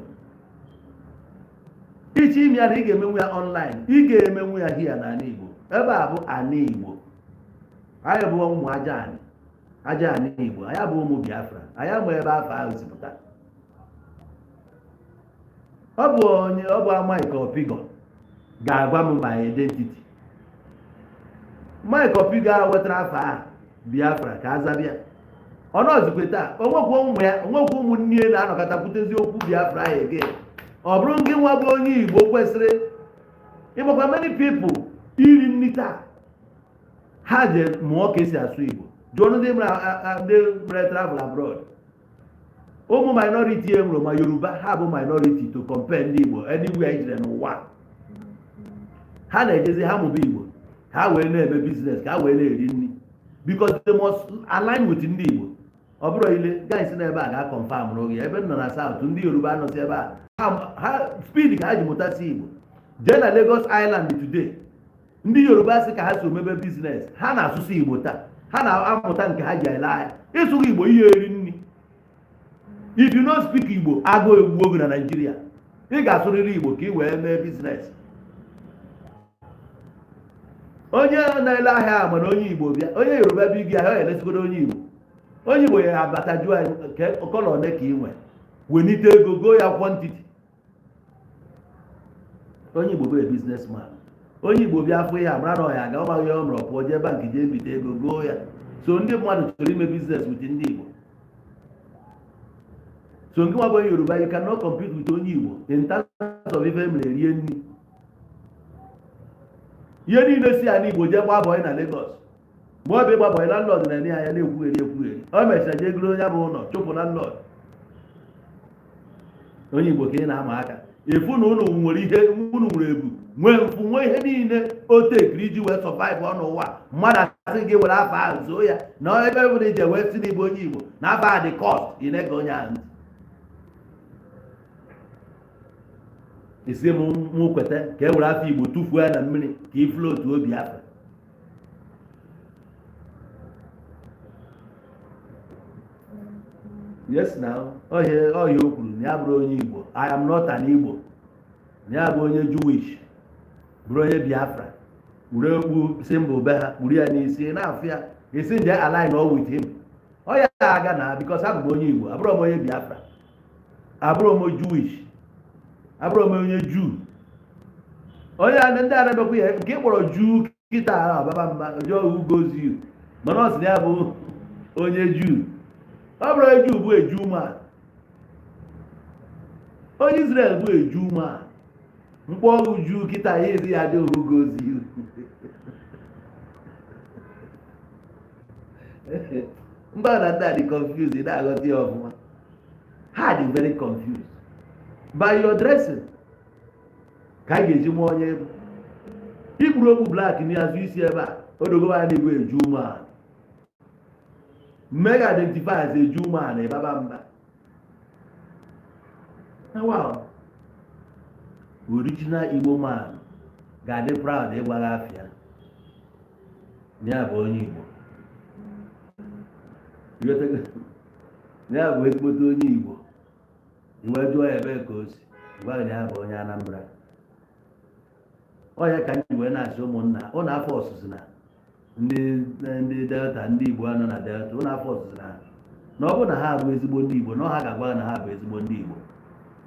Iche ime ya na ị ga-emenwu ya online, ị ga-emenwu ya here n'ala Igbo. Ebe a bụ ana Igbo. Anyị bụ ụmụ aja anị, aja anị Igbo. Anyị bụ ụmụ Biafra. Anyị ama ebe afọ ahụ si pụta. Ọ bụ onye ọ bụ Mike Opigo ga-agwa m my identity. Mike Opigo a wetara afọ ahụ Biafra ka azabịa. Ọnọzikwe taa, onwekwa ụmụ ya, onwekwa ụmụnne ya na-anọkọta kwutezi okwu Biafra ahụ again. Ọ bụrụ gị nwa bụ onye Igbo kwesịrị ịgbakwa. Many people iri nri taa, ha je mụọ ka esi asụ Igbo. Jụọ ndị ndị mere travel abroad, ụmụ minority e nwere, ma Yoruba, ha bụ minority to compare ndị Igbo anywhere ijere n'ụwa. Ha na-ejezi ha mụba Igbo, ha wee na-eme business, ka ha wee na-eri nri, because they must align with ndị Igbo. Ọ bụrụ ile guys n'ebe a ga-confirm n'oge ebe m nọ na South, ndị Yoruba nọsi ebe a, ha speed ka ha ji mụtasị Igbo. Jee na Lagos Island today, ndị Yoruba sị ka ha so mebe business, ha na-asụsụ Igbo taa. Ha na-amụta nke ha ji ele ahịa. Ịsụghị Igbo, ihe eri nri. If you no speak Igbo, agụụ egbuo gị na Nigeria. Ị ga-asụrịrị Igbo ka ị wee mee business. Onye na-ele ahịa a mana onye Igbo bịa, onye Yoruba bịa gị ahịa, ọ ya elesigoro onye Igbo. Onye Igbo ya abata jụọ anyị nke colour one ka ị nwe, welite ego goo ya quantity. Onye Igbo bụ a businessman. Onye Igbo bịa afọ ihe amara na ọya aga, ọ maghị ihe ọ mụrụ, pụọ jee bank, jee bite ego goo ya. So ndị mmadụ chọrọ ime business with ndị Igbo. So nke nwa bụ onye Yoruba, you cannot compete with onye Igbo in terms of ife mere rie nri. Ihe niile si ala Igbo jee gbaa boy na Lagos. Mgbe ọ bụ ịgba boy, landlord na-enye ya na-ekwugheri ekwugheri. O mechara jee goro onye bụ ụlọ, chụpụ landlord. Onye Igbo ka ị na-ama aka efu na unu nwere ihe, unu nwere ebu, nwee mfu, nwee ihe niile o tekiri iji wee survive ọnụ ụwa. Mmadụ asị gị were afọ ahụ zoo ya na ebe bụrụ ije wee si n'igbo onye Igbo na afọ a dị cost. Ị na-ege onye ahụ ntị, isi m mụ kweta ka e were afọ Igbo tụfuo ya na mmiri ka i float obi afọ. Yes, now ọhịa ọhịa o kwuru na ya bụrụ onye Igbo, "I am not an Igbo," na ya bụ onye Jewish, bụrụ onye Biafra, were okpu symbol be ha kpuru ya n'isi na-afụ ya, esi nje align all with him. Ọ ya aga na because abụ m onye Igbo, abụrụ m onye Biafra, abụrụ m Jewish, abụrụ m onye Juu. Onye a ndị a na-emekwa ya nke ị kpọrọ Juu kịta ahụ ọbaba mba jụọ who goes you, mana ọ sị na ya bụ onye Juu. Ọ bụrụ onye Juu bụ a Jew man, onye Israel bụ a Jew man. Mkpọ ọgwụ Juu kịta ya ezi ya dị who goes you. Mba, na ndị a dị confused. Ị na-aghọta ya ọfụma, ha dị very confused by your dressing. Ka a ga-eji mụọ onye bụ ikpuru okpu black n'azụ isi ebe a, odogo ya na-egbu a Jew man, mega identify as a Jew man, ịbaba mba. Na wow, original Igbo man ga-adị proud ịgwa gị afịa na ya bụ onye Igbo. Ịghọtago? Na ya bụ ezigbote onye Igbo. Iwe jụọ ya ebe ka o si, gwa gị na ya bụ onye Anambra. Ọ ya ka anyị wee na-asị ụmụnna ụnụ afọ ọsụsụ na ndị Delta, ndị Igbo anọ na Delta, ụnụ afọ ọsụsụ na na ọ bụrụ na ha bụ ezigbo ndị Igbo, na ọ ha ga-agwa gị na ha bụ ezigbo ndị Igbo.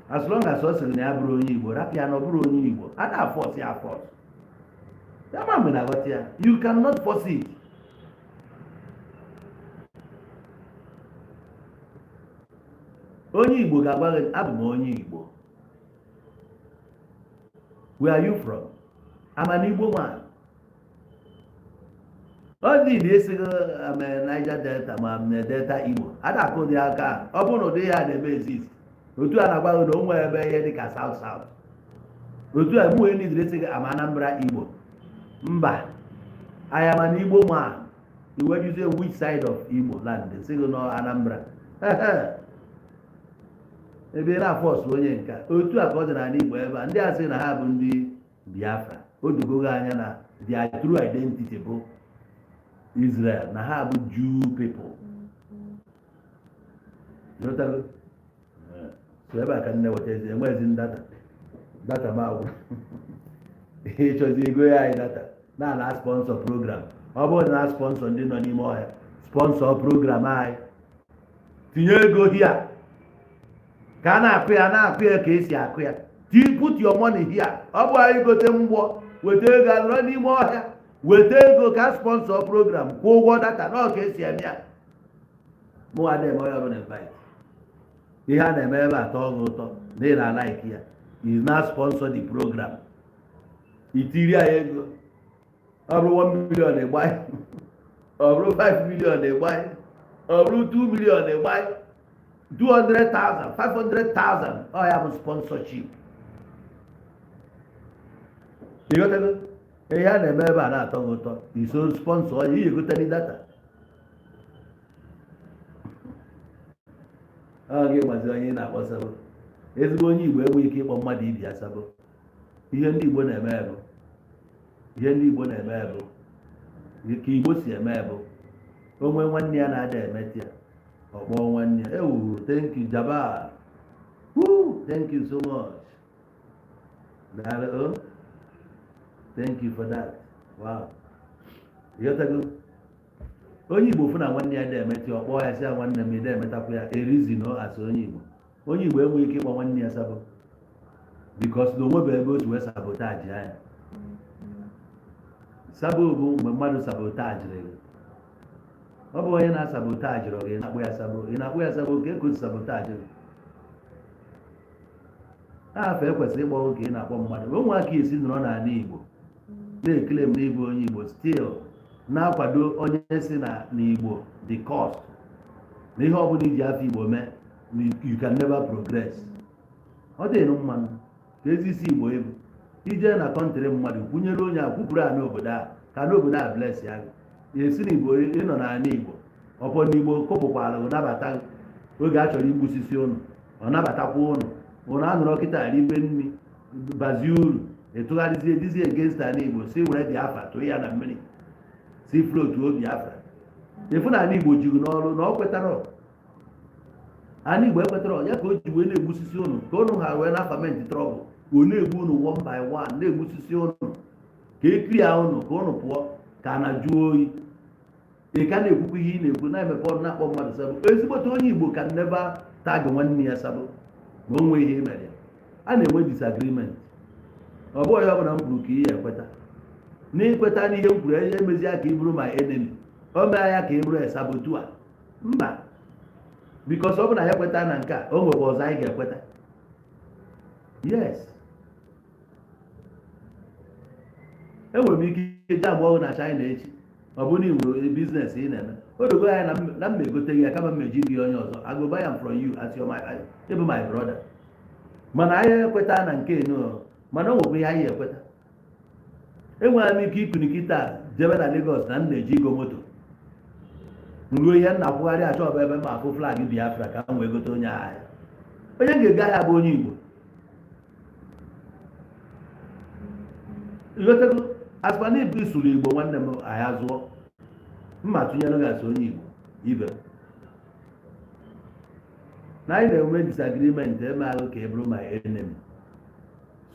As long as ọ sịrị na ya bụrụ onye Igbo, rapụ ya na ọ bụrụ onye Igbo. A na-aforce ya aforce ya ma mgbe na-aghọta ya. You cannot force it. Onye Igbo ga-agwa gị, "Abụ m onye Igbo." "Where are you from?" "I'm an Igbo man." Ọ dị na esighị am a Niger Delta ma m na Delta Igbo a na-akụ dị aka. Ọ bụrụ na ụdị ya na-eme exist otu a na-agwa gị na o nwee ebe ihe dị ka South South otu a, mụ onye nidiri esighị am Anambra Igbo. Mba, I am an Igbo man. Iwe juzie, "Which side of Igbo land?" Sịghị nọ Anambra. Ebe na-aforce onye nka otu a ka ọ dị n'ala Igbo ebe a, ndị a sị na ha bụ ndị Biafra, o dogoghị anya na their true identity bụ Israel, na ha bụ Jew people. Ịghọtago? So ebe a ka nne weta ezi enweghịzi data, data m agwụ. Ịchọzi ego ya anyị data na na sponsor program. Ọ bụrụ na sponsor ndị nọ n'ime ọhịa, sponsor program anyị, tinye ego hia ka a na-akụ ya, na-akụ ya ka esi akụ ya. Put your money here. Ọ bụ anyị gote mgbọ, weta ego anọrọ n'ime ọhịa, weta ego ka sponsor program, kwụọ ụgwọ data na ọ ka esi eme ya. Mụ adịghị eme onye ọbụla invite. Ihe a na-eme ebe a tọọ gị ụtọ na ị na-alike ya, is now sponsor the program. Itiri ya ego, ọ bụrụ 1 million ịgbanye, ọ bụrụ 5 million ịgbanye, ọ bụrụ 2 million ịgbanye, 200,000, 500,000, ọ ya bụ sponsorship. Ịghọtago? Ihe a na-eme ebe a na-atọ gị ụtọ, iso sponsor ya, iyi egoteli data. Ọ gị gbazi onye ị na-akpọ sabo. Ezigbo onye Igbo enweghị ike ịkpọ mmadụ ibi ya sabo. Ihe ndị Igbo na-eme bụ, ihe ndị Igbo na-eme bụ ka Igbo si eme bụ, onwe nwanne ya na-ada emetụ ya, ọ kpọọ nwanne ya, "Ewu, thank you, Jaba. Woo, thank you so much. Daalụ o, thank you for that." Wow, ịghọtago? Onye Igbo fụ na nwanne ya na-emetụ ya, ọ kpọọ ya, sị ya, "Nwanne m, ị na-emetakwa ya." Erizino asị onye Igbo, onye Igbo enweghị ike ịkpọ nwanne ya sabo, because na onwebe ebe o si wee sabotage anya. Sabo bụ mgbe mmadụ sabotageri gị. Ọ bụ onye na-asabotageri gị, ị na-akpọ ya sabo. Ị na-akpọ ya sabo ka eko sabotage gị. Afọ ekwesịrị ịkpọ ka ị na-akpọ mmadụ. Onwe aka esi nọrọ n'ala Igbo na-ekele m n'ịbụ onye Igbo, still na-akwado onye si na n'Igbo the cost na ihe ọbụla iji afọ Igbo mee, you can never progress. Ọ dịrị mmanụ ka ezi isi Igbo ịbụ ije na country mmadụ kwunyere onye a kwupụrụ a n'obodo a ka n'obodo a bless ya gị. Esi n'Igbo ịnọ n'ala Igbo, ọpọ n'Igbo kụpụkwara nabata oge a chọrọ igbusisi ụnụ, ọ nabatakwa ụnụ. Ụnụ anụrụ kịta ribe nri, bazie uru, etụgharịzie dizie against ala Igbo, si were Biafra tụọ ya na mmiri, si floatuo Biafra. Efu na ala Igbo jiri n'ọrụ na ọ kwetara, ala Igbo ekwetara ya, ka o ji wee na-egbusisi ụnụ, ka ụnụ ha wee na ferment trouble. Ọ na-egbu ụnụ one by one, na-egbusisi ụnụ ka ekiri ya ụnụ, ka ụnụ pụọ ka na jụọ oyi. Ị ka na-ekwukwa ihe ị na-ekwu, na-emepe ọnụ na-akpọ mmadụ sabo. Ezigbote onye Igbo ka never tag nwanne ya sabo na o nwee ihe mere ya. A na-enwe disagreement. Ọ bụghị ọ bụla m kwuru ka ị ya ekweta. N'ikweta n'ihe m kwuru, emezi ya ka ị bụrụ my enemy, o mee ya ka ị bụrụ saboteur. Mba, because ọ bụ na ya ekweta na nke a, o nwekwa ọzọ anyị ga-ekweta. Yes, enwere m ike ije abụọ na China echi. Ọ bụrụ na ị nwere business ị na-eme, o dogo anya na m egote gị ya kama m eji gị onye ọzọ. I go buy am from you as your my ịbụ my brother. Mana anyị ekweta na nke enu, mana o nwekwa ihe anyị ekweta. Enwere m ike ikunikita jebe na Lagos na m na-eji igo moto ruo ihe m na-akwụgharị, achọ ọbụ ebe m afụ flag Biafra ka m wee gote onye ahịa. Onye ga-ego ahịa bụ onye Igbo. Ịghọtago? Asịkwa na ibu isuru Igbo, nwanne m, ahịa zụọ mma tụnyere gị asị onye Igbo ibe na anyị na-enwe disagreement, eme ahụ ka ị bụrụ my enemy.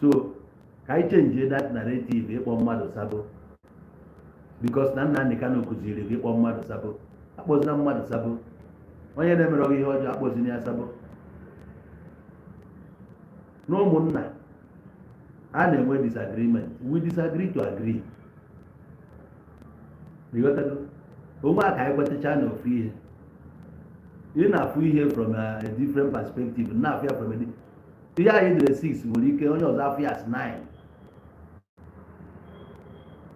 So ka anyị change that narrative ịkpọ mmadụ sabo, because na Nnamdi Kanu kụziri gị ịkpọ mmadụ sabo. Akpọzina mmadụ sabo. Onye na-emere gị ihe ọjọọ, akpọzina ya sabo. Na ụmụnna a na-enwe disagreement, we disagree to agree. Ịghọtago? Onwe a ka anyị kwetacha na ofu ihe ị na-afụ ihe from a different perspective, na-afụ ya from a ihe anyị dere 6 nwere ike onye ọzọ afụ ya as 9.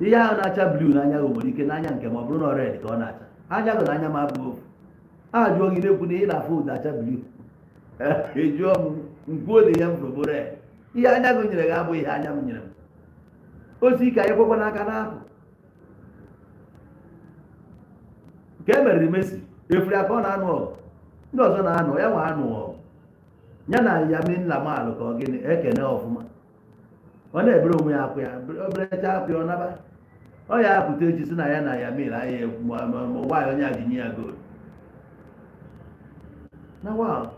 Ihe ahụ na-acha blue n'anya gị nwere ike n'anya nke ma ọ bụrụ na red ka ọ na-acha. Anya gị na anya m abụghị ofu. A jụọ gị, na-ekwu na ihe na-afụ ụda acha blue, ejụọ m nkwuo na ihe m fụrụ bụ red. Ihe anya gị nyere gị abụghị ihe anya m nyere m. Osi ike anyị kwekwa n'aka n'apụ nke e meriri Messi efuri aka, ọ na-anụ ọgụ, ndị ọzọ na-anụ ya nwa anụ ọgụ ya na Lamine Yamal ka ọ gịnị ekene ọfụma. Ọ na-ebere onwe ya akwụ ya, oberecha akwụ ya, ọ naba. Ọ ya apụta echi si na ya na Lamine anyị ekwu ma nwaanyị onye a ji nye ya goal na wa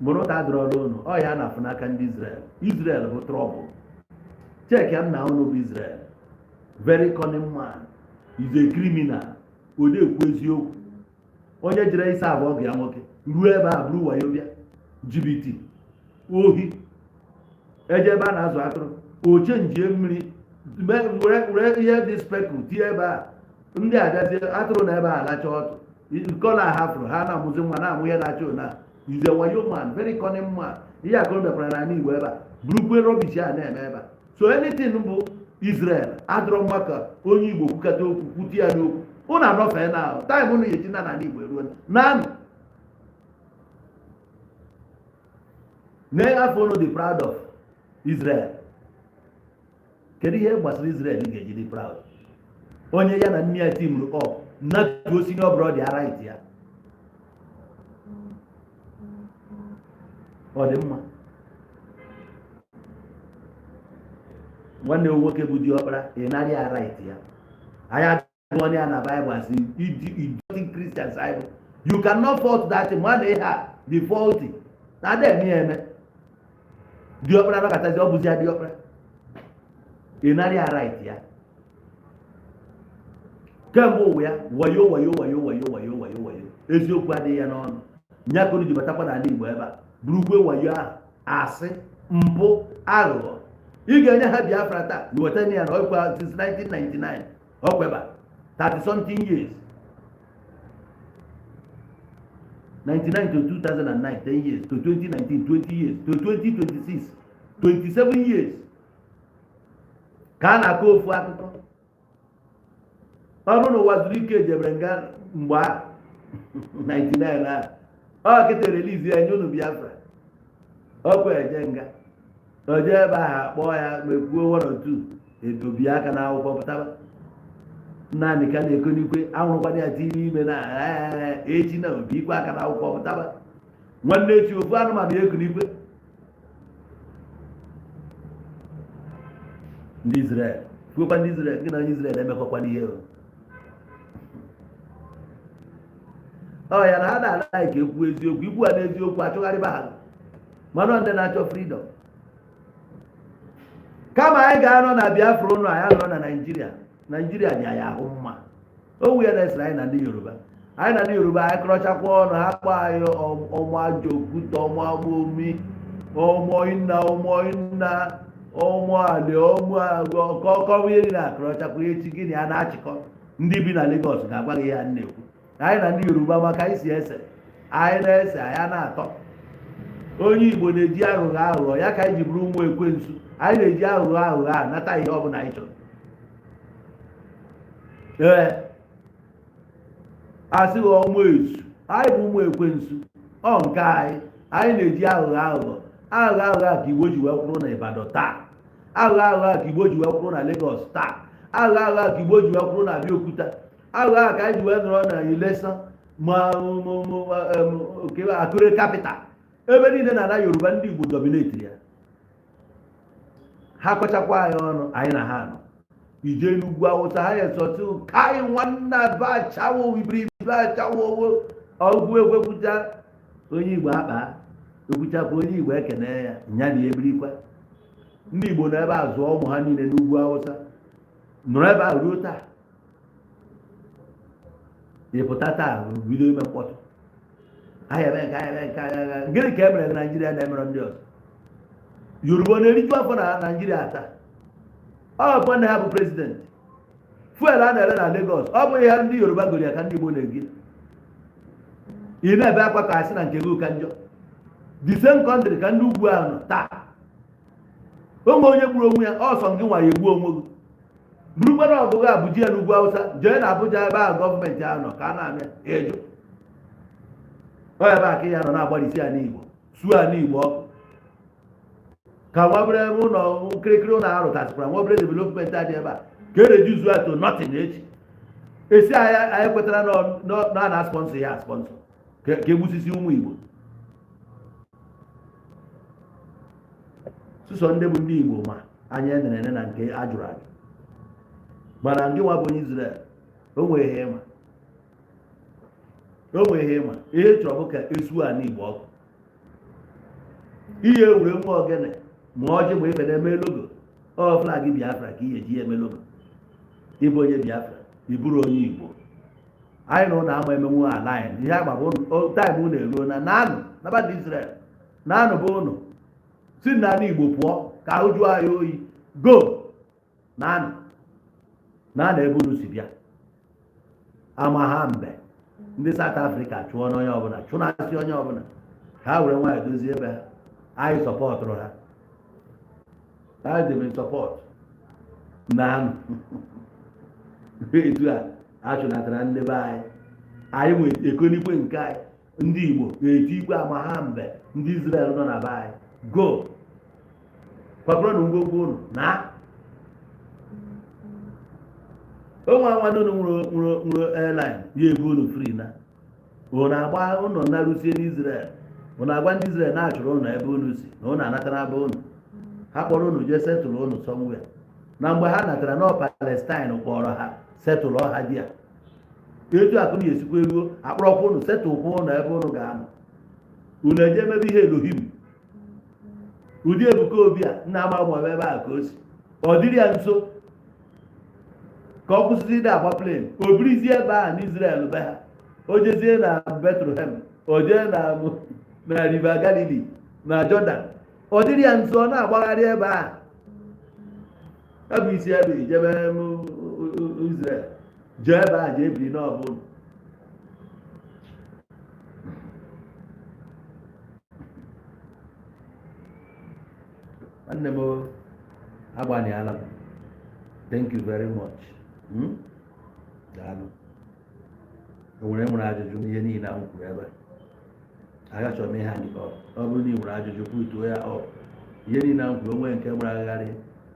mụrụ ka adịrọla unu. Ọ ya na-afụ n'aka ndị Israel. Israel bụ trouble. Check ya na unu bụ Israel, very cunning man, is a criminal. Ọ na-ekwu eziokwu. Onye jere ịsa abụọ ọgụ ya nwoke ruo ebe a bụrụ wayo, bịa jibiti ohi, eje ebe a na-azụ atụrụ, oche njie mmiri were ihe dị speckle tie ebe a. Ndị abịazie atụrụ na ebe a alacha ọtụ kọla ha fụrụ, ha na-amụzi nwa, na-amụ ihe na-acha ona. Is a wayo man, very cunning man. Ihe akụrụ mekwara n'ala Igbo ebe a, burukwe rubbish a na-eme ebe a. So anything bụ Israel adịrọ mma ka onye Igbo kwukata okwu, kwute ya n'okwu. Unu anọfee na time unu eji na n'ala Igbo eruo naanụ na afọ unu dị proud of Israel. Kedu ihe gbasara Israel ị ga-eji dị proud? Onye ya na nne ya teamuru up natuo senior brother ya right ya, ọ dị mma. Nwanne m nwoke bụ diọkpara, ị narị ya right ya. Anyị agụọ ya na Bible as idiotic Christians anyị bụ. You cannot fault that thing. Ma na ihe a dị faulty na ada eme ya eme. Diọkpara nọkọtazi, ọ bụzi ya diọkpara, ị narị ya right ya. Kemgbe ụwa ya, wayo wayo wayo wayo wayo wayo wayo, eziokwu adịghị ya n'ọnụ. Nya ka unu ji batakwa n'ala Igbo ebe a, burukwe wayo ahụ, asị, mpụ, aghụghọ. Ị ga-enye ha Biafra taa na weta ya na ọkwa since 1999, ọkweba 30 something years, 99 to 2009, 10 years, to 2019, 20 years, to 2026, 27 years ka a na-akọ ofu akụkọ. Ọ bụrụ na Uwazuruike jebere nga mgbe a 99 a, ọ kịta release ya, nye unu Biafra. Ọkwa eje nga, o jee ebe ahụ, akpọọ ya, mekwuo one or two, edobi aka n'akwụkwọ, pụtaba. Naanị ka na-eko n'ikwe anwụrụkwana ya tinye n'ime na echi na obi ikwe aka n'akwụkwọ, pụtaba. Nwanne echi, ofu anụmanụ ya eku n'ikwe. Ndị Israel kwuokwa, ndị Israel, gị na onye Israel emekọkwana ihe ọ ya na ha na-ala ka ekwu eziokwu. Ikwu ha n'eziokwu, achụgharịba ha. Mana ndị na-achọ freedom, kama anyị ga-anọ na Biafra ụnụ, anyị anọ na Naijiria. Naijiria dị anyị ahụ mma. Owu ya na-esere anyị na ndị Yoruba. Anyị na ndị Yoruba, anyị kọrọchakwa ọnụ, ha kpọọ anyị ọmọ Ajaokuta, ọmọ Agbomi, ọmọ ịna, ọmọ ịna, ọmọ àlè, ọmọ kọkọ, ihe niile akọrọchakwa. Echi gịnị a na-achịkọ? Ndị bi na Lagos ga-agwa gị ihe a na-ekwu. Anyị na ndị Yoruba, maka anyị si ese, anyị na-ese, anyị na-atọ. Onye Igbo na-eji aghụghọ aghụghọ ya ka anyị ji bụrụ ụmụ ekwensu. Anyị na-eji aghụghọ aghụghọ a nata ihe ọbụla anyị chọrọ. Ee, asịghị ọmụ esu, anyị bụ ụmụ ekwensu. Ọ nke anyị, anyị na-eji aghụghọ aghụghọ aghụghọ aghụghọ a ka Igbo ji wee kwụrụ na Ibadan taa. Aghụghọ aghụghọ a ka Igbo ji wee kwụrụ na Lagos taa. Aghụghọ aghụghọ a ka Igbo ji wee kwụrụ na Abeokuta. Aghụghọ a ka anyị ji wee nọrọ na Ilesa, ma Akure capital, ebe niile na ala Yoruba. Ndị Igbo dominate ya. Ha kọchakwa anyị ọnụ, anyị na ha nọ. Ije n'ugwu Awụsa, ha esọtụ kai nwanna bachawo iberibe achawo ọgwụ egwekwucha onye Igbo akpa ekwuchakwa, onye Igbo ekene ya nya na ebirikwa. Ndị Igbo nọ ebe a zụọ ụmụ ha niile n'ugwu Awụsa, nọrọ ebe a ruo taa. Ị pụta taa bido ime mkpọtụ, ahịa eme nke, ahịa eme nke, ahịa eme. Gịnị ka e mere na Naijiria na-emerọ ndị ọzọ? Yoruba na-eriju afọ na Naijiria taa. Ọ bụ nwanne ha bụ president. Fuel a na-ere na Lagos, ọ bụghị ya ndị Yoruba goro ya ka ndị Igbo na-egi. Ị na-ebe akwa ka asị na nke gị ka njọ. The same country ka ndị ugwu ahụ nọ taa. Onwe onye gburu onwe ya, ọsọ gị nwa ya egbu onwe gị. Burukwara ọgụgụ Abuja ya n'ugwu Awụsa, jee na Abuja ebe ahụ gọọmenti ahụ nọ ka a na-amị eju ọ ebe a ka ya nọ na-agbalịsi ya n'Igbo, suo ya n'Igbo ọkụ, ka nwa obere ụlọ nkirikiri ụlọ arụtasịkwara, nwa obere development adị ebe a ka e reduce ya to nothing. Echi esi anyị, anyị kwetara na a na-sponsor ya, sponsor ka egbusisi ụmụ Igbo. Sụsọ ndị bụ ndị Igbo ma anya enere ene na nke a jụrụ ajụ. Mana ngị nwa bụ onye Israel, o nwere ihe ịma, o nwere ihe ịma. Ihe chọrọ bụ ka esuo ala Igbo ọkụ. Ihe ewure nwa ogene ma ọjị ma ife na-eme logo, ọ flag Biafra ka ihe ji eme logo. Ịbụ onye Biafra, ịbụrụ onye Igbo, anyị na ụlọ ama emenwu ala anyị. Ihe agba bụ time unu eruo na naanụ nabata Israel, naanụ bụ ụnụ si n'ala Igbo pụọ ka ahụ jụọ anyị oyi. Go naanụ, naanụ ebe unu si bịa. Ama ha mbe ndị South Africa chụọ n'onye ọbụla, chụnasị onye ọbụla, ha were nwaanyị dozie ebe ha. Anyị supportụrụ ha, anyị debe support na etu a achụnatara ndị be anyị. Anyị nwe ekonikwe nke anyị. Ndị Igbo ga-eti ikwe ama ha mbe ndị Israel nọ na be anyị, go kwakọrọ ngwongwo unu na onwe anwado unu nwere airline ya ebu unu free na unu agba unu narusie n'Israel. Unu agwa ndị Israel na-achụrụ unu ebe unu si na unu anatara be unu. Ha kpọrọ unu jee settle unu somewhere, na mgbe ha natara nọ Palestine kpọrọ ha settle ha di ya. Etu akụ na esikwa eruo akpọrọkwa unu settlekwa unu ebe unu ga-anọ, unu eje mebe ihe Elohim. Ụdị Ebuka Obi a nna ama ma ebe a ka o si ọ dịrị ya nso ka ọ kwụsịrị ịda agba plane, o birizie ebe a n'Israel be ha, o jezie na Bethlehem, o jee na River Galilee na Jordan, ọ dịrị ya nso, ọ na-agbagharị ebe a. Ọ bụ isi ebe ijebe Israel, jee ebe a jee biri n'ọbụla. Nwanne m, agbaniala m. Thank you very much. Daalụ. O nwere ajụjụ n'ihe niile ahụ kwuru ebe a? Agachọrọ m ihe anyị ọ bụrụ na ị nwere ajụjụ, kwutuo ya. Ọ ihe niile ahụ kwuru, onwe nke gbara agharị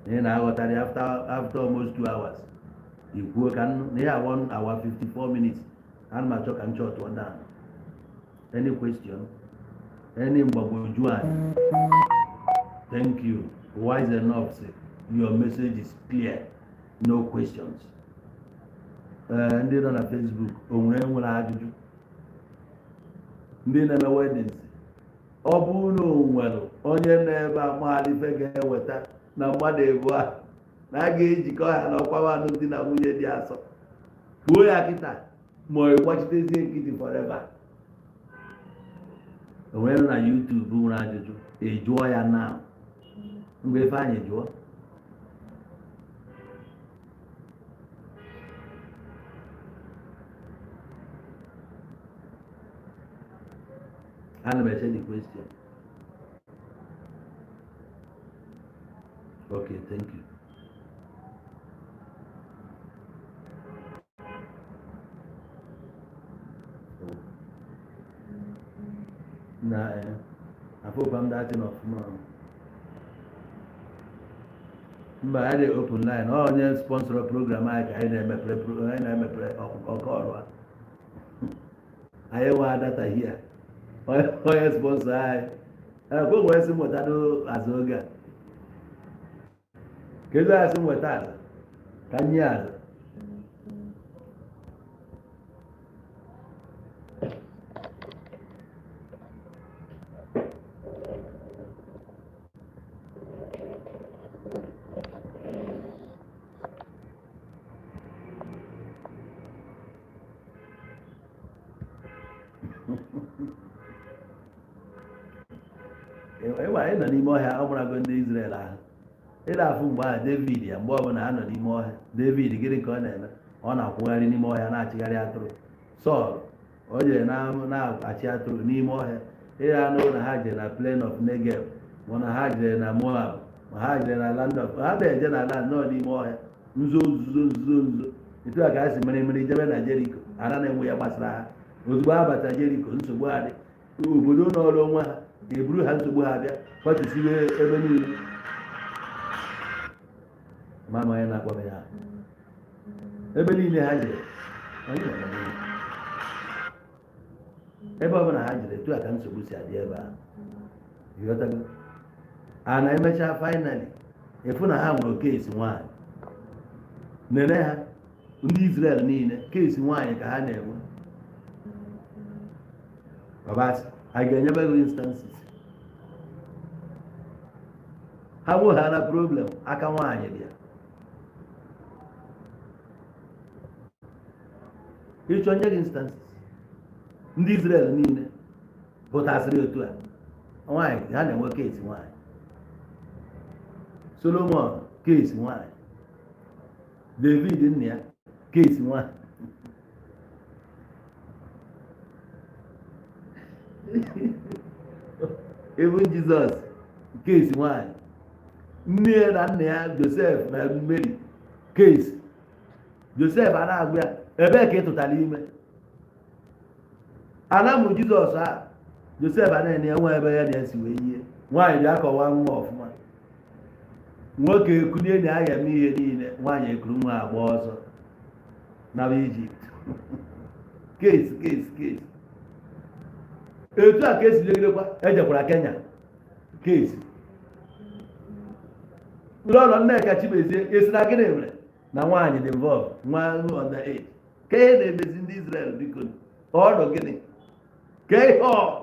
na ị na-aghọtarị after almost 2 hours, ikwuo ka nnu na ihe a 1 hour 54 minutes. Ana m achọ ka m chọtụọ down. Any question, any mgbagwoju anya? Thank you. Wise enough say your message is clear, no questions. Ee, ndị nọ na Facebook, o nwere ajụjụ? Ndị na-eme weddings, ọ bụrụ na o nwere onye na-ebe amalife ga-eweta na mmadụ ebu a na a ga-ejikọ ha n'ọkwa alụmdi na nwunye dị asọ, kwuo ya kịta, ma ọ gbachitezie nkịtị forever. O nwere nọ na YouTube nwere ajụjụ? Ị jụọ ya now. Mgbe Ifeanyị jụọ. Ana m eche the question. Okay, thank you. Na afọkwa m datin ọfụma. Mba, anyị dị open line. Ọ onye sponsor program anyị ka anyị na-emepere anyị na-emepere ọkọ ọrụ a. Anyị nwe data here. Onye sponsor anyị ekwe nwere sị nwetado azụ oge a. Kedu asị nweta aza ka nye aza? Ịwa anyị nọ n'ime ọhịa, ọ marago ndị Israel ahụ. Ị na-afụ mgbe ahụ David ya, mgbe ọbụla ha nọ n'ime ọhịa, David, gịnị ka ọ na-eme? Ọ na-akwụgharị n'ime ọhịa na-achịgharị atụrụ. Sọl o jere na-achị atụrụ n'ime ọhịa. Ịra anụ na ha jere na plain of Negev, ma na ha jere na Moab, ma ha jere na land of ha na-eje na land nọ n'ime ọhịa, nzo nzuzo nzuzo nzo. Etu a ka ha si mere mmiri jebe na Jeriko, ana na-enwe ya gbasara ha. Ozugbo ha bata Jeriko, nsogbu adị. Obodo nọrọ onwe ha ga-eburu ha nsogbu ha bịa kwatusiwe ebe niile. Mama ya na-akpọ ya ebe niile ha jere. Anyị nọ n'ime. Ebe ọbụla ha jere, etu a ka nsogbu si adị ebe a. Ịghọtago? A na-emecha finally efu na ha nwere case nwaanyị. Nene ha, ndị Israel niile, case nwaanyị ka ha na-enwe. Babasị a ga-enyebe gị instances. Ha nwe ha na problem aka nwaanyị dị ya. Ịchọ nye gị instances, ndị Israel niile pụtasịrị otu a, nwaanyị ha na-enwe case nwaanyị. Solomon, case nwaanyị. David nna ya, case nwaanyị. Even Jesus, case nwanyị, nne ya na nna ya, Joseph na Mary, case. Joseph a na-agwa ya, ebee ka ị tụtara ime ana mụ Jizọs a? Joseph a na-enye nwa ebe ya na-esi wee yie nwaanyị bịa kọwaa nwa ọfụma. Nwoke ekunie na ya eme ihe niile, nwaanyị ekuru nwa agba ọsọ naba Ijipt. Case, case, case. Etu a ka esi legidekwa ejekwara Kenya, case. Ụlọ Nneka Chimezie esi na gịnị mere na nwaanyị dị involve, nwa under age, ka ihe na-emezi ndị Israel. Biko, ọnụ gịnị ka ihe ọ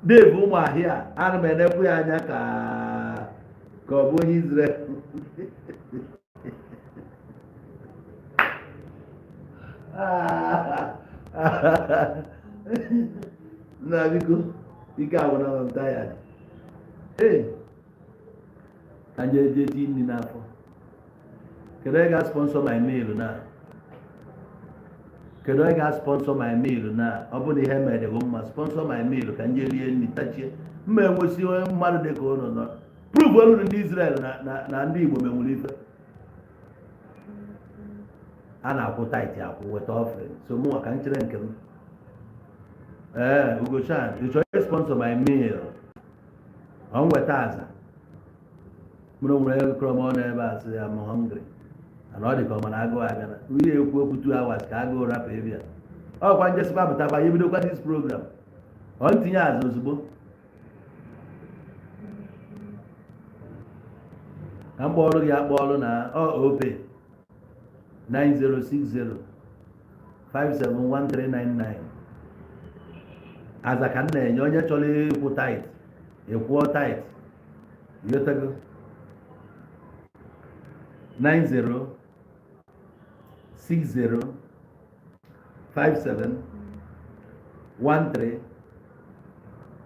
Dave Ụmụahịa, ana m enekwu ya anya ka ọ bụ onye Israel. Nna, biko, ike agwụna m, tired. Ee, ka nje eje tii nri n'afọ. Kedu onye ga-sponsor my meal na? Kedu onye ga-sponsor my meal na? Ọ bụrụ na ihe mere bụ mma, sponsor my meal ka nje rie nri tachie mma. Enwesi onye mmadụ dị ka ụnụ nọ prove olu ndị Israel na ndị Igbo menwere ife a na-akwụ tithe, akwụ weta offering. So mụnwa ka m chere nke m. Ee, Ugochan, ị chọrọ sponsor my meal? Ọ m weta aza mụrụ nwere ego kọrọ m ọnụ ebe a, sị ya m hungry, mana ọ dị ka ọ mana agụụ abịala. Ihe ekwu okwu 2 hours ka agụụ rapụ ebe ya. Ọkwa njesikwa pụtakwa ya, ebidokwa this program. Ọ ntinye aza ozugbo ka m kpọọrụ gị akpọọrụ na ọ Opay 9060 571399. Aza ka m na-enye onye chọrọ ịkwụ tithe, ịkwụọ tithe. Ịghọtago? 90 60 57 13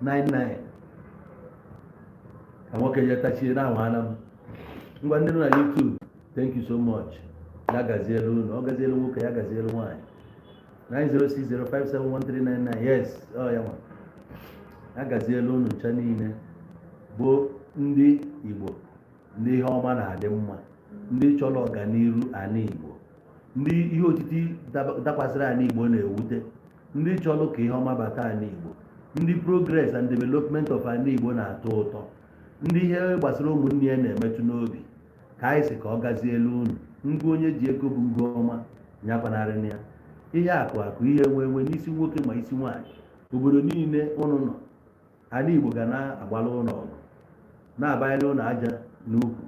99. Ka nwoke je tachie na ahụ m. Ngwa, ndị nọ na YouTube, thank you so much. Ya gazielu unu, ọ gazielu nwoke, ya gazielu nwaanyị. 9060571399, yes, ọ ya nwa. Ya gazielu unu ncha niile bụ ndị Igbo, ndị ihe ọma na-adị mma, ndị chọrọ ọganiru ana Igbo, ndị ihe otiti dakwasịrị ana Igbo na-ewute, ndị chọrọ ka ihe ọma bata ana Igbo, ndị progress and development of ana Igbo na-atọ ụtọ, ndị ihe gbasara ụmụnne ya na-emetụ n'obi. Ka anyị si ka ọ gazielu unu. Ngwa, onye ji ego bụ ngwa ọma nyakwanarị ya ihe akụ akụ, ihe enwe enwe n'isi nwoke ma isi nwaanyị. Obodo niile ụnụ nọ, ala Igbo ga na-agbala ụlọ ọgụ, na-abanyere ụlọ aja n'ukwu,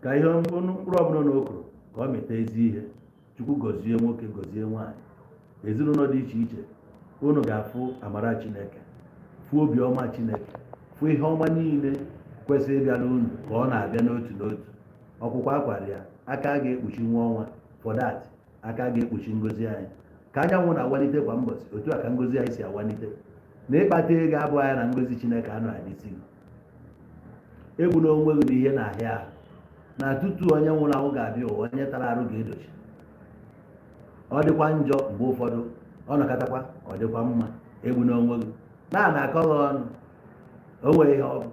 ka ihe mkpụrụ ọbụla na okoro ka ọ mịta ezi ihe. Chukwu gọzie nwoke, gọzie nwaanyị, ezinụlọ dị iche iche. Unu ga-afụ amara Chineke, fụ obiọma Chineke, fụ ihe ọma niile kwesịrị ịbịara unu ka ọ na-abịa n'otu n'otu. Ọkwụkwọ akwara ya aka ga-ekpuchi nwa ọnwa for that, aka ga-ekpuchi ngozi anyị. Ka anyanwụ na-awalite kwa mbọchị, otu a ka ngozi anyị si awalite. Na ịkpata ego abụghị ya na ngozi Chineke anọ n'isi gị. Egwu na onwe gị na ihe na-ahịa ahụ na tutu onye nwụrụ anwụ ga-abịa ụwa, onye tara arụ ga-edochi. Ọ dịkwa njọ mgbe ụfọdụ, ọ nọkatakwa ọ dịkwa mma. Egwu na onwe gị na na-akọ gị ọnụ. O nwere ihe ọ bụ,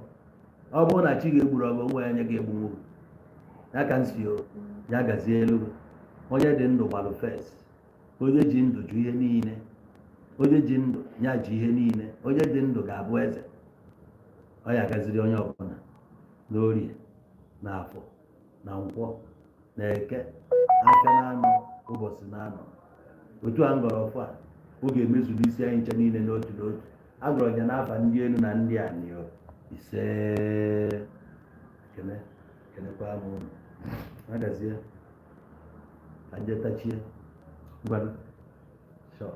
ọ bụrụ na chi ga-egburu ọgụ onwe ya, nye ga-egbu nwoke ya ka nsi o ya gazie elu gị. Onye dị ndụ gbalụ first. Onye ji ndụ ju ihe niile. Onye ji ndụ ya ji ihe niile. Onye dị ndụ ga-abụ eze. Ọ ya gaziri onye ọbụla n'orie na afọ na nkwọ na eke, afịa na anọ, ụbọchị na anọ. Otu a ngọrọ ọfọ a, ọ ga-emezu n'isi anyị nche niile n'otu n'otu. Agọrọ ya n'afa ndị elu na ndị anị. Ise. Kene kenekwa m unu. Agazie ka nje tachie. Ngwanụ, sure.